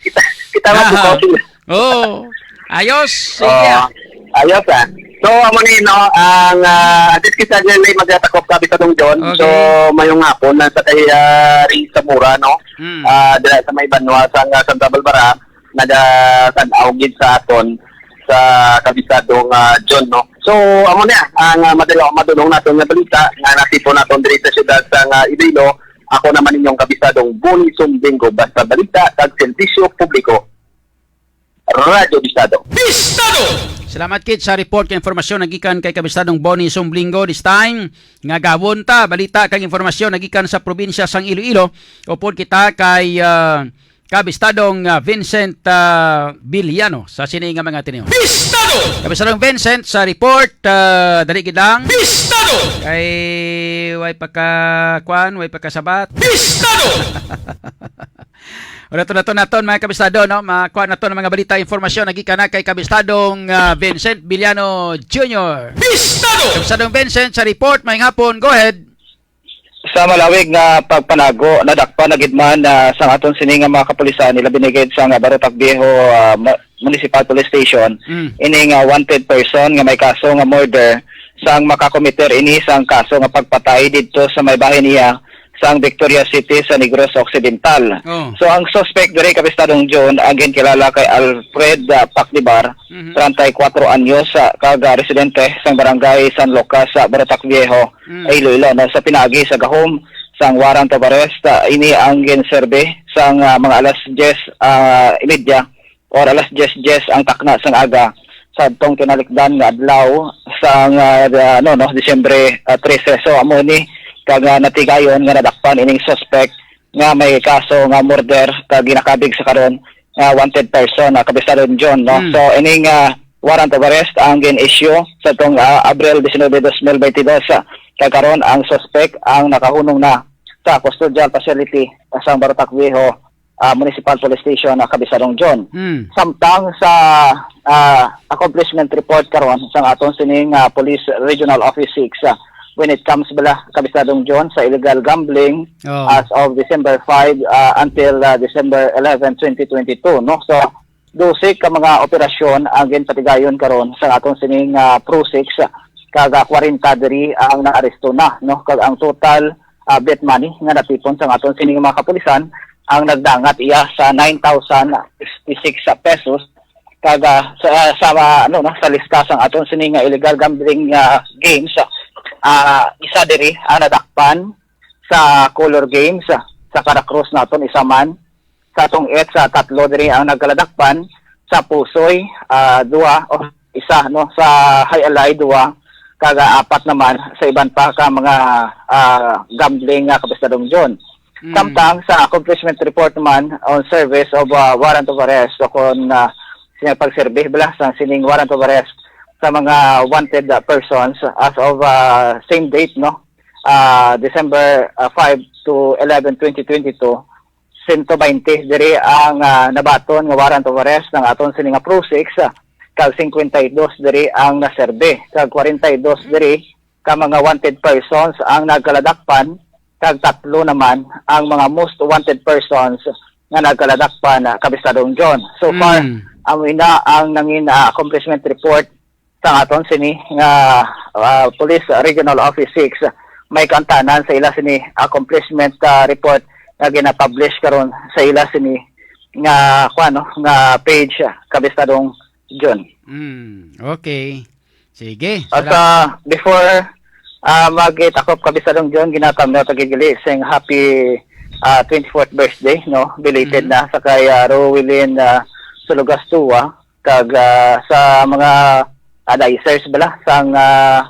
kita, kita mamukaw sila. Oo. Ayos. Sige. Oo. Ayos, ah. So, amo ni, no, ang, ah, at least kita nga may magatakop, Kapisadong John. Okay. So, mayong hapon na sa kay, ah, Ray Zamora, no? Mm. Ah, dira sa may banwa sa, ah, Santa Barbara, nagatan-aw gid sa aton sa Kapisadong, ah, John, no? So, amo niya, ang, ah, madalo-, madulong naton nga balita nga natipon naton diri sa siyudad sa, ah, Iloilo. Ako naman inyong Kapisadong Boni Sumbingo, basta balita kag serbisyo publiko. Radyo Bistado. Bistado! Salamat, Kit, sa report kag informasyon nagikan kay Kabistadong Boni Sumblingo. This time, nga gawon ta balita kag informasyon nagikan sa probinsya sang Iloilo. Upod kita kay, ah, Kabistadong, ah, Vincent, ah, Villano sa sini nga mga tiniyo. Bistado! Kabistadong Vincent, sa report, ah, dali gid lang. Bistado! Kay way pa ka, kwan, way pa ka sabat. Bistado! Wala to naton, naton, mga kabistado, no? Makuha naton ang mga balita, informasyon nagikan na kay Kabistadong, ah, Vincent Villano Junior. Bistado! Kabistadong Vincent, sa report, maayong hapon. Go ahead. Sa malawig nga pagpanago, nadakpan na gid man, ah, sang aton sini nga mga kapulisan, ilabi na gid sang Barotac Viejo, ah, mu-, Municipal Police Station, Mm. ini nga wanted person nga may kaso nga murder sang makakomiter ini sang kaso nga pagpatay didto sa may bahin niya sang Victoria City sa Negros Occidental. Oh. So, ang suspect diri, Kabistadong John, ang ginkilala kay Alfred, ah, Pacdibar, Mhm. treinta y cuatro anyos, ah, kag, ah, residente sang barangay San Lucas sa Barotac Viejo, Mm. Iloilo, no? Sa pinaagi sa gahom sang warrant of arrest, ah, ini ang ginserbi sang, ah, mga alas diyes, ah, y media or alas diyes diyes ang takna sang aga sa adtong tinalikdan nga adlaw sang, ah, ano, no, Disyembre, ah, trese. So, amo ni kag, ah, natigayon nga nadakpan ining suspect nga may kaso nga murder kag ginakabig sa karon nga wanted person, ah, Kabistadong John, no? Hmm. So, ining, ah, warrant of arrest ang gin-issue sa tong, ah, Abril diecinuebe, dos mil veintidós, ah, kag karon ang suspect ang nakahunong na sa custodial facility sa Barotac Viejo, ah, Municipal Police Station, ah, Kabistadong John. Hmm. Samtang sa, ah, accomplishment report karon sang aton sining, ah, Police Regional Office six, ah, when it comes bala, Kabistadong John, sa illegal gambling Oh. as of December five, ah, until, ah, December eleven, twenty twenty-two, no? So, dose ka mga operasyon ang ginpatigayon karon sa aton sining, ah, Pro six, kag, ah, kwarenta diri ang naaresto na, no? Kag ang total, ah, bet money nga natipon sa aton sining mga kapulisan ang nagdangat iya sa nine thousand sixty-six pesos. Kag, ah, sa, sa, ano, no, sa lista sang aton sining nga illegal gambling, ah, games, ah, isa diri ang nadakpan sa Color Games, ah, sa Caracross naton, isa man. Sa Tong-ets, ah, tatlo diri ang nagkaladakpan. Sa Pusoy, ah, duha o isa, no, sa Jai-alai, duha, kag, ah, apat naman sa iban pa ka mga, ah, gambling nga, Kabistadong John. Mm. Samtang sa accomplishment report man on service of, ah, warrant of arrest o kon, ah, siya pagserbi bala sa sining warrant of arrest sa mga wanted, ah, persons as of, ah, same date, no? Ah, December, ah, five to eleven, twenty twenty-two, sento baynte diri ang, ah, nabaton nga warrant of arrest ng aton sini nga Pro six, ah, kag singkwenta y dos diri ang naserbi, kag kwarenta y dos diri ka mga wanted persons ang nagkaladakpan, kag tatlo naman ang mga most wanted persons nga nagkaladakpan, ah, Kabistadong John. So far, Mm. amo ina ang nangin, ah, accomplishment report sa aton sini nga, ah, Police Regional Office six. May kaantanan sa ila sini accomplishment, ah, report nga ginapublish karon sa ila sini nga, kuwan, no, nga page, ah, Kabistadong John. Mm, okay. Sige. At ah, before ah, magtakop, Kabistadong John, ginatamyaw ta gid gali sing happy ah, twenty-fourth birthday, no? Belated Mhm. na sa kay ah, Rowelyn ah, Sulugastua, kag ah, sa mga advisors bala sang ah,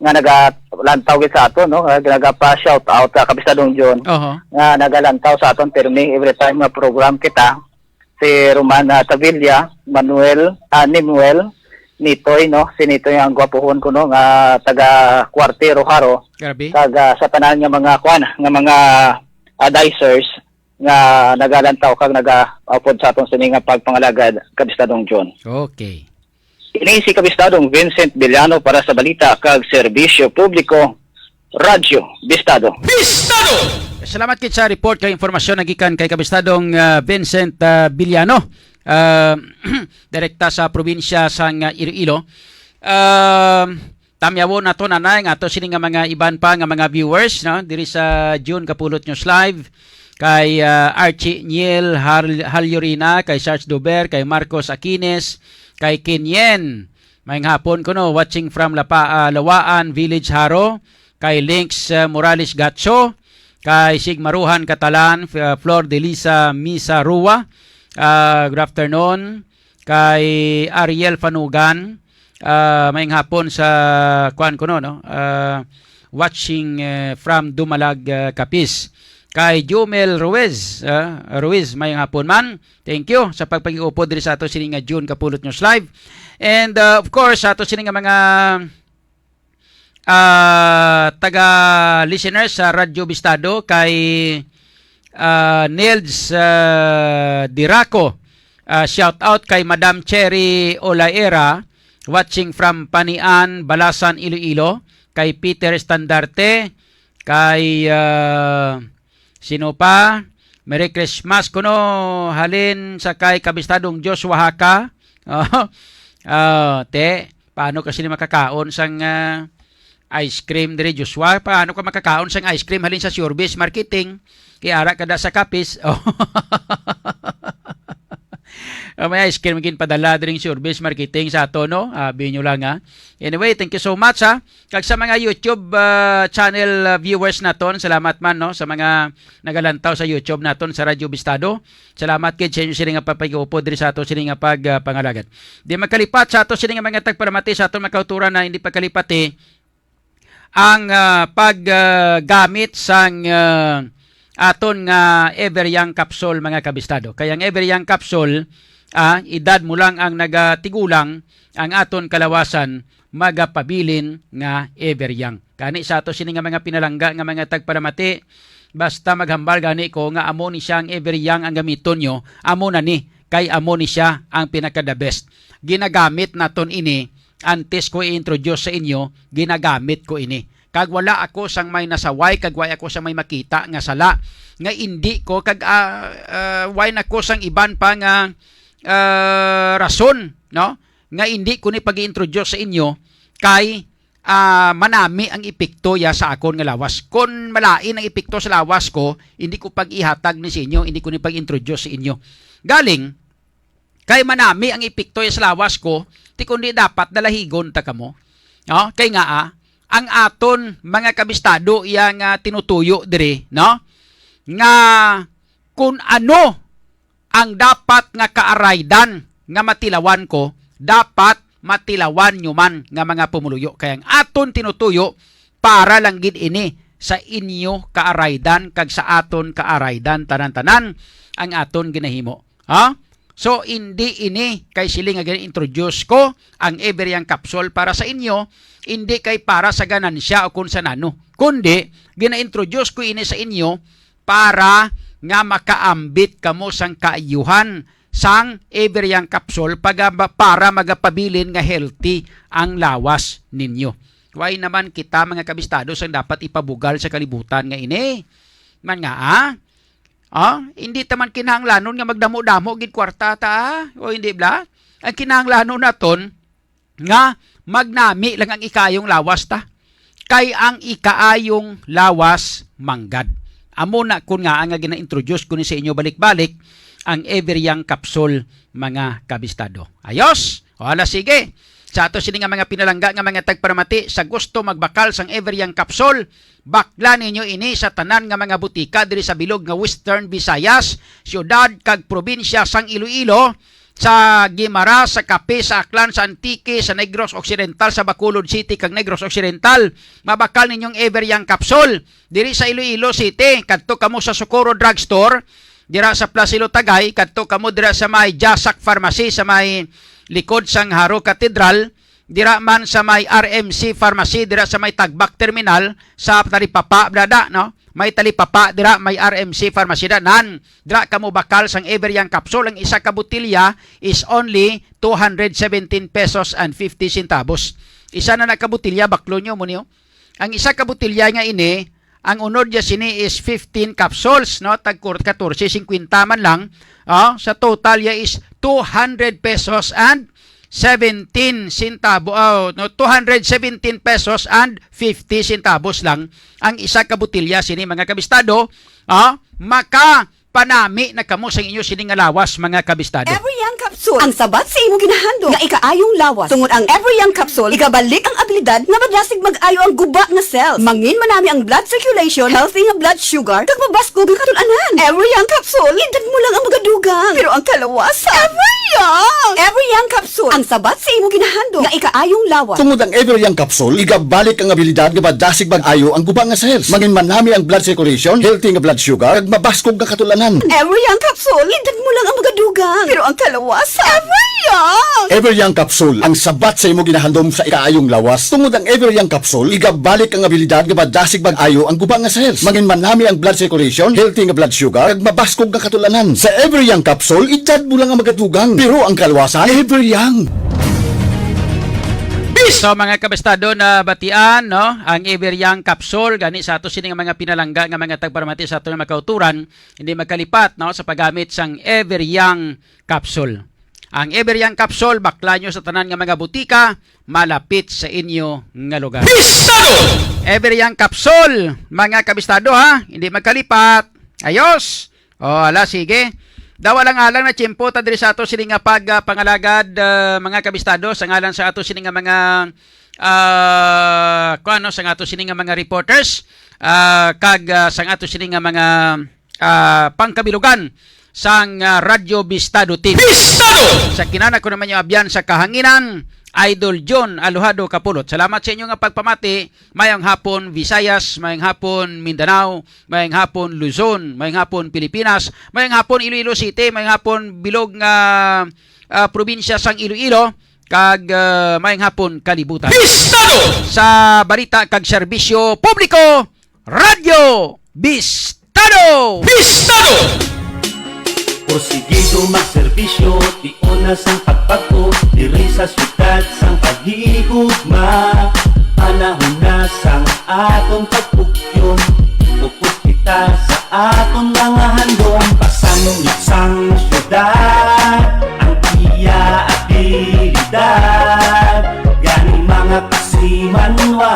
nga nagalantaw gid sa aton, no? Nga nagapa shout out, ah, Kabistadong John, Oho. Nga nagalantaw sa aton pirmi every time nga program kita, si Roman ah, Tavilla, Manuel, ah, Nimuel, Nitoy, no? Si Nitoy ang gwapuhon ko, no? Nga taga Cuartero, Jaro, Grabe. Kag ah, sa tanan nga mga kwan, nga mga advisors nga nagalantaw kag nagaupod sa aton sini nga pagpangalagad, Kabistadong John. Okay. Ini si Kabistadong Vincent Villano para sa balita kag serbisyo publiko, Radyo Bistado. Salamat kit sa report kay impormasyon nagikan kay Kabistadong ah, Vincent ah, Villano. Ah, direkta sa probinsya sang ah, Iloilo. Ah, tamyawon nato nanay nga ato sini nga mga iban pa nga mga viewers, no, diri sa June Kapulot News Live, kay ah, Archie Niel Har- Halyurina, kay Sarge Dober, kay Marcos Aquines, kay Kenyen. May hapon kuno, watching from Lapa, ah, Lawaan Village, Jaro, kay Links ah, Morales Gacho, kay Sigmaruhan Catalan, F- ah, Flor Delisa Misa Rua. Ah, good afternoon. Kay Ariel Fanugan, ah, may hapon sa kuan kuno, no? Ah, watching eh, from Dumalag, ah, Capiz. Kay Jumel Ruiz, ah, Ruiz, may hapon man. Thank you sa pagpag-upod diri sa ato sini nga June Kapulot News Live. And ah, of course, sa ato sini nga mga ah, taga listeners sa Radyo Bistado, kay ah, Nels ah, Diraco. Ah, shout out kay Madam Cherry Olaera, watching from Panian, Balasan, Iloilo, kay Peter Estandarte, kay ah, sino pa? Merry Christmas kuno halin sa kay Kabistadong Joshua Haka. Oh, ah, te, paano kasi ni makakaon sang ah, ice cream diri, Joshua? Paano ka makakaon sang ice cream halin sa Surebes Marketing? Kay ara ka da sa Capiz. Oh. Ah, may ice cream ginpadala diri sa Surebes Marketing sa ato, no? Abi nyo lang, ha. Anyway, thank you so much, ha. Kag sa mga YouTube ah, channel ah, viewers naton, salamat man, no, sa mga nagalantaw sa YouTube naton sa Radyo Bistado. Salamat gid sa inyo sini nga pagpag-upod diri sa ato sini nga pag ah, pangalagad. Di makalipat sa ato sini nga mga tagpalamati sa aton makauturan na hindi pagkalipati ang ah, paggamit sang ah, aton nga Ever Young capsule, mga kabistado. Kay ang Ever Young capsule, ah, edad mo lang ang nagatigulang, ang aton kalawasan magapabilin nga Ever Young. Kani sa ato sini nga mga pinalangga nga mga tagpalamati, basta maghambal gani ko nga amo ni siya ang Ever Young ang gamiton nyo, amo na ni, kay amo ni siya ang pinaka the best. Ginagamit naton ini antes ko i-introduce sa inyo, ginagamit ko ini. Kag wala ako sang may nasaway, kag wala ako sang may makita nga sala, nga indi ko, kag ah, ah, wala ako sang iban pa nga ah, rason, no, nga indi ko ni pag-introduce sa inyo, kay ah, manami ang epekto ya sa akon nga lawas. Kon malain ang epekto sa lawas ko, hindi ko pag-ihatag ni sa inyo, hindi ko ni pag-introduce sa inyo. Galing, kay manami ang epekto ya sa lawas ko, ti kundi dapat dalahigon ta kamo. No? Kay nga, ah, ang aton mga kabistado iya nga tinutuyo diri, no? Nga kun ano ang dapat nga kaaraydan nga matilawan ko, dapat matilawan nyo man nga mga pumuluyo. Kay ang aton tinutuyo para lang gid ini sa inyo kaaraydan kag sa aton kaaraydan tanan-tanan ang aton ginahimo. Ha? So, hindi ini kay siling nga gina-introduce ko ang Ever Young Capsule para sa inyo, hindi kay para sa ganansya o kung sa nano, kundi gina-introduce ko ini sa inyo para nga makaambit kamo sang kaayuhan sang Ever Young Capsule paga-, para magapabilin nga healthy ang lawas ninyo. Why naman kita, mga kabistado, sang dapat ipabugal sa kalibutan nga ini? Man nga, ah? Ah, hindi ta man kinahanglanon nga magdamo-damo gid kwarta ta, ah? O hindi bla? Ang kinahanglanon naton nga magnami lang ang ikayong lawas ta. Kay ang ikaayong lawas manggad. Amo na kun nga nga gina-introduce ko ni sa inyo balik-balik ang Ever Young Capsule, mga kabistado. Ayos? Wala, sige. Sa ato sini nga mga pinalangga nga mga tagparamati, sa gusto magbakal sang Everyang Capsule, bakla ninyo ini sa tanan nga mga butika diri sa bilog nga Western Visayas, siyudad kag probinsya sang Iloilo, sa Guimaras, sa Capiz, sa Aklan, sa Antique, sa Negros Occidental, sa Bacolod City kag Negros Occidental. Mabakal ninyong Everyang Capsule diri sa Iloilo City. Kadto kamo sa Socorro Drugstore, dira sa Plaza Ilotagay, kadto kamo dira sa may Jasak Pharmacy, sa may likod sang Jaro Cathedral, dira man sa may R M C Pharmacy, dira sa may Tagbak Terminal, sa talipapa, brada, no? May talipapa dira, may R M C Pharmacy danan. Dira kamo bakal sang Everyang Capsule. Ang isa ka botilya is only two hundred seventeen pesos and fifty centavos. Isa na na ka botilya, baklo nyo mo niyo. Ang isa ka botilya nga ini, ang unod niya sini is fifteen capsules, no? Tag katorse singkwenta man lang. Oh, sa total ya is two hundred pesos and seventeen centavo, oh, no, two hundred seventeen pesos and fifty centavos lang ang isa ka botilya sini, mga kabistado. Oh, makapanami na kamo sa inyo sini nga lawas, mga kabistado. Every Young Capsule, ang sabat sa imo ginahandom nga ikaayong lawas. Tungod ang Every Young Capsule, igabalik ang abilidad nga madasig mag-ayo ang guba nga cells. Mangin manami ang blood circulation, healthy nga blood sugar, kag mabaskog nga katul-anan. Every Young Capsule, edad mo lang ang magadugang, pero ang kalawasan, Every Young! Every Young Capsule, ang sabat sa imo ginahandom nga ikaayong lawas. Tungod ang Everyang Capsule, igabalik ang abilidad nga madasig mag-ayo ang guba nga cells. Mangin manami ang blood circulation, healthy nga blood sugar, kag mabaskog nga katul-anan. Everyang Capsule, edad mo lang ang magadugang, pero ang kalawasan, Everyang! Everyang Capsule, ang sabat sa imo ginahandom sa ikaayong lawas. Tungod ang Everyang Capsule, igabalik ang abilidad nga madasig mag-ayo ang guba nga cells. Mangin manami ang blood circulation, healthy nga blood sugar, kag mabaskog nga katul-anan. Sa Everyang Capsule, edad mo lang ang magadugang, pero ang kalawasan, Everyang! So, mga kabistado, na batian, no, ang Everyang Capsule, gani sa ato sini nga mga pinalangga nga mga tagparamati sa ato nga makauturan, hindi magkalipat, no, sa paggamit sang Everyang Capsule. Ang Everyang Capsule, bakla nyo sa tanan nga mga butika malapit sa inyo nga lugar. Bistado! Everyang Capsule, mga kabistado, ha, hindi magkalipat. Ayos. O, ala, sige. Daw alang-alang na tiyempo ta diri sa ato sini nga pag, ah, pangalagad, ah, mga kabistado, sa ngalan sa ato sini nga mga, ah, kuano, sa ato sini nga mga reporters, ah, kag, ah, sa ato sini nga mga, ah, pangkabilugan sang, ah, Radyo Bistado T V. Bistado! Sa kinana ko naman yung abyan sa kahanginan, Idol John Alojado Kapulot. Salamat sa inyo nga pagpamati. Mayang hapon, Visayas. Mayang hapon, Mindanao. Mayang hapon, Luzon. Mayang hapon, Pilipinas. Mayang hapon, Iloilo City. Mayang hapon, bilog nga, ah, probinsya sang Iloilo. Kag, ah, mayang hapon, kalibutan. Bistado! Sa balita kag serbisyo publiko, Radyo Bistado! Bistado! Porsigido magserbisyo, tion na sang pagpagto, diri sa siyudad sang paghigugma. Panahon na sang aton pagpugyon, focus kita sa aton mga handom. Pasangit sang siyudad ang iya abilidad, gani mga kasimanwa.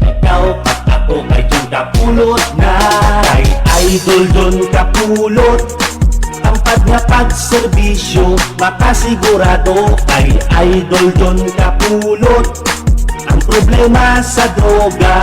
Ikaw kag ako kay John Kapulot na, kay Idol John Kapulot. Tampad nga pagserbisyo, makasigurado kay Idol John Kapulot. Ang problema sa droga,